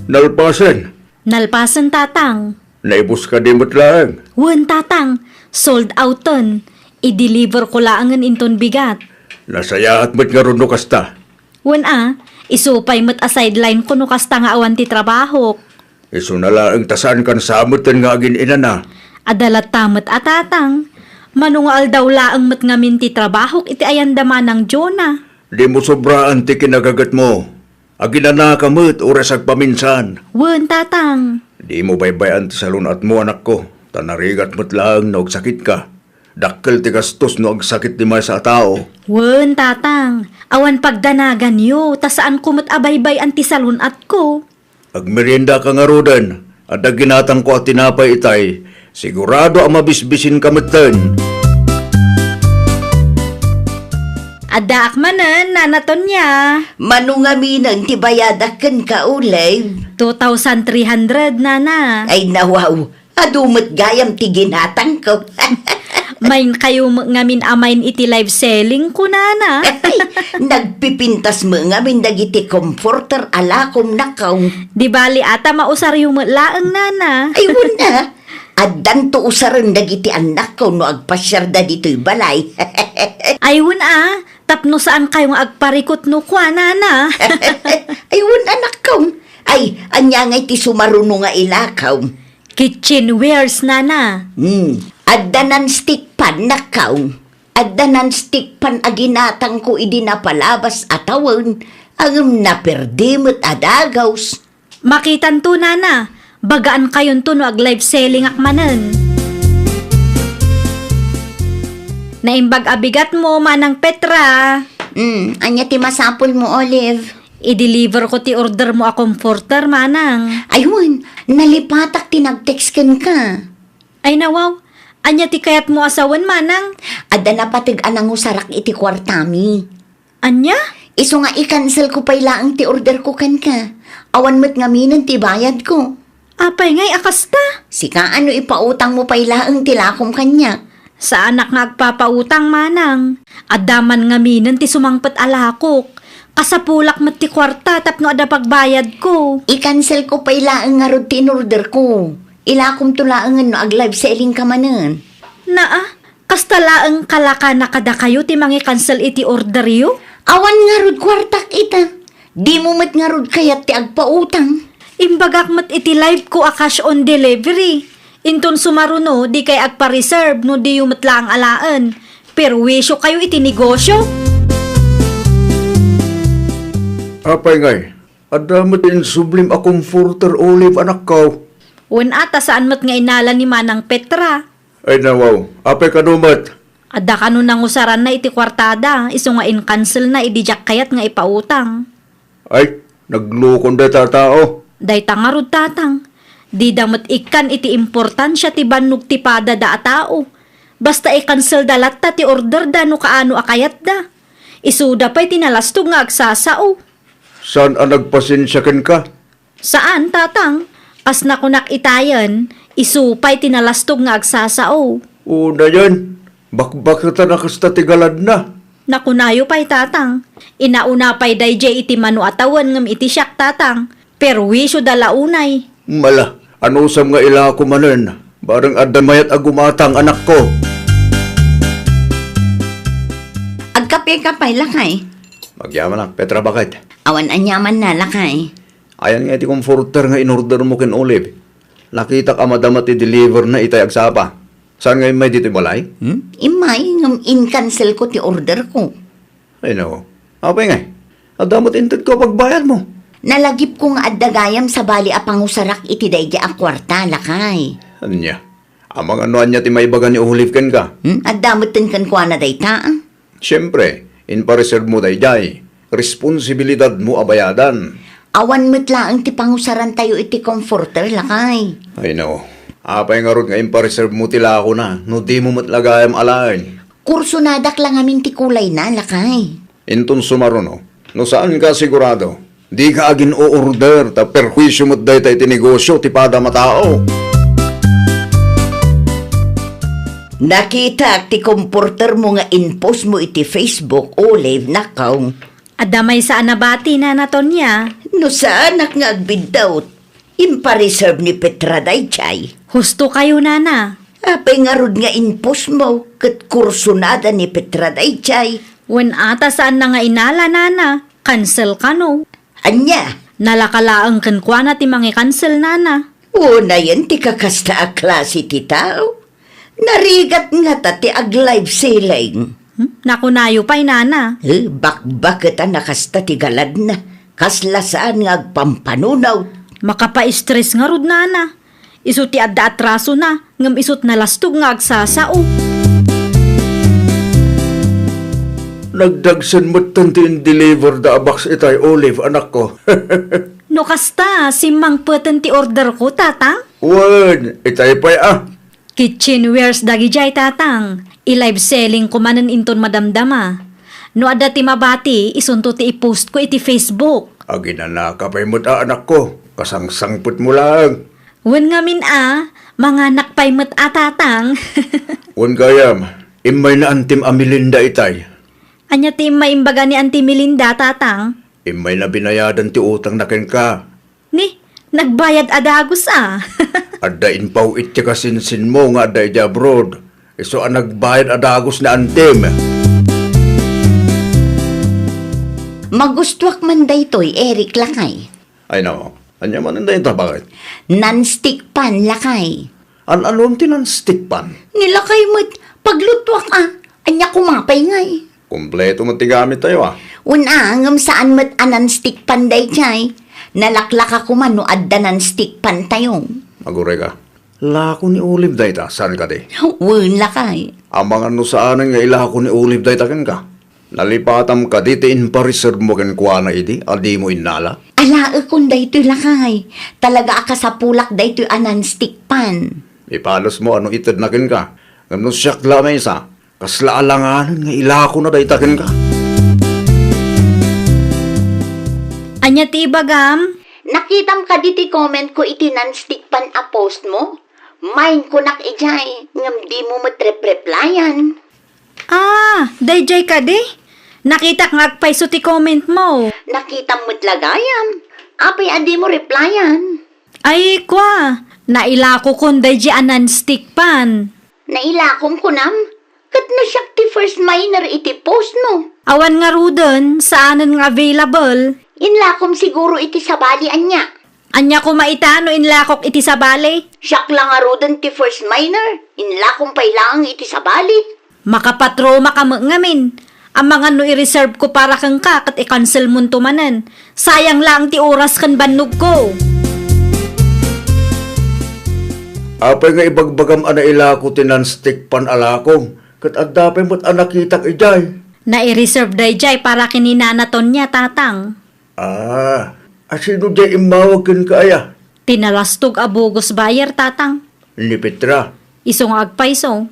Nalpasen. Nalpasen, Tatang. Naibus kadi met laeng? Wen, Tatang. Sold outen. I-deliver ko laengen inton bigat. Nasayaat met ngarud no kasta. Wen a, isu pay met a sideline ko no kasta nga awan ti trabahok. Isuna laeng ta saan kan sa metten nga agin-inana. Adda latta met a, Tatang. Mano nga aldaw laeng met ngamin ti trabahok iti ayanda Manang Jonah. Dimo sobraan ti kinagagetmo. Aginanaka met, uray sagpaminsan. Wen, Tatang. Dimo baybay-an ti salun-atmo, anakko, ta narigat met laeng no agsakitka. Dakkel ti gastos no agsakit ti maysa a tao. Wen, Tatang. Awan pagdanaganyo, ta saanko met a baybay-an ti salun-atko. Agmeriendaka ngaruden, adda ginatangko a tinapay itay, sigurado a mabisbisinka metten. Addaak manen, Nana Tonia. Mano ngaminen ti bayadak kenka, Olive? Two thousand three hundred, Nana. Ay, nawaw. Adu met gayam ti ginatangko. Main kayo met ngamin a main iti live selling ko, Nana. Ay, nagpipintas met ngamin dagiti comforter a lakom, nakkaw. Di bali a ta mausaryo met laeng, Nana. Ay, wen a. Addanto usaren dagiti annakko no agpasiarda ditoy balay. Ay, wen a. Tapno saan kayo nga agparikot no kua, Nana. Ay, wen a, nakkaw. Ay, ania ngay ti sumaruno nga ilakaw? Kitchenwares, Nana. Hmm. Adda non-stick pan, nakkaw. Adda non-stick pan a ginatangko idi napalabas a tawen, ngem naperdi met a dagus. Makitanto, Nana. Bagaan kayonto no ag-live selling ak manen. Naimbag a bigatmo, Manang Petra. Hmm, ania ti masapulmo, Olive? I-deliver ko ti order mo a comforter, Manang. Ay, wen, nalipatak ti nag-text kenka. Ay, nawaw. Ania ti kayatmo a sawen, Manang? Adda napateg a nangusarak iti kuartami. Ania? Isu nga i-cancel ko pay laeng ti order ko kenka. Awan met ngaminen ti bayad ko. Apay ngay a kasta? Sika a no ipautang mo pay laeng ti lakom kaniak. Saanak nga agpapautang, Manang. Adda man ngaminen ti sumangpet a lakok. Kasapulak met ti kuarta tapno adda pagbayad ko. I-cancel ko pay laeng ngarud ti in-order ko. Ilakomto laengen no ag-live selling ka manen. Naa, kasta laeng kalakana kadakayo ti mangi-cancel iti orderyo? Awan ngarud kuartak ita. Dimo met ngarud kayat ti agpautang. Imbagak met iti live ko a cash on delivery. Inton sumaruno, dikay agpa-reserve no diyo met laeng alaen. Perwisyo kayo iti negosyo. Apay ngay, adda met insublim a comforter, Olive, anakko. Wen a, ta saan met nga inala ni Manang Petra. Ay, nawaw. Apay kano met? Adda kano nangusaranna iti kuartada, isu nga in-cancelna idi diak kayat nga ipautang. Ay, naglukon dayta a tao. Dayta ngarud, Tatang. Dida met ikkan iti importansia ti bannog ti padada a tao. Basta i-cancelda latta ti orderda no kaano a kayatda. Isuda pay ti nalastog nga agsasao. Saan a nagpasensia kenka? Saan, Tatang. Kas nakunak itayen, isu pay ti nalastog nga agsasao. Unayen, bakbaketan a kasta ti galadna. Nakunayo pay, Tatang. Inauna pay daydiay iti mano a tawen ngem iti siak, Tatang. Perwisyoda la unay. Mala, anusam nga ilako manen? Bareng adda mayat a gumatang, anakko. Agkape ka pay, lakay? Agyamanak, Petra, baket. Awan aniamanna, lakay. Ayan nga iti comforter nga in-order mo ken Olive. Nakitak a madama ti deliver na itay agsapa. Saan nga immay ditoy balay? Hmm? Immay, ngem in-cancel ko ti order ko. Ay, nako. Apay ngay? Adda met inted ko a pagbayad mo. Nalagip ko nga adda gayam sabali a pangusarak iti daydi a kuarta, lakay. Ania? Amangan no ania ti maibaga ni Olive kenka? Hmm? Adda met kenkuana dayta, ah? Siempre, impareserve mo daydiay. Responsibilidad mo a bayadan. Awan met laeng ti pangusarantayo iti comforter, lakay. Ay, no. Apay ngarud nga impareserve mo ti lakona, no di mo met la gayam alaen? Kursonadak la ngamin ti kulayna, lakay. Inton sumaruno, no saanka sigurado, dika agin-o-order ta perhuisio met dayta iti negosio ti padam a tao. Nakitak ti comforter mo nga in-post mo iti Facebook, Olive, nakaw. Adda maysa a nabati, Nana Tonia. No saanak nga agbiddut, impareserve ni Petra daydiay. Husto kayo, Nana. Apay ngarud nga in-post mo, ket kursonada ni Petra daydiay? Wen ata saanna nga inala, Nana. Cancel kano. Ania? Nalaka laeng kenkuana ti mangi-cancel, Nana. Unayen ti kakasta a klase ti tao. Narigat ngata ti ag-live selling. Hmm? Nakunayo pay, Nana. Eh, bakbaket a nakasta ti galadna. Kasla saan nga agpampanunot. Makapa-stress ngarud, Nana. Isu ti adda atrasona, ngem isut nalastog nga agsasao. Nagdagsen metten ti in-deliver da a box itay, Olive, anakko. No kasta, simmangpeten ti order ko, Tatang? Wen, itay pay a. Kitchenwares dagidiay, Tatang. I-live selling ko manen inton madamdama. No adda ti mabati, isunto ti i-post ko iti Facebook. Aginanaka pay met a, anakko. Kasangsangpet mo laeng. Wen ngamin a, manganak pay met a, Tatang. Wen gayam, immay ni Antim a Melinda itay. Ania ti immay imbaga ni Anti Melinda, Tatang? Immayna binayadan ti utangna kenka. Ni, nagbayad a dagus a. Adda impaw-it ti kasinsinmo nga adda idiay abroad. Isu a nagbayad a dagus ni Antim. Magustuak man daytoy, Eric, lakay. Ay, nako. Ania manen dayta, bakit? Non-stick pan, lakay. An-anom ti non-stick pan? Ni lakay met, paglutuak a. Ania koma pay ngay? Kompleto met ti gamittayo, a. Wen a, ngem saan met a non-stick pan daydiay. Nalaklaka koma no adda non-stick pantayo. Aguray ka. Lako ni Olive dayta, saan kadi? Wen, lakay. Amangan no saanen nga ilako ni Olive dayta kenka. Nalipatam kadi ti impareserve mo kenkuana idi a dimo innala? Alaekon daytoy, lakay. Talaga a kasapulak daytoy a non-stick pan. Ipalos mo a no itedna kenka. Ngem no siak la a maysa, kasla alanganen nga ilakona dayta kenka. Ania ti ibagam? Nakitam kadi ti comment ko iti non-stick pan a post mo? Main kunak idiay, ngem dimo met rep-replyan. Ah, daydiay kadi? Nakitak nga agpayso ti comment mo. Nakitam met la gayam. Apay a dimo replyan? Ay, kua, nailakokon daydiay a non-stick pan. Nailakom kunam? Ket no siak ti first miner iti post mo. Awan ngaruden, saanen nga available. Inlakom siguro iti sabali ania. Ania koma ita no inlakok iti sabali? Siak la ngaruden ti first miner, inlakom pay laeng iti sabali. Makapatroma ka met ngamin. Amangan no i-reserve ko para kenka ket i-cancel monto manen. Sayang laeng ti oras ken bannogko. Apay nga ibagbagam a nailako ti non-stick pan a lakom, ket adda pay met a nakitak idiay? Nai-reserve daydiay para ken ni Nana Tonia, Tatang. Ah, asino diay immawag kenka aya? Ti nalastog a bogus buyer, Tatang. Ni Petra. Isu nga agpayso,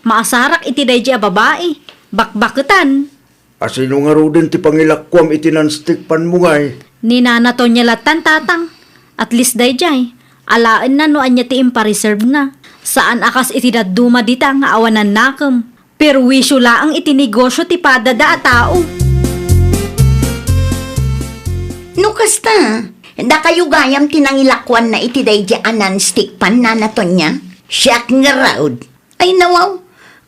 maasarak iti daydiay a babai. Bakbaketan. Asino ngaruden ti pangilakuam iti non-stick pan mo ngay? Ni Nana Tonia lattan, Tatang. At least daydiay, alaenna no ania ti impareserve na. Saan a kas iti dadduma dita nga awan nakem. Perwisyo laeng iti negosyo ti padada a tao. No kasta, dakayo gayam ti nangilakuanna iti daydi a non-stick pan, Nana Tonia? Siak ngarud. Ay, nawaw,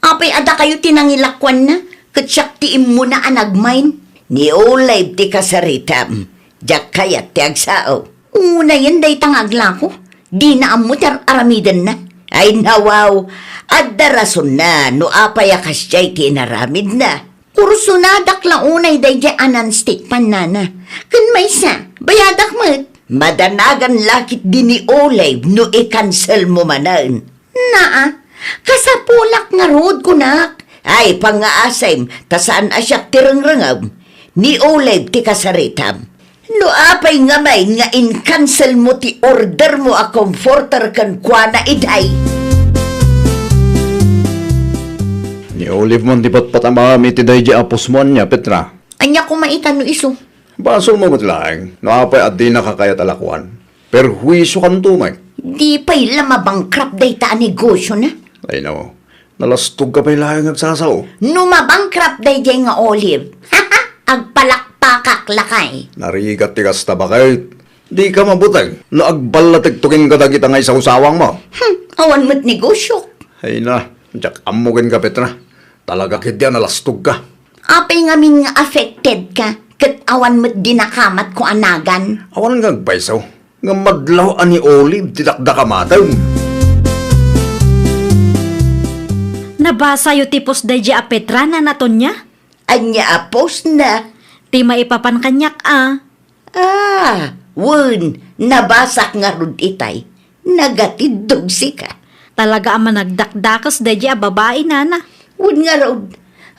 apay a dakayo ti nangilakuanna, ket siak ti immuna a nagmain? Ni Olive ti kasaritam. Diak kayat ti agsao. Unayen dayta nga aglako. Dina ammo ti ar-aramidenna. Ay, nawaw, adda rasonna no apay a kasdiay ti inaramidna. Kursonadak la unay daydiay a non-stick pan, nana. Ken maysa, bayadak met. Madanagan la ketdi ni Olive no i-cancel mo manen. Naa, kasapulak ngarud, kunak. Ay, pangngaasim, ta saan a siak ti rengrengem. Ni Olive ti kasaritam. No apay ngamin nga in-cancel mo ti order mo a comforter kenkuana, iday? Ni Olive man ti patpatamam iti daydiay a post mo, ania, Petra? Ania koma ita no isu? Basol mo met laeng, no apay a dinaka kayat a lakuan. Perhuisiokanto met. Di pay la mabankrupt dayta a negosiona. Ay, no. Nalastogka pay laeng agsasao. No mabankrupt daydiay nga Olive, agpalakpakak lakay. Narigat ti kasta, baket. Dika mabuteng no agballatekto kenka dagita nga isawsawangmo. Hmm, awan met negosiok. Ay na, diak ammo kenka, Petra. Talaga ketdi a nalastogka. Apay ngamin nga affected ka, ket awan met dinakamatko a nagan? Awan nga agpayso. Ngem madlaw a ni Olive ti dakdakamatem. Nabasayo ti post daydiay a Petra, Nana Tonia? Ania a postna? Ti maipapan kaniak a. Ah, wen, nabasak ngarud itay. Nagatiddog sika. Talaga a managdakdakes daydiay a babai, nana. Wen ngarud,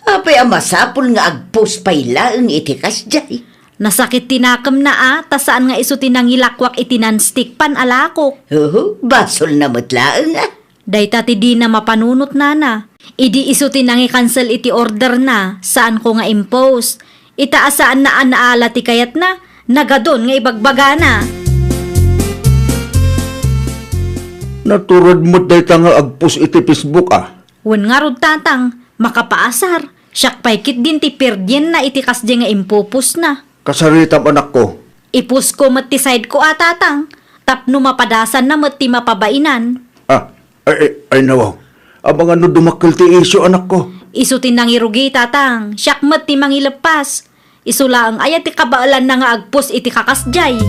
apay a masapul nga agpost pay laeng iti kasdiay? Nasakit ti nakemna a, ta saan nga isu ti nangilakuak iti non-stick pan a lakok. Oho, basolna met laeng a. Dayta ti dina mapanunot, nana. Idi isu ti nangikansel iti orderna, saanko nga impost. Ita a saanna a naala ti kayatna, nagadun nga ibagbagana. Natured met dayta nga agpost iti Facebook, a. Wen ngarud, tatang, makapaasar. Siak pay ketdin ti pirdienna iti kasdiay nga impopostna. Kasaritam, anakko. Ipostko met ti sideko a, tatang, tapno mapadasanna met ti mapabainan. Ah, ay, ay, ay, nawaw. Amangan no dumakkel ti isyu, anakko. Isu ti nangirugi, tatang. Siak met ti mangileppas. Isu laeng aya ti kabaelanna nga agpost iti kakasdiay?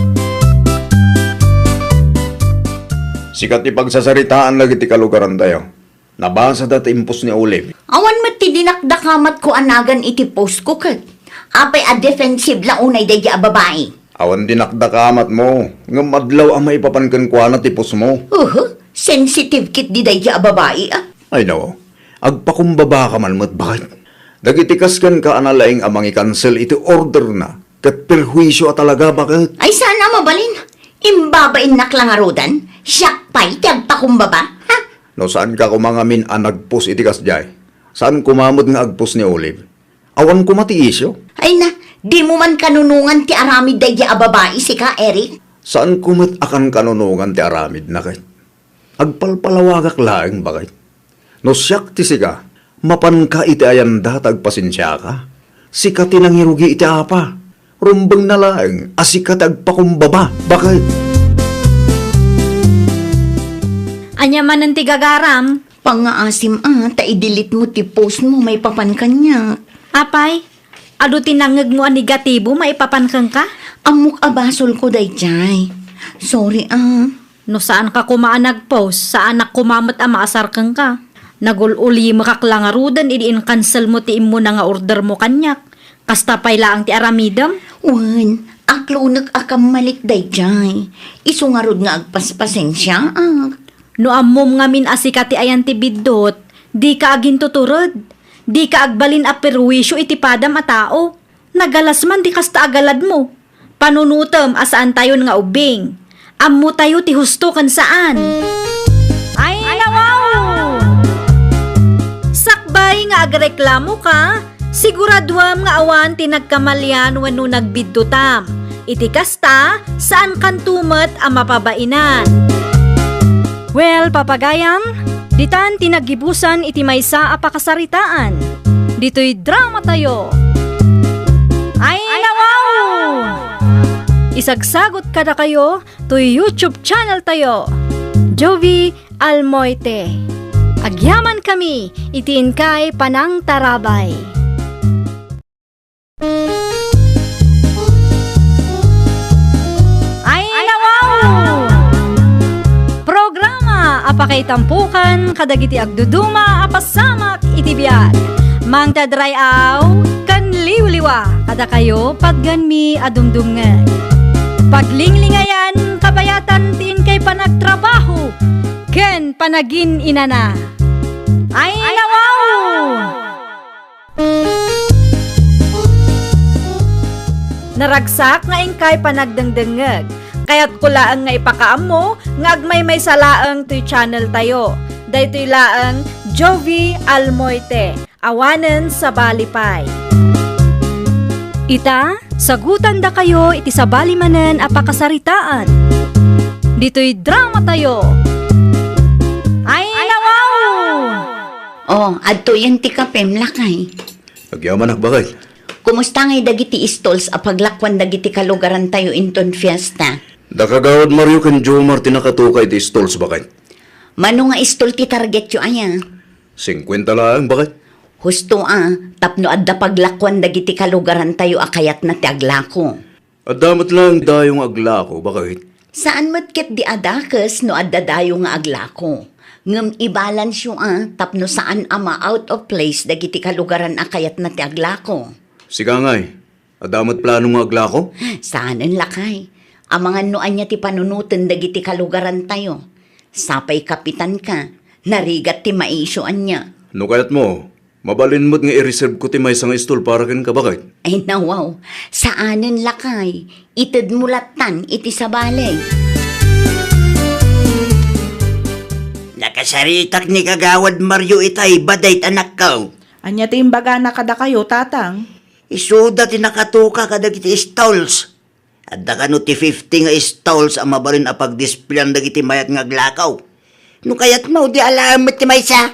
Sika ti pagsasaritaan dagiti kalugarantayo. Nabasada ti impost ni Olive. Awan met ti dinakdakamatko a nagan iti postko ket. Apay a defensive la unay daydiay a babai? Awan dinakdakamatmo, ngem adlaw a maipapan kenkuana ti postmo. Uhu, sensitive ketdi daydiay a babai, a. Ay, no. Agpakumbabaka man met, baket. Dagiti kas kenka a nalaing a mangikansel iti orderna, ket perhuisio a talaga, baket. Ay, saan a mabalin. Imbabainnak la ngaruden, siak pay ti agpakumbaba, ha? No saanka koma ngamin a nagpost iti kasdiay, saan koma met nga agpost ni Olive. Awan koma ti isyu. Ay na, dimo man kanunongan ti aramid daydiay a babai, sika, Eric? Saanko met a kankanunongan ti aramidna, ket. Agpalpalawagak laeng, baket. No siak ti sika, mapanka iti ayanda ta agpasensiaka. Sika ti nangirugi iti apa. Rumbengna laeng a sika ti agpakumbaba, baket. Ania manen ti gagaram? Pangngaasim a, ta i-delete mo ti post mo maipapan kaniak. Apay, adu ti nangngegmo a negatibo maipapan kenka? Ammok a basolko daydiay. Sorry a. No saanka koma a nag-post, saanak koma met a maasar kenka. Nagul-ulimekak la ngaruden idi inkanselmo ti immuna nga ordermo kaniak. Kasta pay laeng ti aramidem? Wen, aklonek a kammalik daydiay. Isu ngarud nga agpaspasensiaak. No ammom ngamin a sika ti ayan ti biddut, dika agintutured. Dika agbalin a perwisio iti padam a tao. Nagalas man ti kasta a galadmo. Panunotem a saantayon nga ubbing. Ammotayo ti husto ken saan. Ay, nawaw! Sakbay nga agreklamoka, siguraduem nga awan ti nagkamalian wenno nagbiddutam. Iti kasta, saankanto met a mapabainan. Well, papagayam, ditan ti naggibusan iti maysa a pakasaritaan. Ditoy dramatayo. Ay, nawaw! Isagsagot kadakayo toy YouTube channel tayo, Jovie Almoite. Agyamankami iti inkay panangtarabay. Ay, nawaw! Pakaitampukan kadagiti agduduma a pasamak iti biag. Mangted ray-aw ken liwliwa kadakayo patgenmi a dumdumngeg. Paglinglingayan, kabayatan ti inkay panagtrabaho ken panagin-inana. Ay, nawaw! Naragsak nga inkay panagdengdengngeg. Kayatko laeng nga ipakaammo nga agmaymaysa laeng toy channel tayo. Daytoy laeng Jovi Almoite, awanen sabali pay. Ita, sagutandakayo iti sabali manen a pakasaritaan. Ditoy drama tayo. Ay, nawaw! Oh, adtoyen ti kapem, lakay. Agyamanak, baket. Kumusta ngay dagiti stalls a paglakuan dagiti kalugarantayo inton fiesta? Da Kagawad Mario ken Jomar ti nakatuka iti stalls, baket. Mano nga stall ti targetyo aya? Singkuenta laeng, baket. Husto a, tapno adda paglakuan dagiti kalugarantayo a kayatna ti aglako. Adda met laeng dayo nga aglako, baket. Saan met ket di a dakes no adda dayo nga aglako. Ngem i-balance-yo a tapno saan a ma-out of place dagiti kalugaran a kayatna ti aglako. Sika ngay, adda met plano nga aglako? Saanen, lakay. Amangan no ania ti panunoten dagiti kalugarantayo. Sapay kapitanka, narigat ti maisyu ania. No kayatmo, mabalin met nga i-reserve ko ti maysa nga stall para kenka, baket. Ay, nawaw. Saanen, lakay. Itedmo lattan iti sabali. Nakasaritak ni Kagawad Mario itay, baket, anakko. Ania ti imbagana kadakayo, tatang? Isuda ti nakatuka kadagiti stalls. Adda kano ti fifty nga stalls a mabalin a pagdispleyan dagiti mayat nga aglako? No kayatmo, di alaem met ti maysa.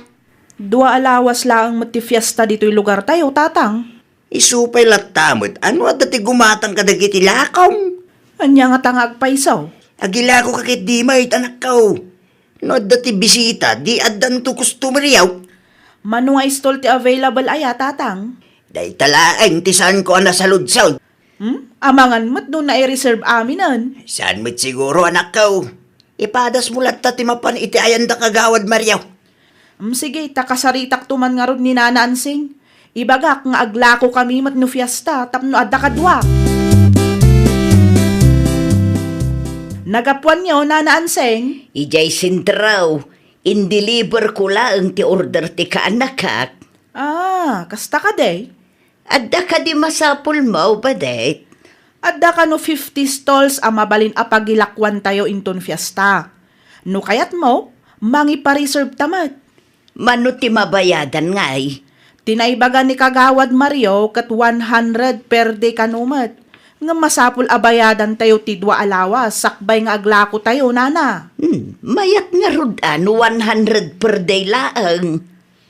Dua a lawas laeng met ti fiesta ditoy lugartayo, tatang. Isu pay latta met, ano adda ti gumatang kadagiti lakong? Ania ngata nga agpayso? Agilako ka ket di met, anakko. No adda ti bisita, di addanto customer-yo. Mano nga stall ti available aya, tatang? Dayta laeng ti saanko a nasaludsod. Hmm? Amangan met no nai-reserve aminen. Saan met siguro, anakko. Ipadasmo latta ti mapan iti ayanda, Kagawad Mario. Hmm, sige, ta kasaritakto man ngarud ni Nana Ansing. Ibagak nga aglakokami met no fiesta tapno adda kaduak. Nagapuanyo, Nana Ansing? Idiay sentro, indeliverko laeng ti order ti kaanakak. Ah, kasta kadi? Adda kadi masapulmo, baket? Adda kano fifty stalls a mabalin a pagilakuantayo inton fiesta. No kayatmo, mangipa-reserve ta met. Mano ti mabayadan ngay? Ti naibaga ni Kagawad Mario ket one hundred per day kano met. Ngem masapul a bayadantayo ti dua a lawas sakbay nga aglakotayo, nana. Hmm, mayat ngarud a no one hundred per day laeng.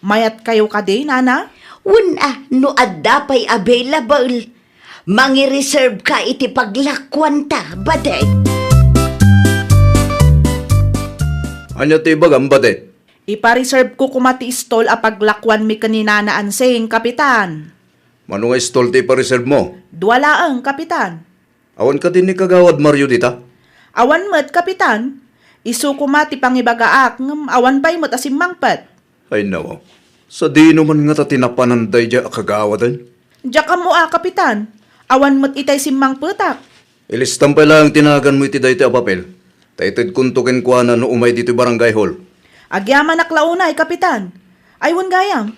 Mayatkayo kadi, nana? Wen a, no adda pay available, mangireserve ka iti paglakuanta, baket. Ania ti ibagam, baket? Ipa-reserve ko koma ti stall a paglakuanmi ken ni Nana Ansing, Kapitan. Mano nga stall ti ipa-reserve mo? Dua laeng, Kapitan. Awan kadi ni Kagawad Mario dita? Awan met, Kapitan. Isu koma ti pangibagaak, ngem awan pay met a simmangpet. Ay, nawaw. Sadino man ngata ti napanan daydiay a kagawaden? Diak ammo a, Kapitan. Awan met itay simmangpetak. Ilistam pay laeng ti naganmo iti daytoy a papel, ta itedkonto kenkuana no umay ditoy barangay hall. Agyamanak la unay, Kapitan. Ay, wen gayam.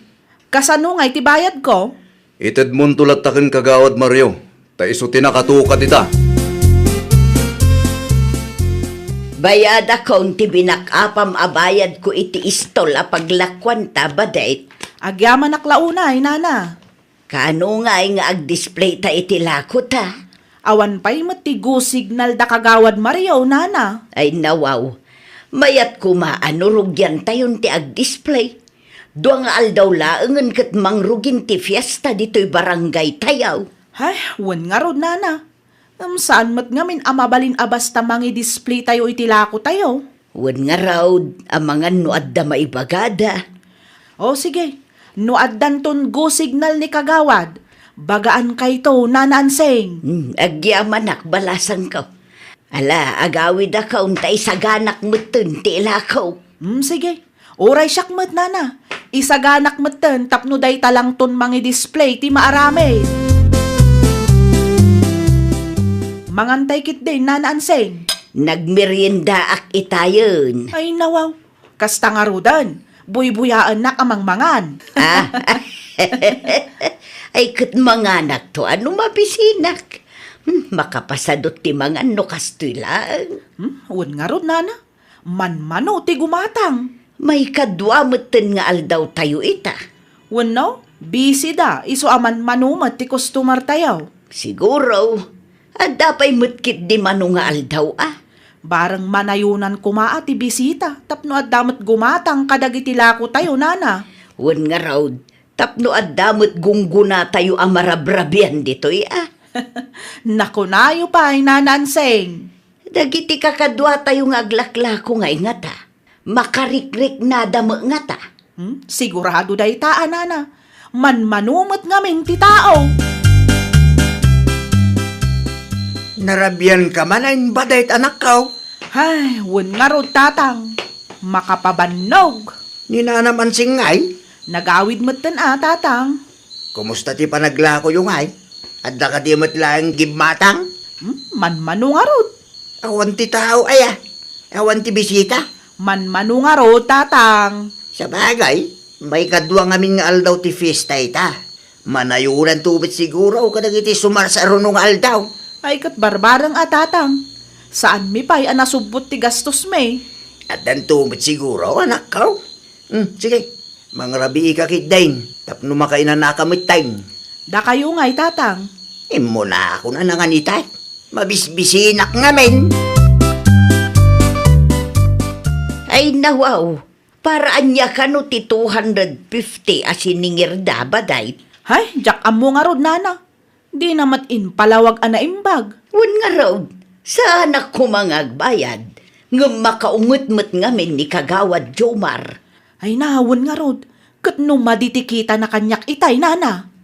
Kasano ngay ti bayadko? Itedmonto latta ken Kagawad Mario, ta isu ti nakatuka dita. Bayadakon ti binak-apam a bayadko iti istol a paglakuanta, baket. Agyamanak la unay, nana. Kaano ngay nga agdisplayta iti lakota? Awan pay met ti go signal da Kagawad Mario, nana. Ay, nawaw. Mayat koma a no rugiantayon ti agdisplay. Dua nga aldaw laengen ket mangrugin ti fiesta ditoy barangaytayo. Ay, wen ngarud, nana. Ngem saan met ngamin a mabalin a basta mangidisplaytayo iti lakotayo. Wen ngarud, amangan no adda maibagada. O, sige. No addanton go signal ni Kagawad, bagaankayto, Nana Ansing. Hmm, agyamanak, balasangko. Ala, agawidakon ta isaganak metten ti ilako. Hmm, sige. Uray siak met, nana. Isaganak metten tapno dayta langton mangi-display ti maaramid. Mangantay ketdin, Nana Ansing. Nagmeriendaak itayen. Ay, nawaw. Kasta ngaruden, buybuyaennak a mangmangan. Ah? Ay, ket manganakto a no mabisinak. Hmm, makapasadut ti mangan no kastoy laeng. Hmm, wen ngarud, nana. Manmano ti gumatang. Maikadua metten nga aldawtayo ita. Wenno, busy da, isu a manmano met ti customer tayo. Siguro, adda pay met ketdi mano nga aldaw a. Bareng manayonan koma a ti bisita tapno adda met gumatang kadagiti lako tayo, nana. Wen ngarud, tapno adda met gunggona tayo a marabrabian ditoy a. Nakunayo pay, Nana Ansing. Dagiti kakaduatayo nga aglaklako nga ingata, makarikriknada met ngata. Hmm? Sigurado dayta a, nana. Manmano met ngamin ti tao. Narabian ka man a imbadayt, anakko? Ay, wen ngarud, tatang. Makapabannog. Ni Nana Ansing ngay? Nagawid metten a, tatang. Kumusta ti panaglakoyo ngay? Adda kadi met laeng gimmatang? Hmm? Manmano ngarud. Awan ti tao aya? Awan ti bisita? Manmano ngarud, tatang. Sabagay, maikadua ngamin nga aldaw ti fiesta ita. Manayonanto met siguro kadagiti sumarsaruno nga aldaw. Ay, ket barbareng a, tatang. Saanmi pay a nasubbot ti gastosmi. Addanto met siguro, anakko. Hmm, sige. Mangrabiika ketdin tapno makainanaka metten. Dakayo ngay, tatang. Immunakon a nangan ita. Mabisbisinak ngamin. Ay, nawaw. Para ania kano ti two hundred fifty a siningirda, baday? Hay, diak ammo ngarud, nana. Dina met impalawag a naimbag. Wen ngarud, saanak koma nga agbayad, ngem makaunget met ngamin ni Kagawad Jomar. Ay na, wen ngarud, ket no madi ti kitana kaniak itay, nana?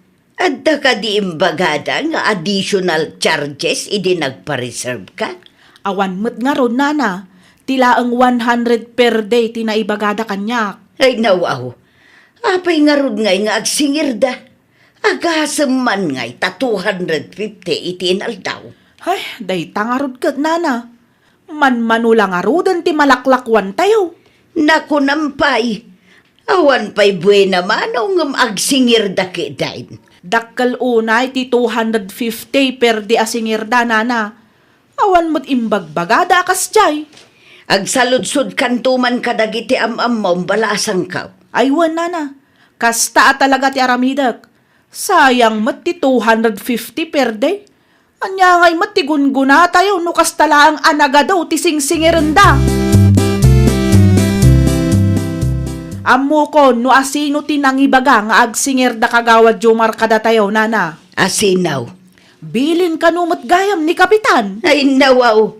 Adda kadi imbagada nga additional charges idi nagpa-reserve ka? Awan met ngarud, nana. Ti laeng one hundred per day ti naibagada kaniak. Ay, nawaw. Apay ngarud ngay nga agsingirda? Agasem man ngay ta two hundred fifty iti inaldaw. Ay, dayta ngarud ket, nana. Manmano la ngaruden ti malaklakuantayo. Nakunam pay, awan pay buena mano ngem agsingirda ketdin. Dakkel unay ti two hundred fifty per day a singirda, nana. Awan met imbagbagada a kasdiay. Agsaludsodkanto man kadagiti am-ammom, bala a sangkaw. Ay wen, nana. Kasta a talaga ti aramidek. Sayang met ti two hundred fifty per day. Ania ngay met ti gungunatayo no kasta laeng a nagadu ti singsingirenda? Ammokon no asino ti nangibaga nga agsingirda, Kagawad Jomar, kadatayo, nana. Asino? Bilin kano met gayam ni Kapitan. Ay, nawaw.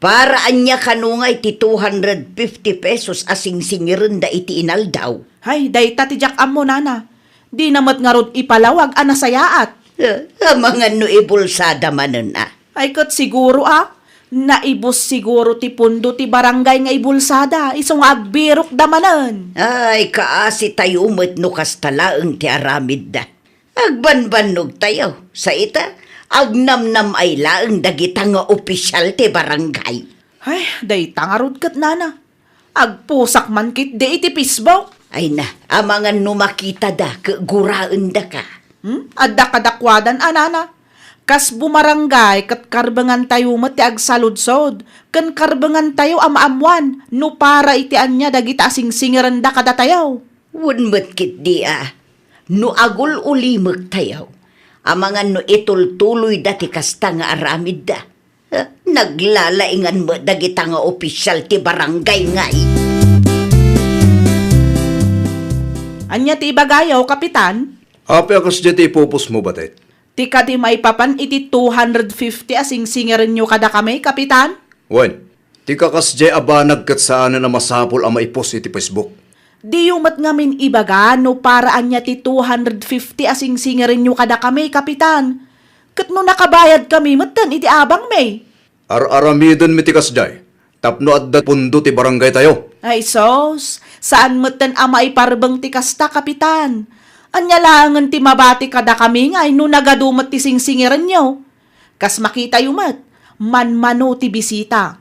Para ania kano ngay ti two hundred fifty pesos a singsingirenda iti inaldaw? Ay, dayta ti diak ammo, nana. Dina met ngarud ipalawag a nasayaat. Eh, amangan no ibulsada manen a. Ay, ket siguro a. Naibus siguro ti pundo ti barangay nga ibulsada, isu nga agbirokda manen. Ay, kaasitayo met no kasta laeng ti aramidda. Agbanbannogtayo, sa ita, agnamnam-ay laeng dagita nga opisial ti barangay. Ay, dayta ngarud ket, nana. Agpusak man ketdi iti Facebook. Ay na, amangan no makitada ket guraendaka. Hmm? Adda kadakuadan a, nana. Kas bumarangay ket karbengantayo met ti agsaludsod, ken karbengantayo a maammoan no para iti ania dagita a singsingirenda kadatayo. Wen met ketdi a, no agul-ulimektayo, amangan no itultuloyda ti kasta nga aramidda. Eh, naglalaingan met dagita nga opisial ti barangay ngay. Ania ti ibagayo, Kapitan? Apay a kasdiay ti ipupusmo, batet? Ti kadi maipapan iti two hundred fifty a singsingirenyo kadakami, Kapitan? Wen, ti kakasdiay a banag ket saanen a masapul a maipus iti Facebook. Diyo met ngamin ibaga no para ania ti two hundred fifty a singsingirenyo kadakami, Kapitan. Ket no nakabayadkami metten iti abangmi. Ar-aramidenmi ti kasdiay tapno adda pundo ti barangaytayo. Ay sus, saan metten a maiparbeng ti kasta, Kapitan. Ania laengen ti mabati kadakami ngay no nagadu met ti singsingirenyo? Kas makitayo met, manmano ti bisita.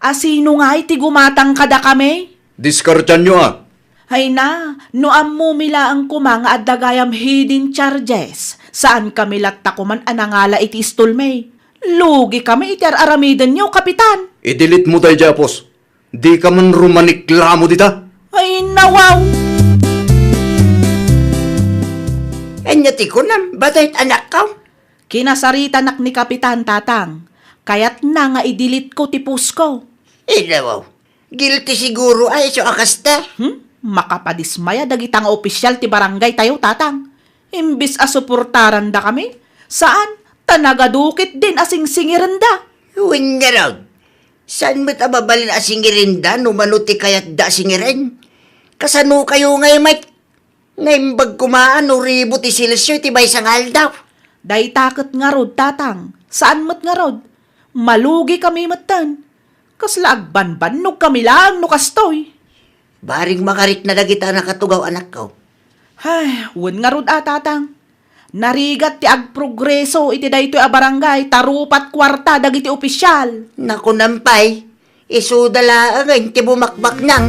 A sino ngay ti gumatang kadakami? Diskartianyo a. Ay na, no ammomi laeng koma nga adda gayam hidden charges, saankami latta koman a nangala iti istolmi. Lugikami iti ar-aramidenyo, Kapitan. I-delete mo daydiay a post. Dika man rumaniklamo dita. Ay, nawaw! Ania ti kunam, Badayt anakko? Kinasaritanak ni Kapitan, Tatang. Kayatna nga i-delete ko ti post ko. Ay, nawaw. Guilty siguro a isu a kasta. Hmm? Makapadismaya dagita nga opisyal ti barangay tayo, Tatang. Imbis a suportarandakami, saan, ta nagadu ketdin a singsingirenda. Wen ngarud, saan met a mabalin a singirenda no mano ti kayatda a singiren? Kasano kayo ngay met? Naimbag koma a no ribu ti selsio iti maysa nga aldaw. Dayta ket ngarud, Tatang, saan met ngarud. Malugikami metten. Kasla agbanbannogkami laeng no kastoy. Bareng makarikna dagita a nakatugaw, anakko. Ay, wen ngarud a, Tatang. Narigat ti agprogreso iti daytoy a barangay ta rupat kuarta dagiti opisyal. Nakunam pay, isuda laengen ti bumakbaknang.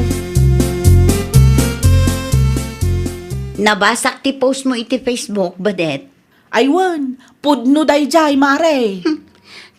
Nabasak ti post mo iti Facebook, Badet. Ay wen, pudno daydiay, Mare. Hmm,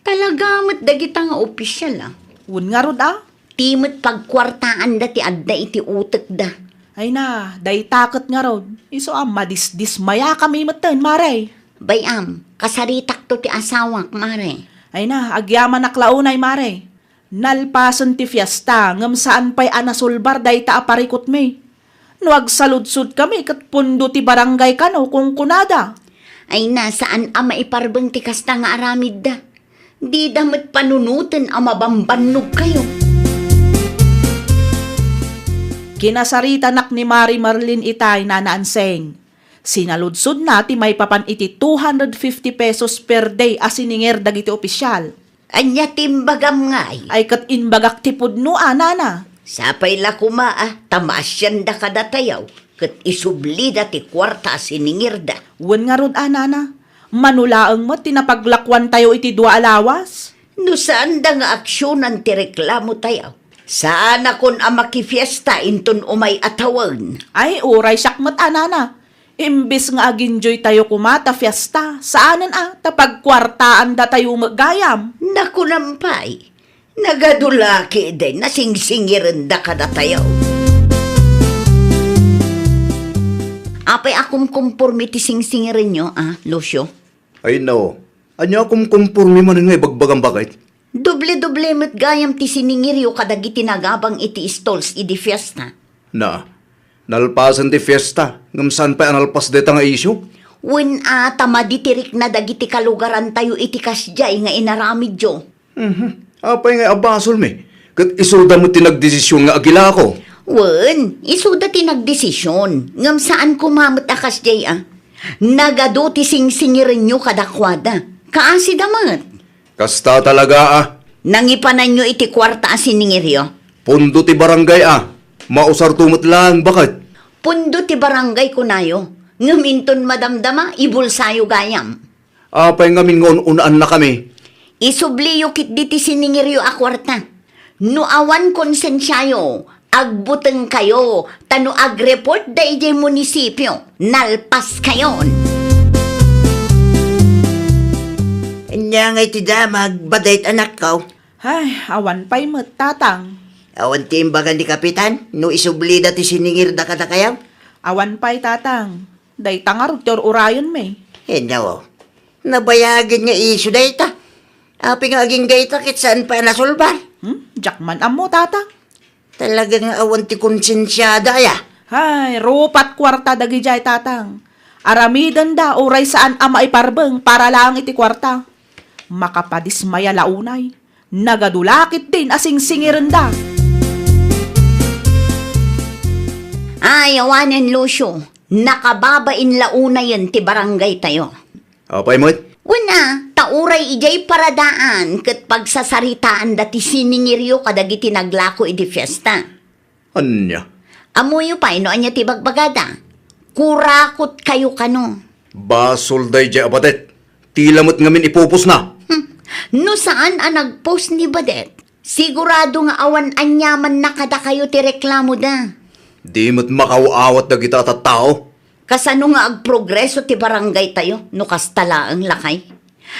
talaga met dagita nga opisyal, a. Wen ngarud, a? Ti met pagkuartaanda ti adda iti utekda. Ay na, dayta ket ngarud, isu a madisdismayakami metten, Mare. Bay-am, kasaritakto ti asawak, Mare. Ay na, agyamanak la unay, Mare. Nalpasen ti fiesta, ngem saan pay a nasolbar dayta a parikutmi. No agsaludsodkami ket pundo ti barangay kano, kunkunada. Ay na, saan a maiparbeng ti kasta nga aramidda. Dida met panunoten a mabambannogkayo. Kinasaritanak ni Mari Marlene itay, Nana Anseng. Sinaludsodna ti maipapan iti two hundred fifty pesos per day a siningir dagiti opisyal. Ania ti imbagam ngay? Ay, ket imbagak ti pudno a, Nana. Sapay la koma a ta maasianda kadatayo ket isublida ti kuarta a siningirda. Wen ngarud a, Nana. Mano laeng met ti napaglakuantayo iti dua a lawas? No saanda nga aksionan ti reklamotayo, saanakon a makifiesta inton umay a tawen. Ay, uray siak met a, Nana. Imbes nga aginjoytayo koma ta fiesta, saanen a ta pagkuartaandatayo met gayam. Nakunam pay, nagadu la ketdin a singsingirenda kadatayo. Apay a kumkumpormi ti singsingirenyo, a, Lucio? Ay, no. Ania a kumkumpormi manen nga ibagbagam, baket? Doble-doble met gayam ti siningiryo kadagiti nagabang iti stalls idi fiesta. Na, nalpasen ti fiesta, ngem saan pay a nalpas dayta nga isyu? Wen a, ta madi ti rikna dagiti kalugarantayo iti kasdiay nga inaramidyo. Mhm. Apay nga abasolmi? Ket isuda met ti nagdesisyon nga agilako. Wen, isuda ti nagdesisyon, ngem saan koma met a kasdiay a. Nagadu ti singsingirenyo kadakuada. Kaasida met. Kasta talaga a. Nangipananyo iti kuarta a siningiryo? Pundo ti barangay a. Mausarto met laeng, baket. Pundo ti barangay kunayo, ngem inton madamdama, ibulsayo gayam. Apay ngamin nga un-unaannakami? Isubliyo ketdi ti siningiryo a kuarta. No awan konsensiayo, agbutengkayo, ta no agreportda idiay munisipio, nalpaskayon. Ania ngay ti damag, Badayt anakko? Ay, awan pay met, Tatang. Awan ti imbaga ni Kapitan no isublida ti siningirda kadakayo? Awan pay, Tatang. Dayta ngarud ti ur-urayonmi. Inno, nabayagen nga isyu dayta. Apay nga agingga ita ket saan pay a nasolbar? Hmm? Diak man ammo, Tatang. Talaga nga awan ti konsensiada, aya? Hay, rupat kuarta dagidiay, Tatang. Aramidenda uray saan a maiparbeng para laeng iti kuarta. Makapadismaya la unay. Nagadu la ketdin a singsingirenda. Ay, awanen, Lucio. Nakababain la unayen ti barangaytayo. Apay met? Wen a, ta uray idiay paradaan ket pagsasaritaanda ti siningiryo kadagiti naglako idi fiesta. Ania? Ammoyo pay no ania ti bagbagada. Kurakot kayo kano. Basol daydiay a badet. Tila met ngamin ipupusna. Hmm. No saan a nagpos ni badet, sigurado nga awan aniamanna kadakayo ti reklamoda. Di met makaw-awat dagita a tattao. Kasano nga agprogreso ti barangaytayo no kasta laeng, lakay?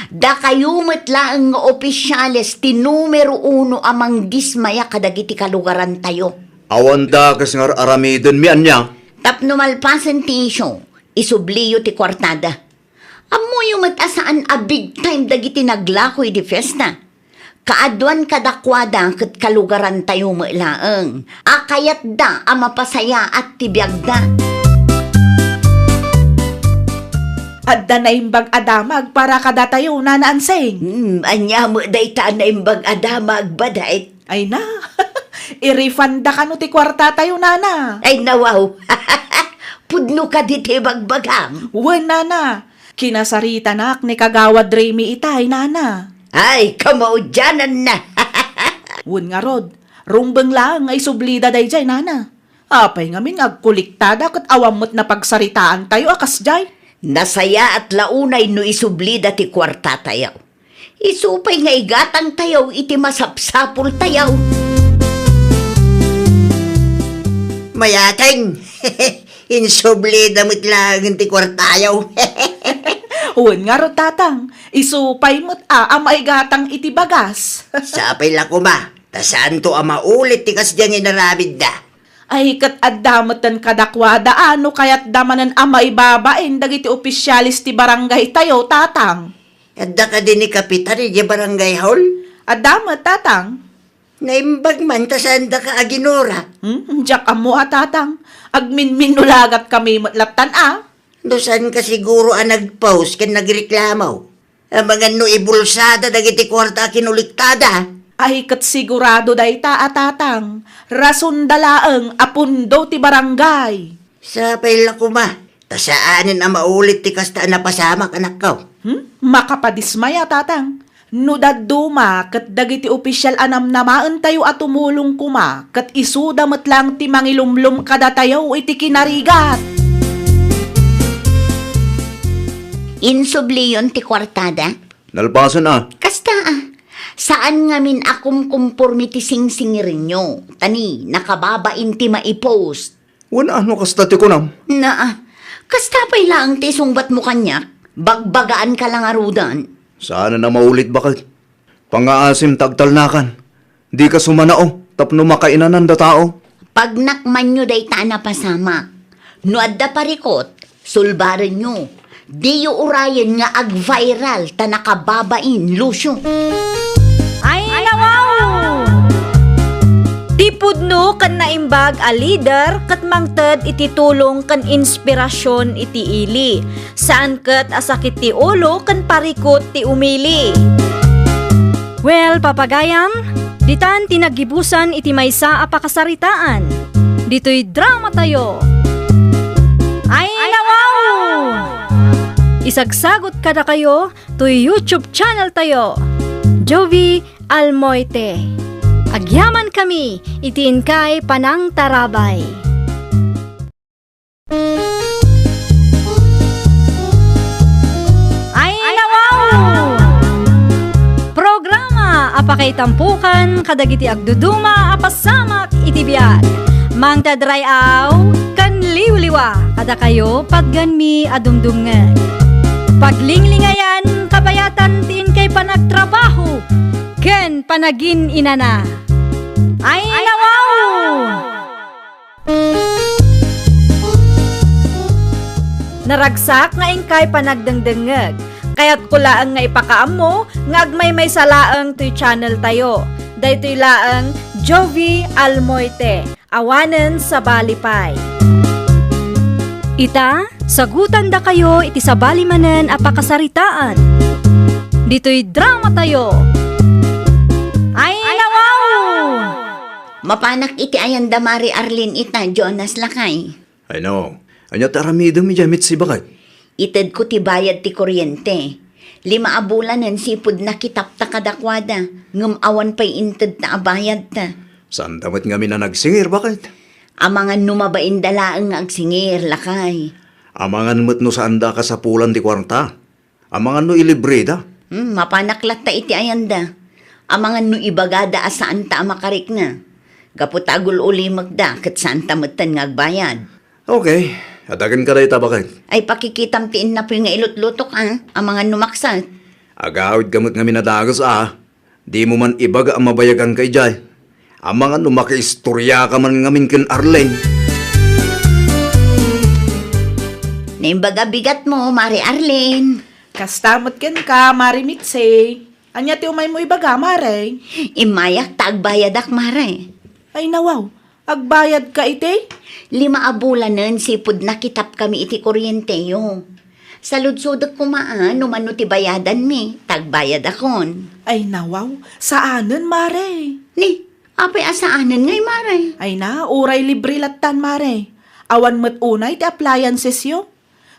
Dakayo met laeng nga opisiales ti numero uno a mangdismaya kadagiti kalugarantayo. Awan dakes nga ar-aramidenmi ania? Tapno malpasen ti isyu, isubliyo ti kuartada. Ammoyo met a saan a big time dagiti naglako idi fiesta. Kaaduan kadakuada ket kalugarantayo met laeng a kayatda a mapasayaat ti biagda. Adda naimbag a damag para kadatayo, Nana Ansing. Hmm, ania met dayta a naimbag a damag, badet? Ay na, irefunda kano ti kuartatayo, Nana. Ay, nawaw. Pudno kadi ti bagbagam? Wen, Nana. Kinasaritanak ni Kagawad Remy itay, Nana. Ay, kamaudiananna. Wen ngarud, rumbeng laeng nga isublida daydiay, Nana. Apay ngamin nga agkolektada ket awan met napagsaritaantayo a kasdiay? Nasayaat la unay no isublida ti kuartatayo. Isu pay nga igatangtayo iti masapsapultayo. Mayateng, insublida met laengen ti kuartayo. Wen ngarud, Tatang, isu pay met a, a maigatang iti bagas. Sapay la koma, ta saanto a maulit ti kasdiay nga inaramidda. Ay, ket adda metten kadakuada a no kayatda manen a maibabain dagiti opisiales ti barangaytayo, Tatang. Adda kadi ni Kapitan idiay barangay hall? Adda met, Tatang. Naimbag man ta saandaka aginura. Hmm, diak ammo a, Tatang. Agminminulagat kami met lattan a. No saanka siguro a nagpos ken nagreklamo. Amangan no ibulsada dagiti kuarta a kinolektada. Ay, ket sigurado dayta a, Tatang. Rasonda laeng a pundo ti barangay. Sapay la koma, ta saanen a maulit ti kasta a napasamak, anakko. Hmm? Makapadismaya, Tatang. No dadduma ket dagiti opisial a namnamaentayo a tumulong koma, ket isuda met laeng ti mangilumlom kadatayo iti kinarigat. Insubliyon ti kuartada? Nalpasen a. Kasta a. Saan ngamin a kumkumpormi ti singsingirenyo. Ta ni, nakababain ti maipost. Wen a no kasta ti kunam? Naa, kasta pay laeng ti isungbatmo kaniak? Bagbagaanka la ngaruden. Saan a maulit, baket. Pangngaasim ta agtalnakan. Dika sumanao tapno makainananda tao. Pagnakmanyo dayta a napasamak. No adda parikut, sulbarenyo. Diyo urayen nga ag-viral ta nakababain, Lucio. Ay, nawaw! Ti pudno ken naimbag a lider ket mangted iti tulong ken inspirasyon iti ili. Saan ket a sakit ti ulo ken parikut ti umili. Well, papagayam, ditan ti naggibusan iti maysa a pakasaritaan. Ditoy dramatayo. Ay, nawaw! Isagsagot kadakayo toy YouTube channel tayo, Jovi Almoite. Agyaman kami iti inkay panangtarabay. Ay, nawaw! Programa a pakaitampukan kadagiti agduduma a pasamak iti biag. Mangted ray-aw ken liwliwa kadakayo patgenmi a dumdumngeg. Paglinglingayan, kabayatan ti inkay panagtrabaho ken panagin-inana. Ay, nawaw! Naragsak nga inkay panagdengdengngeg. Kayatko laeng nga ipakaammo nga agmaymaysa laeng toy channel tayo. Daytoy laeng Jovi Almoite. Awanen sabali pay. Ita, sagutandakayo iti sabali manen a pakasaritaan. Ditoy dramatayo. Ay, nawaw! Mapanak iti ayan da Mari Arlene ita, Jonas lakay. Ay no, ania ti aramidem idiay mitsi, baket? Itedko ti bayad ti kuryente. Lima a bulanen sipud nakitapta kadakuada, ngem awan pay intedta a bayadta. Saanda met ngamin a nagsingir, baket? Amangan no mabainda laeng nga agsingir, lakay. Amangan met no saanda a kasapulan ti kuarta. Amangan no ilibreda. Hmm, mapanak latta iti ayanda. Amangan no ibagada a saanta a makarikna. Gapu ta agul-ulimekda, ket saanta metten nga agbayad. Okay. Adagen ka dayta, baket. Ay, pakikitam ti innapoy nga ilutlutok, a. Amangan no makset. Agawid ka met ngamin a dagus, a. Dimo man ibaga a mabayagan ka idiay. Amangan no makiistorya ka man ngamin ken Arlene. Naimbag a bigat mo, Mare Arlene. Kasta met kenka, Mare Mitzi. Ania ti umaymo ibaga, Mare? Immayak ta agbayadak, Mare. Ay, nawaw. Agbayadka iti? Lima a bulanen sipud nakitapkami iti kuryenteyo. Saludsodek koma a no mano ti bayadanmi, ta agbayadakon. Ay, nawaw, saanen, Mare. Ni, apay a saanen ngay, Mare? Ay na, uray libre lattan, Mare. Awan met unay ti appliancesyo.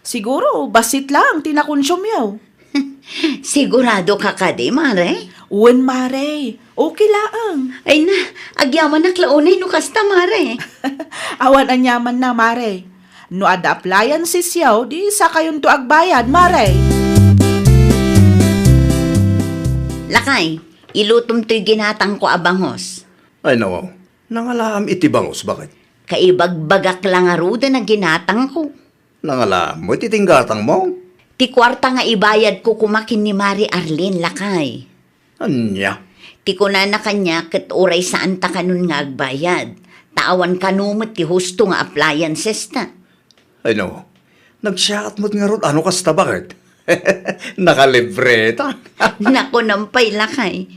Siguro, bassit laeng ti nakonsumiyo. Sigurado ka kadi, Mare? Wen, Mare. Okay laeng. Ay na, agyamanak la unay no kasta, Mare. Awan aniamanna, Mare. No adda appliancesyo, di sakayonto agbayad, Mare. Lakay, ilutom toy ginatangko a bangus. Ay, nawaw. Nangalaam iti bangus, baket? Kaibagbagak la ngaruden a ginatangko. Nangalaam met iti gatangmo? Ti kuarta nga ibayadko koma ken ni Mare Arlene, lakay. Ania? Ti kunana kaniak ket uray saanta kanon nga agbayad, ta awan kano met ti husto nga appliancesta. Ay no, nagsiaat met ngarud a no kasta, baket? Nakalibreta. Nakunam pay, lakay.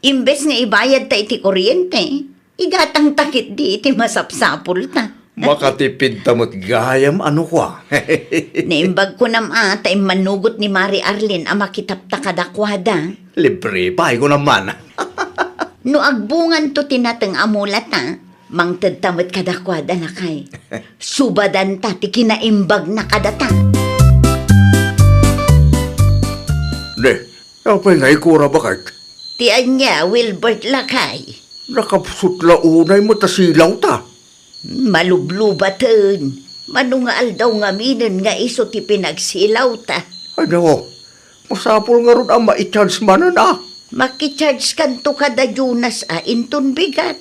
Imbes nga ibayadta iti kuryente, igatangta ketdi iti masapsapulta. Makatipidta met gayam a no kua. Naimbag kunam a ta immanugot ni Mare Arlene a makitapta kadakuada. Libre pay kunam man. No agbunganto ti nateng a mulata, mangtedta met kadakuada, lakay. Subadanta ti kinaimbagna kadata. Ne, apay nga ikura, baket? Ti ania, Wilbert, lakay? Nakapsut la unay met a silawta. Malublubaten. Mano nga aldaw ngaminen nga isu ti pinagsilawta? Ano? Masapul ngarud a mai-charge manen a? Maki-charge kanto kada Jonas a inton bigat.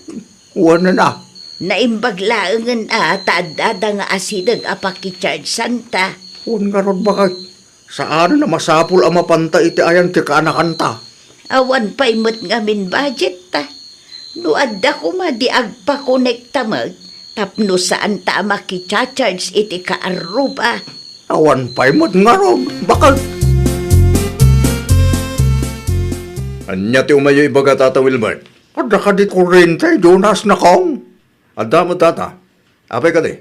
Wen a. Naimbag laengen a ta addada nga asideg a paki-charge-anta. Wen ngarud, baket. Saan a masapul a mapanta iti ayan ti kaanakanta. Awan pay met ngamin budget ta. No adda koma di agpakonekta met tapno saanta a makicharge iti kaarruba. Awan pay met ngarud, baket. Ania ti umayyo ibaga, Tata Wilbert? Adda kadi kurrente, Jonas, nakong? Adda met, Tata. Apay kadi?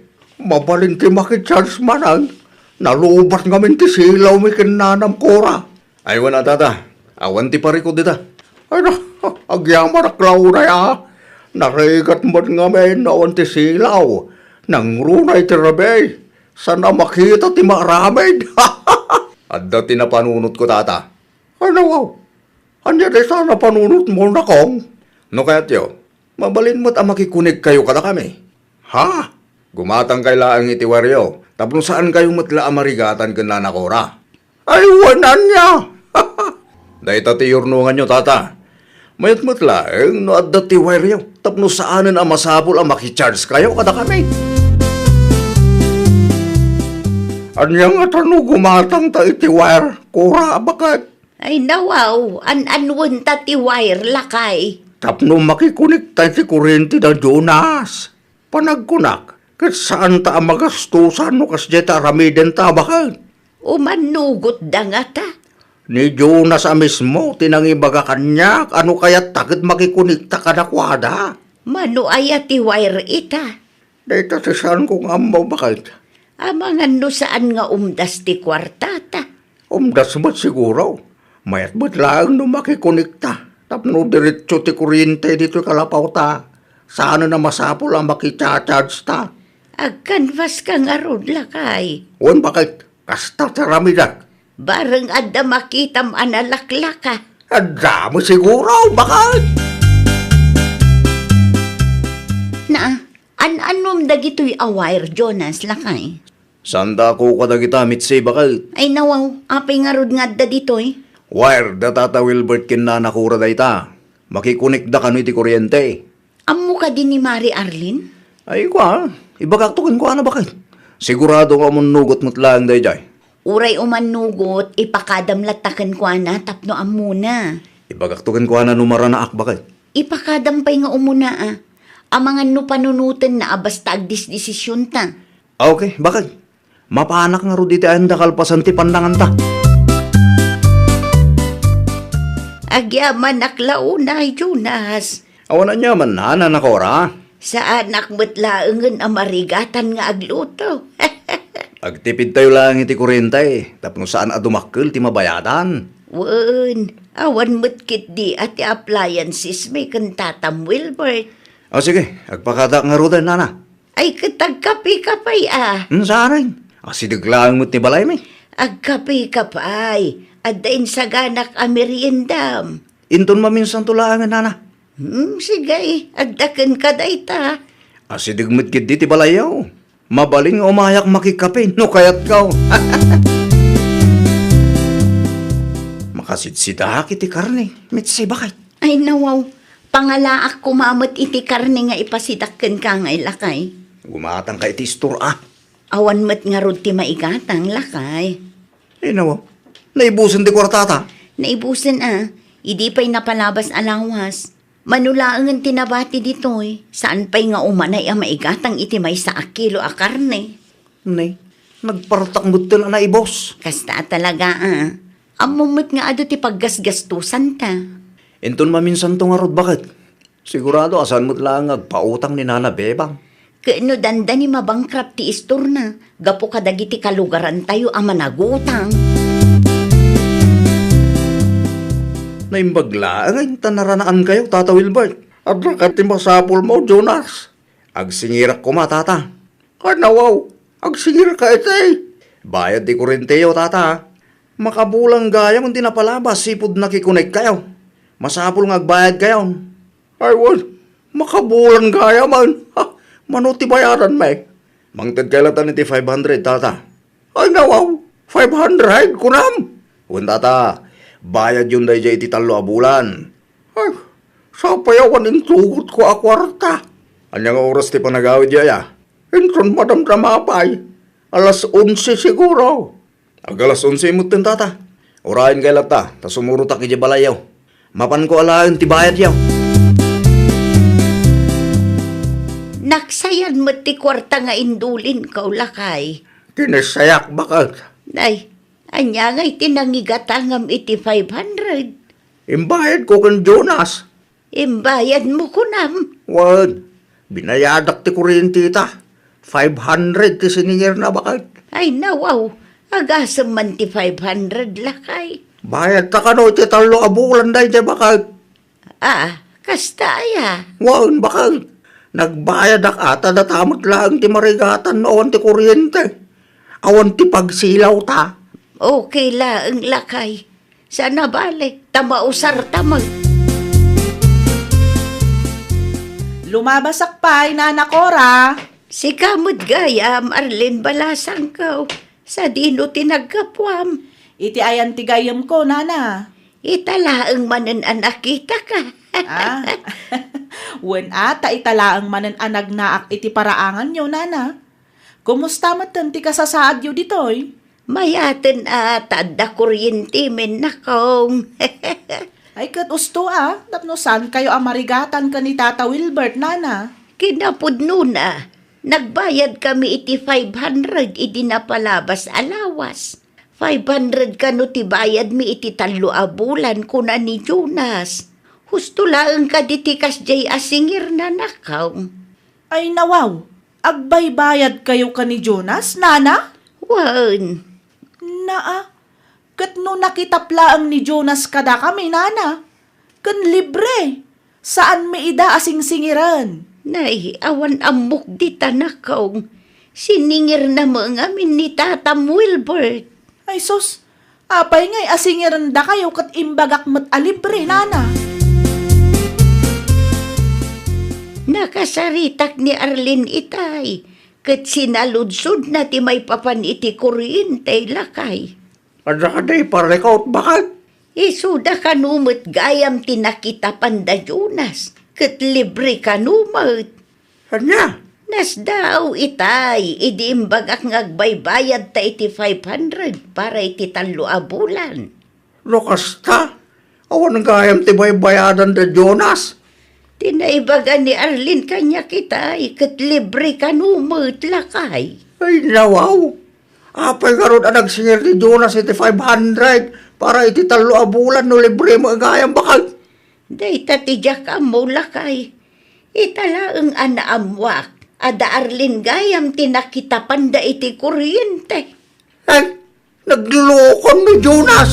Mabalin ti makicharge manen. Nalubat ngamin ti silawmi ken nanam, Cora. Ay, wen a, Tata. Awan ti parikut dita. Ay na, agyamanak la unay a. Narigat met ngamin no awan ti silaw. Nangruna iti rabii. Saan a makita ti maaramid. Adda ti napanunotko, Tata. Ay, nawaw. Ania dayta a napanunotmo, nakong? No kayatyo, mabalin met a makikonekkayo kadakami. Ha? Gumatangkayo laeng iti wireyo tapno saankayo met la a marigatan ken Nana Cora. Ay, wen ania? Dayta ti iyurnonganyo, Tata. Mayat met laeng no adda ti wireyo tapno saanen a masapul a makichargekayo kadakami. Ania ngata no gumatangta iti wire, Cora, baket? Ay, nawaw, an-anwenta ti wire, lakay. Tapno makikonekta iti kurrente da Jonas. Panagkunak, ket saanta a magastosan no kasdiay ti aramidenta, baket? Umannugotda ngata? Ni Jonas a mismo ti nangibaga kaniak a no kayatta ket makikonekta kadakuada. Mano aya ti wire ita? Dayta ti saanko nga ammo, baket. Amangan no saan nga umdas ti kuartata. Umdas met siguro. Mayat met laeng no makikonekta tapno diretso ti kuryente ditoy kalapawta. Saanen a masapul a makicharge ta. Agkanvaska ngarud, lakay. Wen, baket. Kasta ti aramidek. Bareng adda makitam a nalaklaka. Adda met siguro, baket. Naa, An-annom dagitoy a wire, Jonas, lakay? Saan da a kukua dagita, Mitzi, baket? Ay, nawaw, apay ngarud nga adda ditoy? Wire da Tata Wilbert ken Nana Cora dayta. Makikonekda kano iti kuryente. Ammo kadi ni Mari Arlene? Ay, kua, ibagakto kenkuana, baket. Sigurado nga umunnugot met laeng daydiay. Uray umannugot, ipakadam latta kenkuana tapno ammona. Ibagakto kenkuana no maranaak, baket. Ipakadam pay nga umuna, a. Amangan no panunotenna a basta agdisdesisionta. Ah, okay, baket. Mapanak ngarud iti ayan da kalpasan ti pannanganta. Agyamanak la unay, Jonas. Awan aniaman, Nana Cora. Saanak met laengen a marigatan nga agluto. Agtipidtayo laeng iti kuryente tapno saan a dumakkel ti mabayadan. Wen, awan met ketdi a ti appliances mi ken Tatam Wilbert. O sige, agpakadaak ngaruden, Nana. Ay, ket agkape ka pay, a. Hmm, saan? Asideg laeng met ti balaymi. Agkape ka pay. Adda insaganak a meriendam. Inton maminsanto laengen, Nana. Hmm, sige, adda kenka dayta. Asideg met ketdi ti balayyo. Mabalin nga umayak makikape no kayatko. Makasitsidaak iti karne, Mitzi, baket. Ay, nawaw. Pangalaak koma met iti karne nga ipasidak kenka ngay, lakay. Gumatangka iti istor, a. Awan met ngarud ti maigatang, lakay. Ay, nawaw. Naibusen ti kuartata? Naibusen, a. Idi pay napalabas a lawas. Mano laengen ti nabati ditoy, saan pay nga umanay a maigatang iti maysa a kilo a karne. Ne, nagpartak metten a naibus. Kasta a talaga, a. Ammom met nga adu ti paggasgastusanta. Inton maminsanto ngarud, baket. Sigurado a saan met laeng nga agpautang ni Nana Bebang. Ket no dandani mabankrupt ti istorna, gapu kadagiti kalugarantayo a managutang. Naimbag laeng ta naranaankayo, Tata Wilbert. Adda kadi masapulmo, Jonas? Agsingirak koma, Tata. Kanawaw, agsingirka iti. Bayad ti kurenteyo, Tata. Makabulan gayam ti napalabas, sipud nakikonekkayo. Masapul nga agbayadkayon. Ay, wen, makabulan gayam. Ha, mano ti bayadanmi? Mangted kay latan iti five hundred, Tata. Ay, nawaw, five hundred, kunam? Wen, Tata, bayadyon daydiay iti tallo a bulan. Ay, sapay awan intugotko a kuarta. Ania nga oras ti panagawidyo, aya? Inton madamdama pay, alas onse siguro. Ag-alas onse metten, Tata. Urayen kay latta, ta sumurotak idiay balayyo. Mapanko alaen ti bayadyo. Naksayan met ti kuarta nga indulinko, lakay. Kinassayak, baket. Ay, ania ngay ti nangigatangam iti five hundred? Imbayadko ken Jonas. Imbayadmo kunam? Wen, binayadak ti kuryenteta. Five hundred ti siningirna, baket. Ay, nawaw, agasem man ti five hundred, lakay. Bayadta kano iti tallo a bulan daydiay, baket. Ah, kasta aya? Wen, baket. Nagbayadak a ta data met laeng ti marigatan no awan ti kuryente. Awan ti pagsilawta. Okay laeng, lakay. Saan a bale, ta mausarta met. Lumabasak pay, Nana Cora. Sika met gayam, Arlene Balasangko. Sadino ti naggapuam? Iti ayan ti gayyemko, Nana. Ita laeng manen a nakitaka. Ah. Wen a, ta ita laeng manen a nagnaak iti paraanganyo, Nana. Kumusta metten ti kasasaadyo ditoy? Mayaten a, ta adda kuryente men, nakong. Ay, ket usto a, tapno saankayo a marigatan ken ni Tata Wilbert, Nana. Kinapudnona, nagbayadkami iti five hundred idi napalabas a lawas. Five hundred kano ti bayadmi iti tallo a bulan, kuna ni Jonas. Husto laeng kadi ti kasdiay a singirna, nakong. Ay, nawaw, agbaybayadkayo ken ni Jonas, Nana? Wen. Naa, ket no nakitap laeng ni Jonas kadakami, Nana, ken libre, saanmi ida a singsingiren. Nay, awan ammok dita, nakong. Siningirna met ngamin ni Tatam Wilbert. Ay sus, apay ngay a singirendakayo ket imbagak met a libre, Nana? Nakasaritak ni Arlene itay, ket sinaludsodna ti maipapan iti kuryente, lakay. Adda kadi parikut, baket? Isuda kano met gayam ti nakitapanda, Jonas, ket libre kano met. Ania? Nasdaaw itay idi imbagak nga agbaybayadta iti five hundred para iti tallo a bulan. No kasta, awan gayam ti baybayadanda, Jonas. Ti naibaga ni Arlene kaniak itay, ket libre kano met, lakay. Ay, nawaw. Apay ngarud a nagsingir ni Jonas iti five hundred para iti tallo a bulan no libre met gayam, baket? Dayta ti diak ammo, lakay. Ita laeng a naammoak a da Arlene gayam ti nakitapanda iti kuryente. Eh, naglulokon ni Jonas!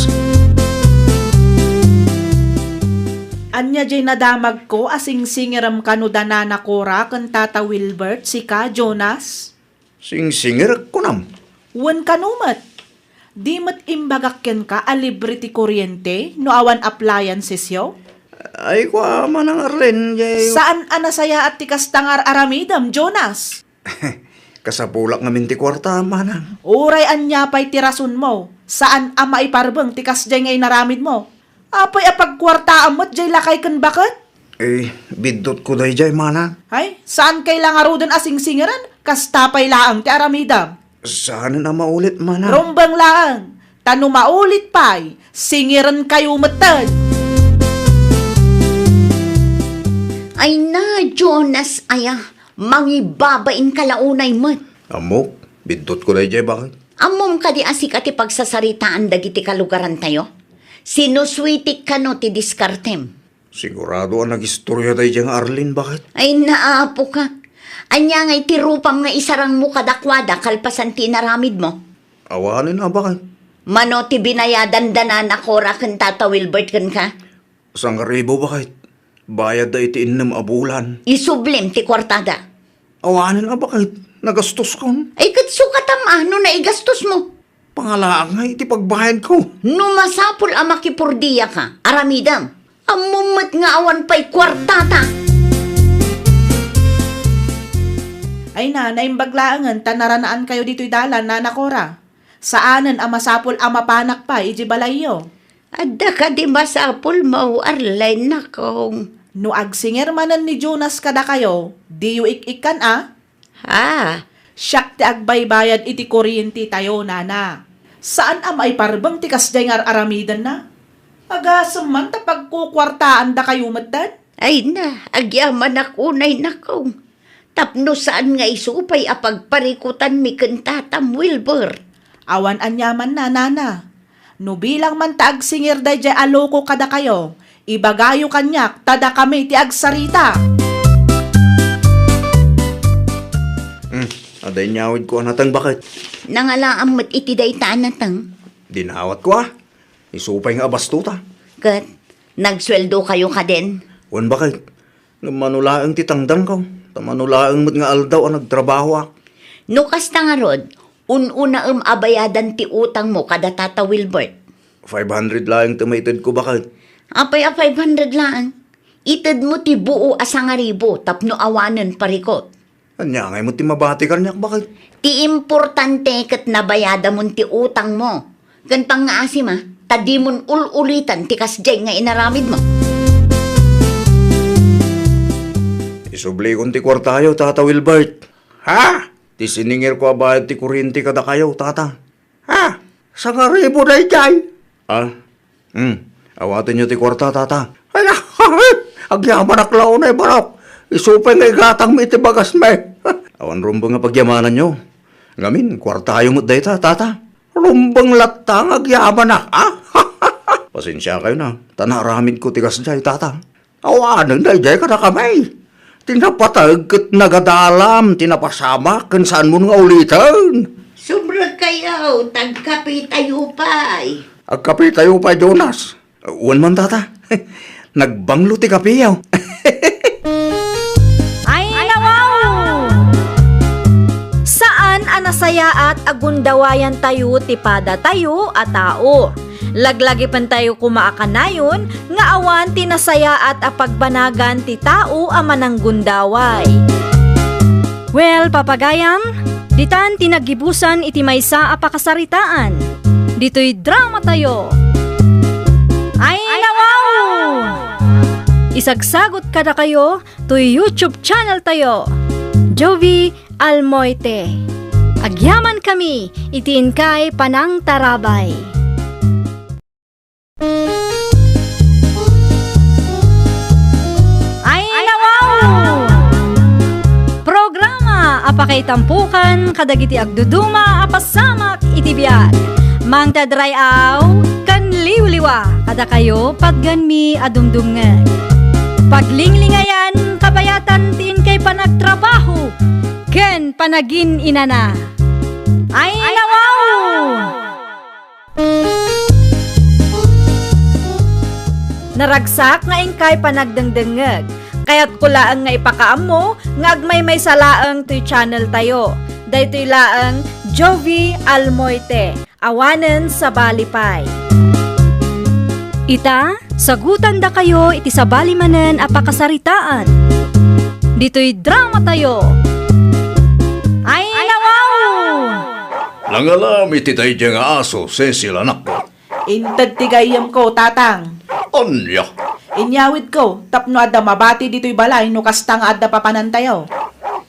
Ania jay nadamagko a singsingirem kano da Nana Cora ken Tata Wilbert, sika, Jonas? Singsingirek, kunam? Wen kano met. Di met imbagak kenka a libre ti kuryente no awan appliancesyo? Ay, kua, Manang Arlene, jay... Saan a nasayaat ti kasta nga ar-aramidem, Jonas? Kasapulak ngamin ti kuarta, Manang. Uray ania pay ti rasonmo, saan a maiparbeng ti kasjay nga inaramidmo. Apay a pagkuartaam met jay lakay ken baket? Eh, biddutko dayjay, Manang. Ay, saankay la ngaruden a singsingiren, kasta pay laeng ti aramidem. Saanen a maulit, Manang. Rumbeng laeng, ta no maulit pay, singirenkayo metten. Ay na, Jonas, aya, mangibabain ka la unay met. Ammok, biddutko dayjay, baket? Ammom kadi a sika ti pagsasaritaan dagiti kalugarantayo? Sinusuitik kano ti diskartem? Sigurado a nagistoria dayjay nga Arlene, baket? Ay, naapoka. Ania ngay ti rupam nga isarangmo kadakuada kalpasan ti inaramidmo? Awanen a, baket. Mano ti binayadan da Nana Cora ken Tata Wilbert kenka? Sangaribu, baket. Bayadda iti innem a bulan. Isublim ti kuartada. Awanen a, baket. Nagastoskon. Ay, ket sukatam a no naigastos mo. Pangalaang nga iti pagbayadko. No masapul a makipurdiaka, aramidem. Ammom met nga awan pay kuartata. Ay na, naimbag laengen ta naranaankayo ditoy dalan, Nana Cora. Saanen a masapul a mapanak pay iti balayyo. Adda kadi masapulmo, Arlene, nakong? No agsingir manen ni Jonas kadakayo, diyo ik-ikkan a? Ha? Siak ti agbaybayad iti kuryentetayo, Nana. Saan a maiparbeng ti kasdiay nga ar-aramidenna? Agasem man ta pagkukuartaandakayo metten? Ay na, agyamanak unay, nakong. Tapno saan nga isu pay a pagparikutanmi ken Tatam Wilbert. Awan aniamanna, Nana. No bilang man ta agsingir daydiay a loko kadakayo, ibagayo kaniak ta dakami ti agsarita. Hmm, adda inyawidko a nateng, baket. Nangalaam met iti dayta a nateng. Dinawatko a. Isu pay nga abastota. Ket, nagsueldokayo kaden? Wen, baket. Ngem mano laeng ti tangdanko, ta mano laeng met nga aldaw a nagtrabahoak. No kasta ngarud, un-unaem a bayadan ti utangmo kada Tata Wilbert. Five hundred laeng ti maitedko, baket. Apay a five hundred laeng? Itedmo ti buo a sangaribu tapno awanen parikut. Ania ngay met ti mabati kaniak, baket? Ti importante ket nabayadamon ti utangmo. Ken pangngaasim a, ta dimon ul-ulitan ti kasdiay nga inaramidmo. Isublikon ti kuartayo, Tata Wilbert. Ha? Ti siningirko a bayad ti kuryente kadakayo, Tata. Ha? Sangaribu daydiay? Ah? Hmm. Awatenyo ti kuarta, Tata. Ay, agyamanak la unay, barok. Isu pay nga igatangmi iti bagasmi. Awan rumbeng a pagyamananyo. Ngamin, kuartayo met dayta, Tata. Rumbeng latta nga agyamanak, a? Pasensiakayo na, ta naaramidko ti kasdiay, Tata. Awanen daydiay kadakami. Ti napateg ket nagadalam ti napasamak ken saanmon nga uliten. Sumrekkayo, ta agkapitayo pay. Agkapitayo pay, Jonas. Wen man, Tata. Nagbanglo ti kapiyo. Ay, nawaw! Saan a nasayaat a gundawayantayo ti padatayo a tao. Laglagipentayo koma a kanayon nga awan ti nasayaat a pagbanagan ti tao a mananggundaway. Well, papagayam, ditan ti naggibusan iti maysa a pakasaritaan. Ditoy dramatayo. Ay, nawaw! Isagsagot kadakayo toy YouTube channel tayo, Jovi Almoite. Agyaman kami iti inkay panangtarabay. Ay, nawaw! Programa a pakaitampukan kadagiti agduduma a pasamak iti biag. Mangted ray-aw ken liwliwa kadakayo patgenmi a dumdumngeg. Paglinglingayan, kabayatan ti inkay panagtrabaho ken panagin-inana. Ay, nawaw! Naragsak nga inkay panagdengdengngeg. Kayatko laeng nga ipakaammo nga agmaymaysa laeng toy channel tayo. Daytoy laeng Jovi Almoite, awanen sabali pay. Ita, sagutandakayo iti sabali manen a pakasaritaan. Ditoy dramatayo. Ay, nawaw! Nangalam iti daydiay nga aso, Cecil, anakko. Inted ti gayyemko, Tatang. Ania? Inyawidko tapno adda mabati ditoy balay no kasta nga adda papanantayo.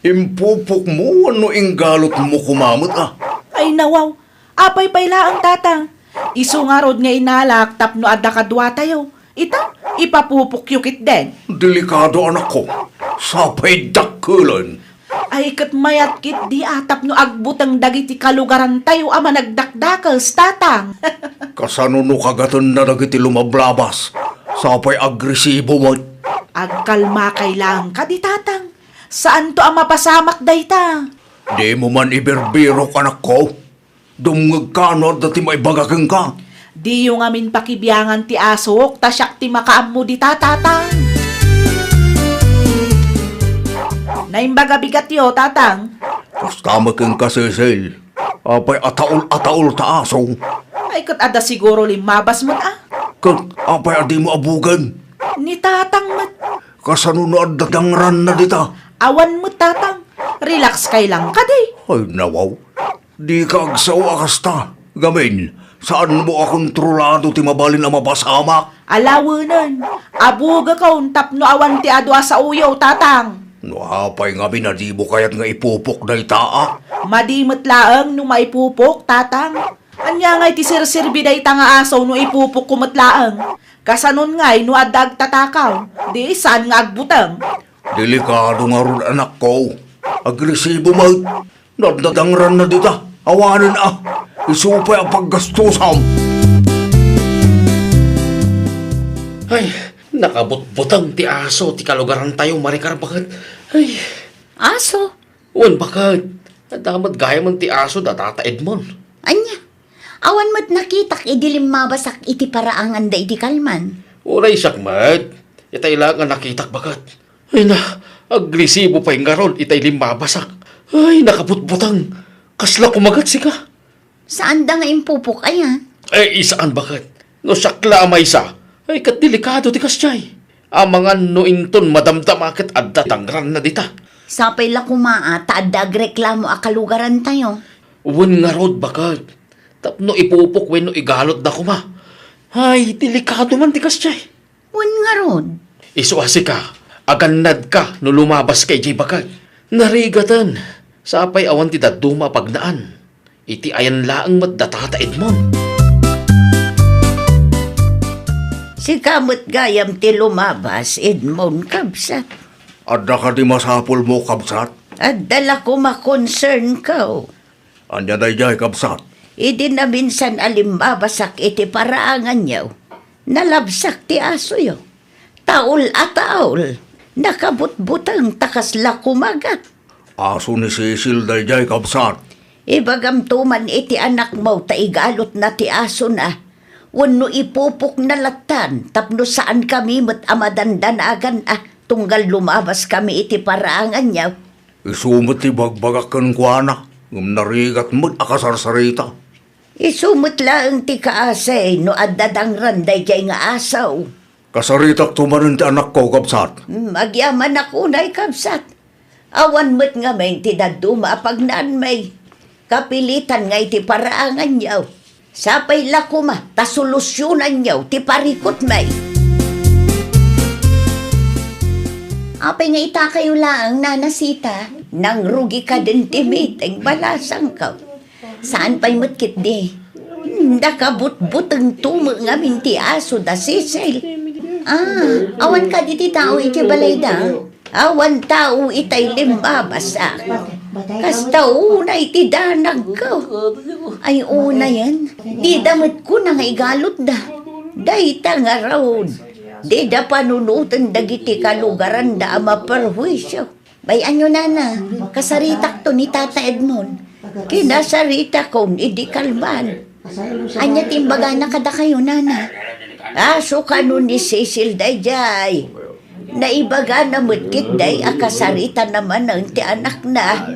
Impupokmo wenno inggalotmo koma met a? Ay, nawaw. Apay pay laeng, Tatang? Isu ngarud nga inalak tapno adda kaduatayo. Ita, ipapupokyo ketdin. Delikado, anakko. Sapay dakkelen. Ay, ket mayat ketdi a tapno agbuteng dagiti kalugarantayo a managdakdakes, Tatang. Kasano no kagatenna dagiti lumablabas? Sapay agresibo met. Agkalmakay laeng kadi, Tatang. Saanto a mapasamak dayta. Dimo man ibirbirok, anakko. Dumngegka no adda ti maibaga kenka. Diyo ngamin pakibiangan ti asok, ta siak ti makaammo dita, Tatang. Naimbag a bigatyo, Tatang. Kasta met kenka, Cecil. Apay a taol a taol ta aso? Ay, ket adda siguro limmabas met a. Ket apay a dimo abugen? Ni Tatang met. Kasano no adda dangranna dita? Awan met, Tatang. Relax kay lang kadi. Ay, nawaw. Dika agsao a kasta. Gamin, saanmo a kontrolado ti mabalin a mapasamak? Alawenen, abugakon tapno awan ti adu a saoyo, Tatang. No apay ngamin a dimo kayat nga ipupok dayta a? Madi met laeng no maipupok, Tatang. Ania ngay ti serserbi dayta nga aso no ipupokko met laeng? Kasanon ngay no adda agtatakaw, di saan nga agbuteng? Delikado ngarud, anakko. Agresibo met. Nadadangranna dita. Awanen a. Isu pay a paggastusam. Ay, nakabutbuteng ti aso ti kalugarantayo, Maricar, baket. Ay. Aso? Wen, baket. Adda met gayamen ti aso da Tata Edmond. Ania? Awan met nakitak idi limmabasak iti paraangan da idi kalman. Uray siak met. Itay laeng a nakitak, baket. Ay na, agresibo pay ngarud itay limmabasak. Ay, nakabutbuteng. Kasla kumagat sika. Saanda nga impupok aya? Eh, isaan, baket. No siak la a maysa, ay, ket delikado ti kasdiay. Amangan no inton madamdama ket adda dangranna dita. Sapay la koma a ta adda agreklamo a kalugarantayo. Wen ngarud, baket. Tapno ipupok wenno igalotda koma. Ay, delikado man ti kasdiay. Wen ngarud. Isu a sika, agannadka no lumabaska idiay baket. Narigaten, sapay awan ti dadduma a pagnaan. Iti ayan laeng met da Tata Edmond. Sika met gayam ti lumabas, Edmond, kabsat. Adda kadi masapulmo, kabsat? Adda la koma concernko. Ania daydiay, kabsat? Idi naminsan a limmabasak iti paraanganyo, nalabsak ti asoyo. Taol a taol, nakabutbuteng ta kasla kumagat. Aso ni Cecil daydiay, kabsat. Ibagamto man iti anakmo ta igalotna ti asona, wenno ipupokna lattan tapno saankami met a madandanagan a tunggal lumabaskami iti paraanganyo. Isu met ti ibagbagak kenkuana, ngem narigat met a kasarsarita. Isu met laeng ti kaasi no adda dangran daydiay nga aso. Kasaritakto manen ti anakko, kabsat. Hmm, agyamanak unay, kabsat. Awan met ngamin ti dadduma a pagnaanmi. Kapilitan nga iti paraanganyo. Sapay la koma ta solusionanyo ti parikutmi. Apay nga itakayo laeng, Nana Sita? Nangrugi kadin ti meeting, balasangko. Saan pay met ketdi? Hmm, nakabutbutengto met ngamin ti aso da Cecil. Ah, awan kadi ti tao iti balayda? Awan tao itay limmabas, a. Kasta unay ti danagko. Ay, unayen, dida met kuna nga igalutda. Dayta ngarud, dida panunoten dagiti kalugaranda a maperhuisio. Bay-anyo, Nana, kasaritakto ni Tata Edmond. Kinasaritakon idi kalman. Ania ti imbagana kadakayo, Nana? Aso kano ni Cecil daydiay. Naibagana met ketdi a kasaritana manen ti anakna.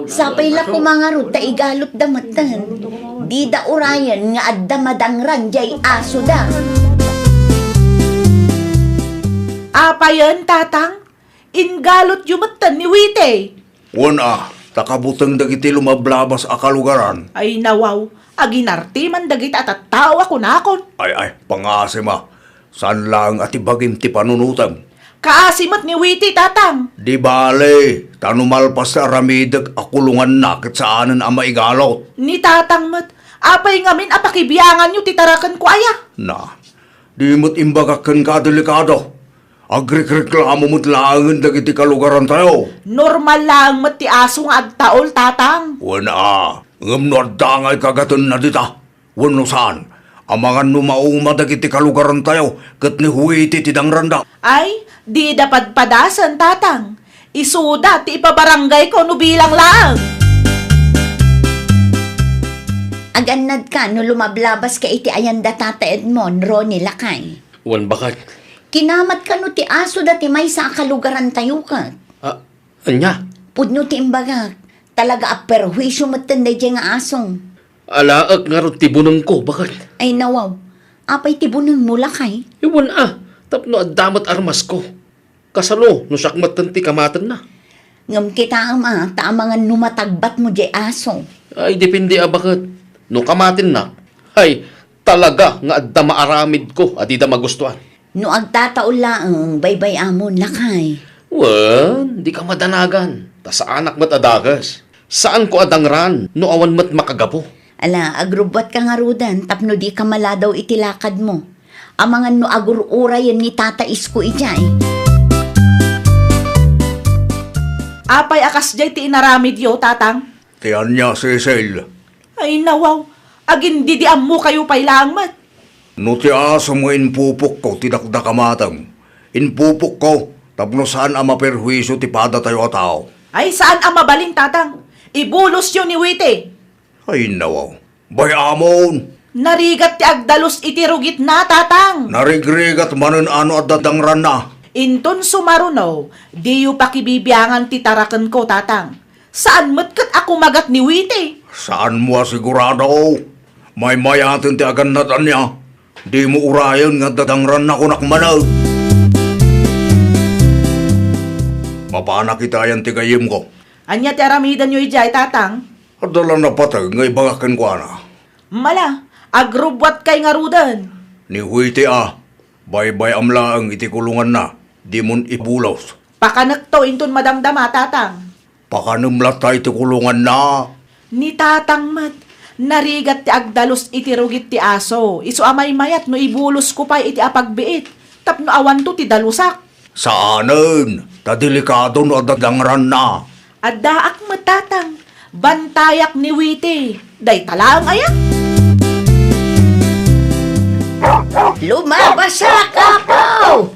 Sapay la koma ngarud ta igalutda metten. Dida urayen nga adda madangran diay asoda. Apayen, Tatang? Inggalutyo metten ni Witi. Wen a, ta kabuteng dagiti lumablabas a kalugaran. Ay nawaw, aginartiman dagita a tattao a kunakon. Ay, ay, pangasim a. Saan laeng a ti bagim ti panunotem. Kaasi met ni Witi, Tatang. Di bale, ta no malpas ti aramidek a kulonganna ket saanen a maigalut. Ni Tatang met, apay ngamin a pakibianganyo ti tarakenko aya? Na, di met imbagak kenka a delikado. Agrikreklamo met laengen dagiti kalugarantayo. Normal laeng met ti aso nga agtaol, Tatang. Wen a, ngem no adda nga ikagatenna dita, wenno saan, amangan no mauma dagiti kalugarantayo ket ni Huiti ti dangranda. Ay, dida padpadasen, Tatang. Isuda ti ipabaranggayko no bilang laeng. Agannadka no lumablabas ka iti ayanda Tata Edmond, Ronnie, lakay. Wen, baket. Kinamat kano ti aso dati maysa a kalugarantayo ket? Ah, ania? Pudno ti imbagak. Talaga a perhuisyo metten daydiay nga aso. Alaek ngarud ti bunengko, baket. Ay, nawaw. Apay ti bunengmo, lakay? Wen a, tapno adda met armasko. Kasano no siak metten ti kamatenna? Ngem kitaem a, ta amangan no matagbatmo diay aso. Ay, depende a baket. No kamatenna, ay, talaga nga adda maaramidko a dida magustuan. No agtataol laeng, baybay-amon, lakay. Wen, dika madanagan, ta saanak met a dakes. Saanko a dangran no awan met makagapu. Ala, agrubbuatka ngaruden tapno dika maladaw iti lakadmo. Amangan no agur-urayen ni Tata Isko idiay. Apay a kasdiay ti inaramidyo, Tatang? Ti ania, Cecil? Ay, nawaw, agindidiammokayo pay laeng met. No ti asom nga impupokko ti dakdakamateng, impupokko tapno saan a maperhuisyo ti padatayo a tao. Ay, saan a mabalin, Tatang. Ibulosyo ni Witi. Ay, nawaw. Bay-amon. Narigat ti agdalus iti rugitna, Tatang. Narigrigat manen a no adda dangranna. Inton sumaruno, diyo pakibibiangan ti tarakenko, Tatang. Saan met ket a kumagat ni Witi. Saanmo a sigurado? Maymayaten ti agannad ania? Dimo urayen nga adda dangranna, kunak manen. Mapanak iti ayan ti gayyemko. Ania ti aramidenyo idiay, Tatang? Adda la napateg nga ibagak kenkuana. Mala, agrubbuatkay ngaruden. Ni Witi a, baybay-am laeng iti kulonganna, dimon ibulos. Pakanekto inton madamdama, Tatang. Pakanem latta iti kulonganna. Ni Tatang met, narigat ti agdalus iti rugit ti aso, isu a maymayat no ibulosko pay iti apagbiit, tapno awanto ti dalusak. Saanen, ta delikado no adda dangranna. Addaak met, Tatang. Bantayak ni Witi. Dayta laeng aya? Lumabasak, Apo!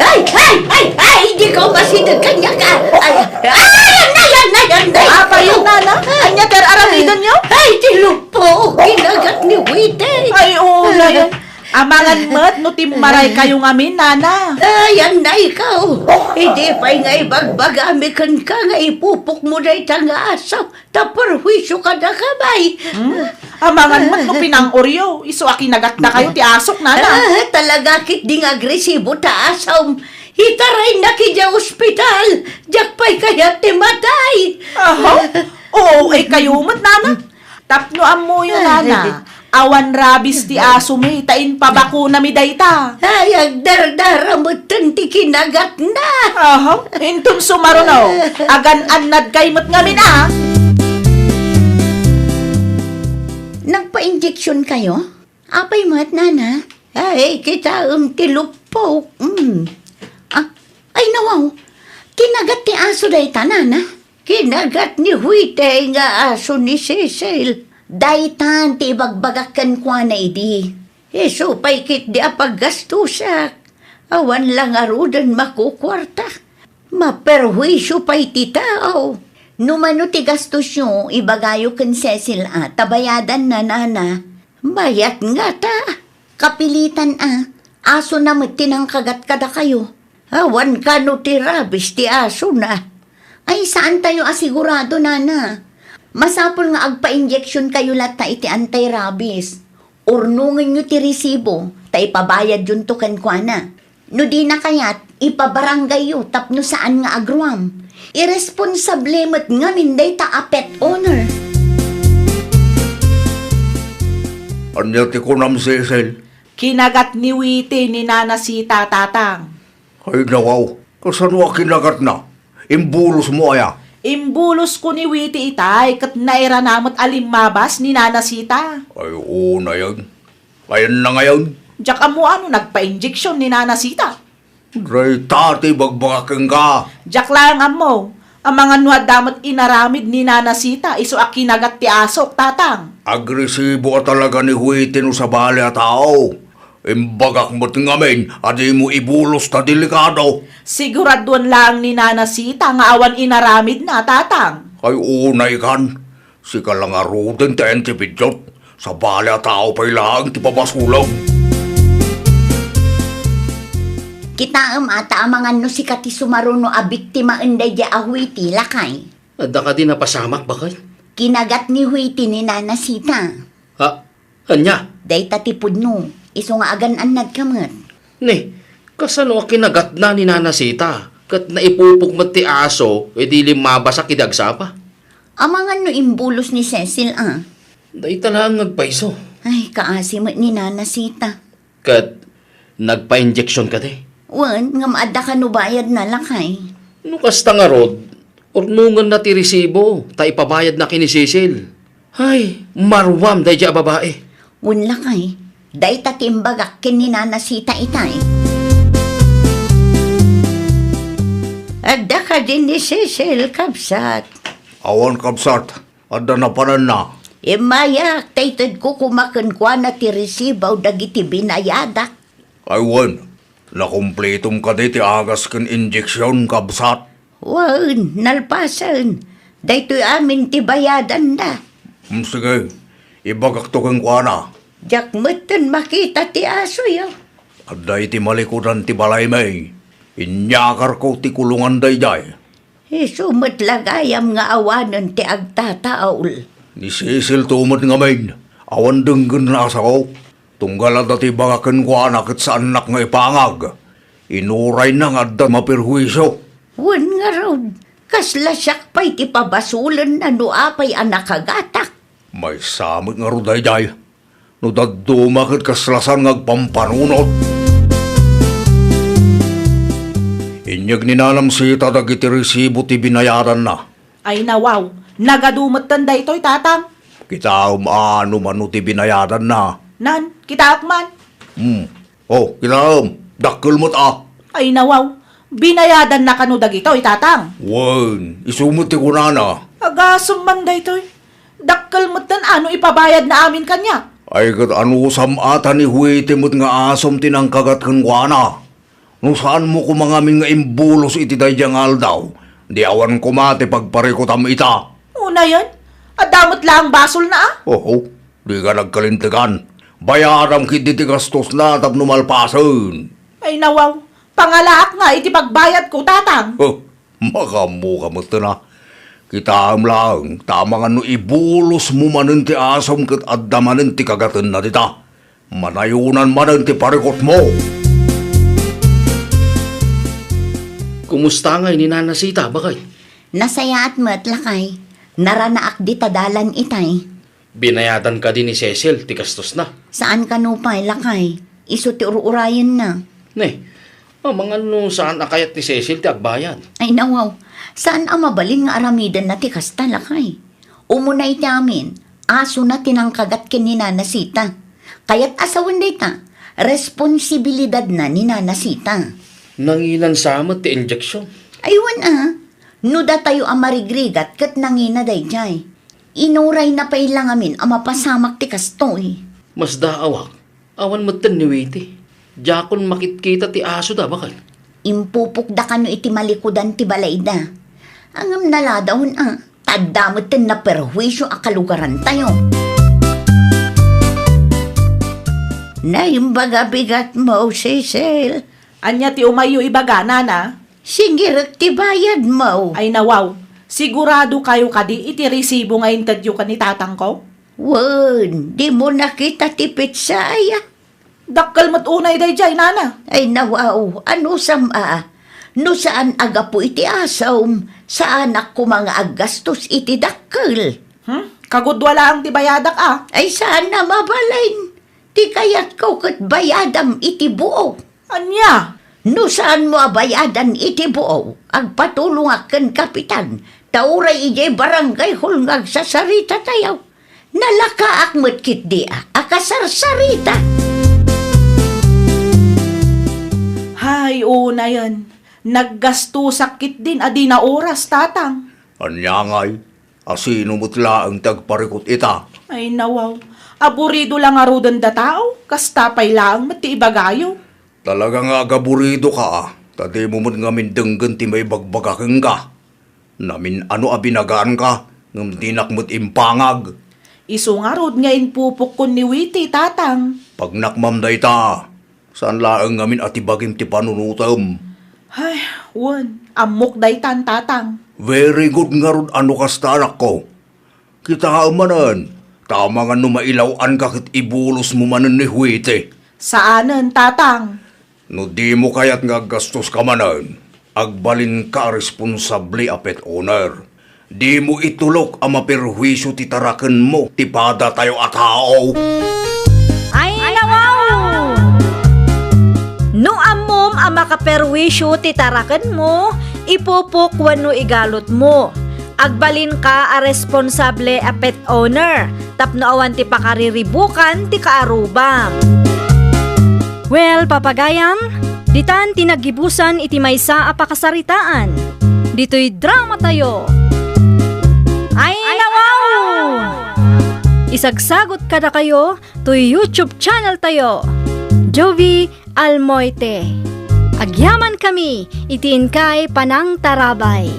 Ay, ay, ay, ay, di ko masideg kaniak. Ay, ay, ay, ay, ay, ay, ay. Apay, Nana? Ania ti ar-aramidenyo? Ay, ti lupo, kinagat ni Witi. Ay, unayen. Amangan met no timmaray kayo ngamin, nana. Ay, annay ka, oh. Idi pay nga ibagbagami kenka nga ipupokmo dayta nga aso, ta perhuisio kadakayo. Hmm? Amangan met no pinang-oryo, isu a kinagatda kayo ti asok, nana. Ah, talaga ketdi nga agresibo ta asom. Itaraynak idiay ospital, diak pay kayat ti matay. Aha? Oo, ay kayo met, nana. Tapno ammoyo, nana, awan rabies ti asomi, ta impabakonami dayta. Ay, agdardara metten ti kinagatna. Aha, inton sumaruno, agan-annad kay met ngamin, a. Nagpa-injection kayo? Apay met, nana? Ay, kitaem ti luppok. Mm. Ah, ay, nawaw. Kinagat ti aso dayta, nana? Kinagat ni Huite nga aso ni Cecil. Daytan ti ibagbagak kenkuana idi. Isu pay ketdi a paggastosak. Awan la ngaruden makukuarta. Maperhuisio pay ti tao. No mano ti gastosyo, ibagayo ken Cecil a, ta bayadanna, nana. Mayat ngata. Kapilitan a, asona met ti nangkagat kadakayo. Awan kano ti rabies ti asona. Ay, saantayo a sigurado, nana. Masapul nga agpa-injection kayo latta iti anti-rabies. Urnongenyo ti resibo, ta ipabayadyonto kenkuana. No dina kayat, ipabarangayyo tapno saan nga agruam. Iresponsable met ngamin dayta a pet owner. Ania ti kunam, Cecil? Kinagat ni Witi ni Nana Sita, Tatang. Ay, nawaw. Kasano a kinagatna? Imbulosmo aya? Imbulosko ni Witi itay, ket nairana met a limmabas ni Nana Sita. Ay, unayen. Ayanna ngayen? Diak ammo a no nagpa-injection ni Nana Sita. Dayta ti ibagbagak kenka. Diak laeng ammo. Amangan no adda met inaramid ni Nana Sita, isu a kinagat ti asok, Tatang. Agresibo a talaga ni Huiti no sabali a tao. Imbagak met ngamin a dimo ibulos ta delikado. Siguraduan laeng ni Nana Sita nga awan inaramidna, Tatang. Ay, unay kan. Sika la ngaruden ti ayan ti pidiot. Sabali a tao pay laeng ti pabasolem. Kitaem a ta amangan no sika ti sumaruno a biktimaen daydiay a Huiti, lakay. Adda kadi napasamak, baket? Kinagat ni Huiti ni Nana Sita. Ha? Ania? Dayta ti pudno, isu nga agan-annadka met. Ni, kasano a kinagatna ni Nana Sita, ket naipupok met ti aso idi limmabasak idi agsapa? Amangan no imbulos ni Cecil a. Dayta laeng nga agpayso. Ay, kaasi met ni Nana Sita. Ket nagpa-injection kadi? Wen, ngem adda kano bayadna, lakay. No kasta ngarud, urnongenna ti resibo, ta ipabayadna ken ni Cecil. Ay, maruam daydiay a babai. Wen, lakay, dayta ti imbagak ken ni Nana Sita itay. Adda kadi ni Cecil, kabsat? Awan, kabsat. Adda napananna. Immayak ta itedko koma kenkuana ti resibo dagiti binayadak. Ay wen, nakumplitom kadi ti agas ken injeksion, kabsat? Wen, nalpasen. Daytoy amin ti bayadanna. Hmm, sige, ibagakto kenkuana. Diak metten makita ti asoyo. Adda iti malikudan ti balaymi. Inyakarko ti kulongan daydiay. Isu met la gayam nga awanen ti agtataul. Ni Cecil to met ngamin, awan denggenna a sao. Tunggal adda ti ibaga kenkuana ket saannak nga ipangag. Inurayna nga adda maperhuisio. Wen ngarud, kasla siak pay ti pabasolenna no apay a nakagatak. Maysa met ngarud daydiay. No dadduma ket kasla saan nga agpampanunot. Inyeg ni Nanam Sita dagiti resibo ti binayadanna. Ay nawaw, nagadu metten daytoy, Tatang. Kitaem a no mano ti binayadanna. Nan, kitaek man. Hmm. Oh, kitaem, dakkel met a. Ay nawaw, binayadanna kano dagitoy, Tatang? Wen, isu met ti kunana. Agasem man daytoy. Dakkel metten a no ipabayadna amin kaniak. Ay ket anusam a ta ni Huiti met nga asom ti nangkagat kenkuana. No saanmo koma ngamin nga imbulos iti daydiay nga aldaw, di awan koma ti pagparikutam ita. Unayen, adda met laeng basolna a? Oo, dika nagkalintegan. Bayadam ketdi ti gastosna tapno malpasen. Ay, nawaw. Pangalaak nga iti pagbayadko, Tatang. Huh, makaammoka metten a. Kitaem laeng, ta amangan no ibulosmo manen ti asom ket adda manen ti kagatenna dita. Manayonan manen ti parikutmo. Kumusta ngay ni Nana Sita, baket? Nasayaat met, lakay. Naranaak dita dalan itay. Binayadan kadi ni Cecil ti gastosna? Saan kano pay, lakay. Isu ti ur-urayenna. Ne, amangan no saan a kayat ni Cecil ti agbayad. Ay, nawaw. Saan a mabalin nga aramidenna ti kasta, lakay. Umuna iti amin, asona ti nangkagat ken ni Nana Sita. Kayat a sawen dayta, responsibilidadna ni Nana Sita. Nanginan sa met ti injection? Ay, wen a. No datayo a marigrigat ket nangina daydiay. Inurayna pay la ngamin a mapasamak ti kastoy. Masdaawak, awan metten ni Witi. Diakon makitkita ti asoda, baket. Impupokda kano iti malikudan ti balayda. Ngem naladawen a, ta adda metten naperhuisio a kalugarantayo. Naimbag a bigatmo, Cecil. Ania ti umayyo ibaga, Nana? Singirek ti bayadmo. Ay, nawaw. Sigurado kayo kadi iti resibo nga intedyo ken ni tatangko? Wen, dimo nakita ti petsa aya? Dakkel met unay daydiay, Nana. Ay, nawaw, anusam a? No saan a gapu iti asom, saanak koma nga aggastos iti dakkel. Hmm? Kagudua laeng ti bayadak a. Ay, saan a mabalin. Ti kayatko ket bayadam iti buok. Ania? No saanmo a bayadan iti buok, agpatulongak ken kapitan, ta uray idiay barangay hall nga agsasaritatayo. Nalakaak met ketdi a, a kasarsarita. Hay, unayen, naggastosak ketdin a di naoras, tatang. Ania ngay? A sino met laeng ti agparikut ita? Ay, nawaw. Aburido la ngaruden datao, kasta pay laeng met ti ibagayo. Talaga nga agaburidoka, a, ta dimo met ngamin denggen ti maibagbaga kenka. Namin-ano a binagaanka, ngem dinak met impangag. Isu ngarud nga impupokkon ni Witi, tatang. Pagnakmam dayta. Saan laeng ngamin a ti bagim ti panunotem. Ay, wen, ammok daytan, tatang. Very good ngarud a no kasta, anakko. Kitaem manen, ta amangan no mailaw-anka ket ibulosmo manen ni Huete. Saanen, tatang. No dimo kayat nga aggastoska manen, agbalinka a responsable a pet owner. Dimo itulok a maperhuisio ti tarakenmo ti padatayo a tao. Ay, nawaw! No ammom a makaperhuisio ti tarakenmo, ipupok wenno igalutmo, agbalinka a responsable a pet owner tapno awan ti pakariribukan ti kaarubam. Well, papagayam, ditan ti naggibusan iti maysa a pakasaritaan. Ditoy dramatayo. Ay, nawaw! Isagsagot kadakayo toy YouTube channel tayo, Jovie Almoite. Agyamankami iti inkay panangtarabay.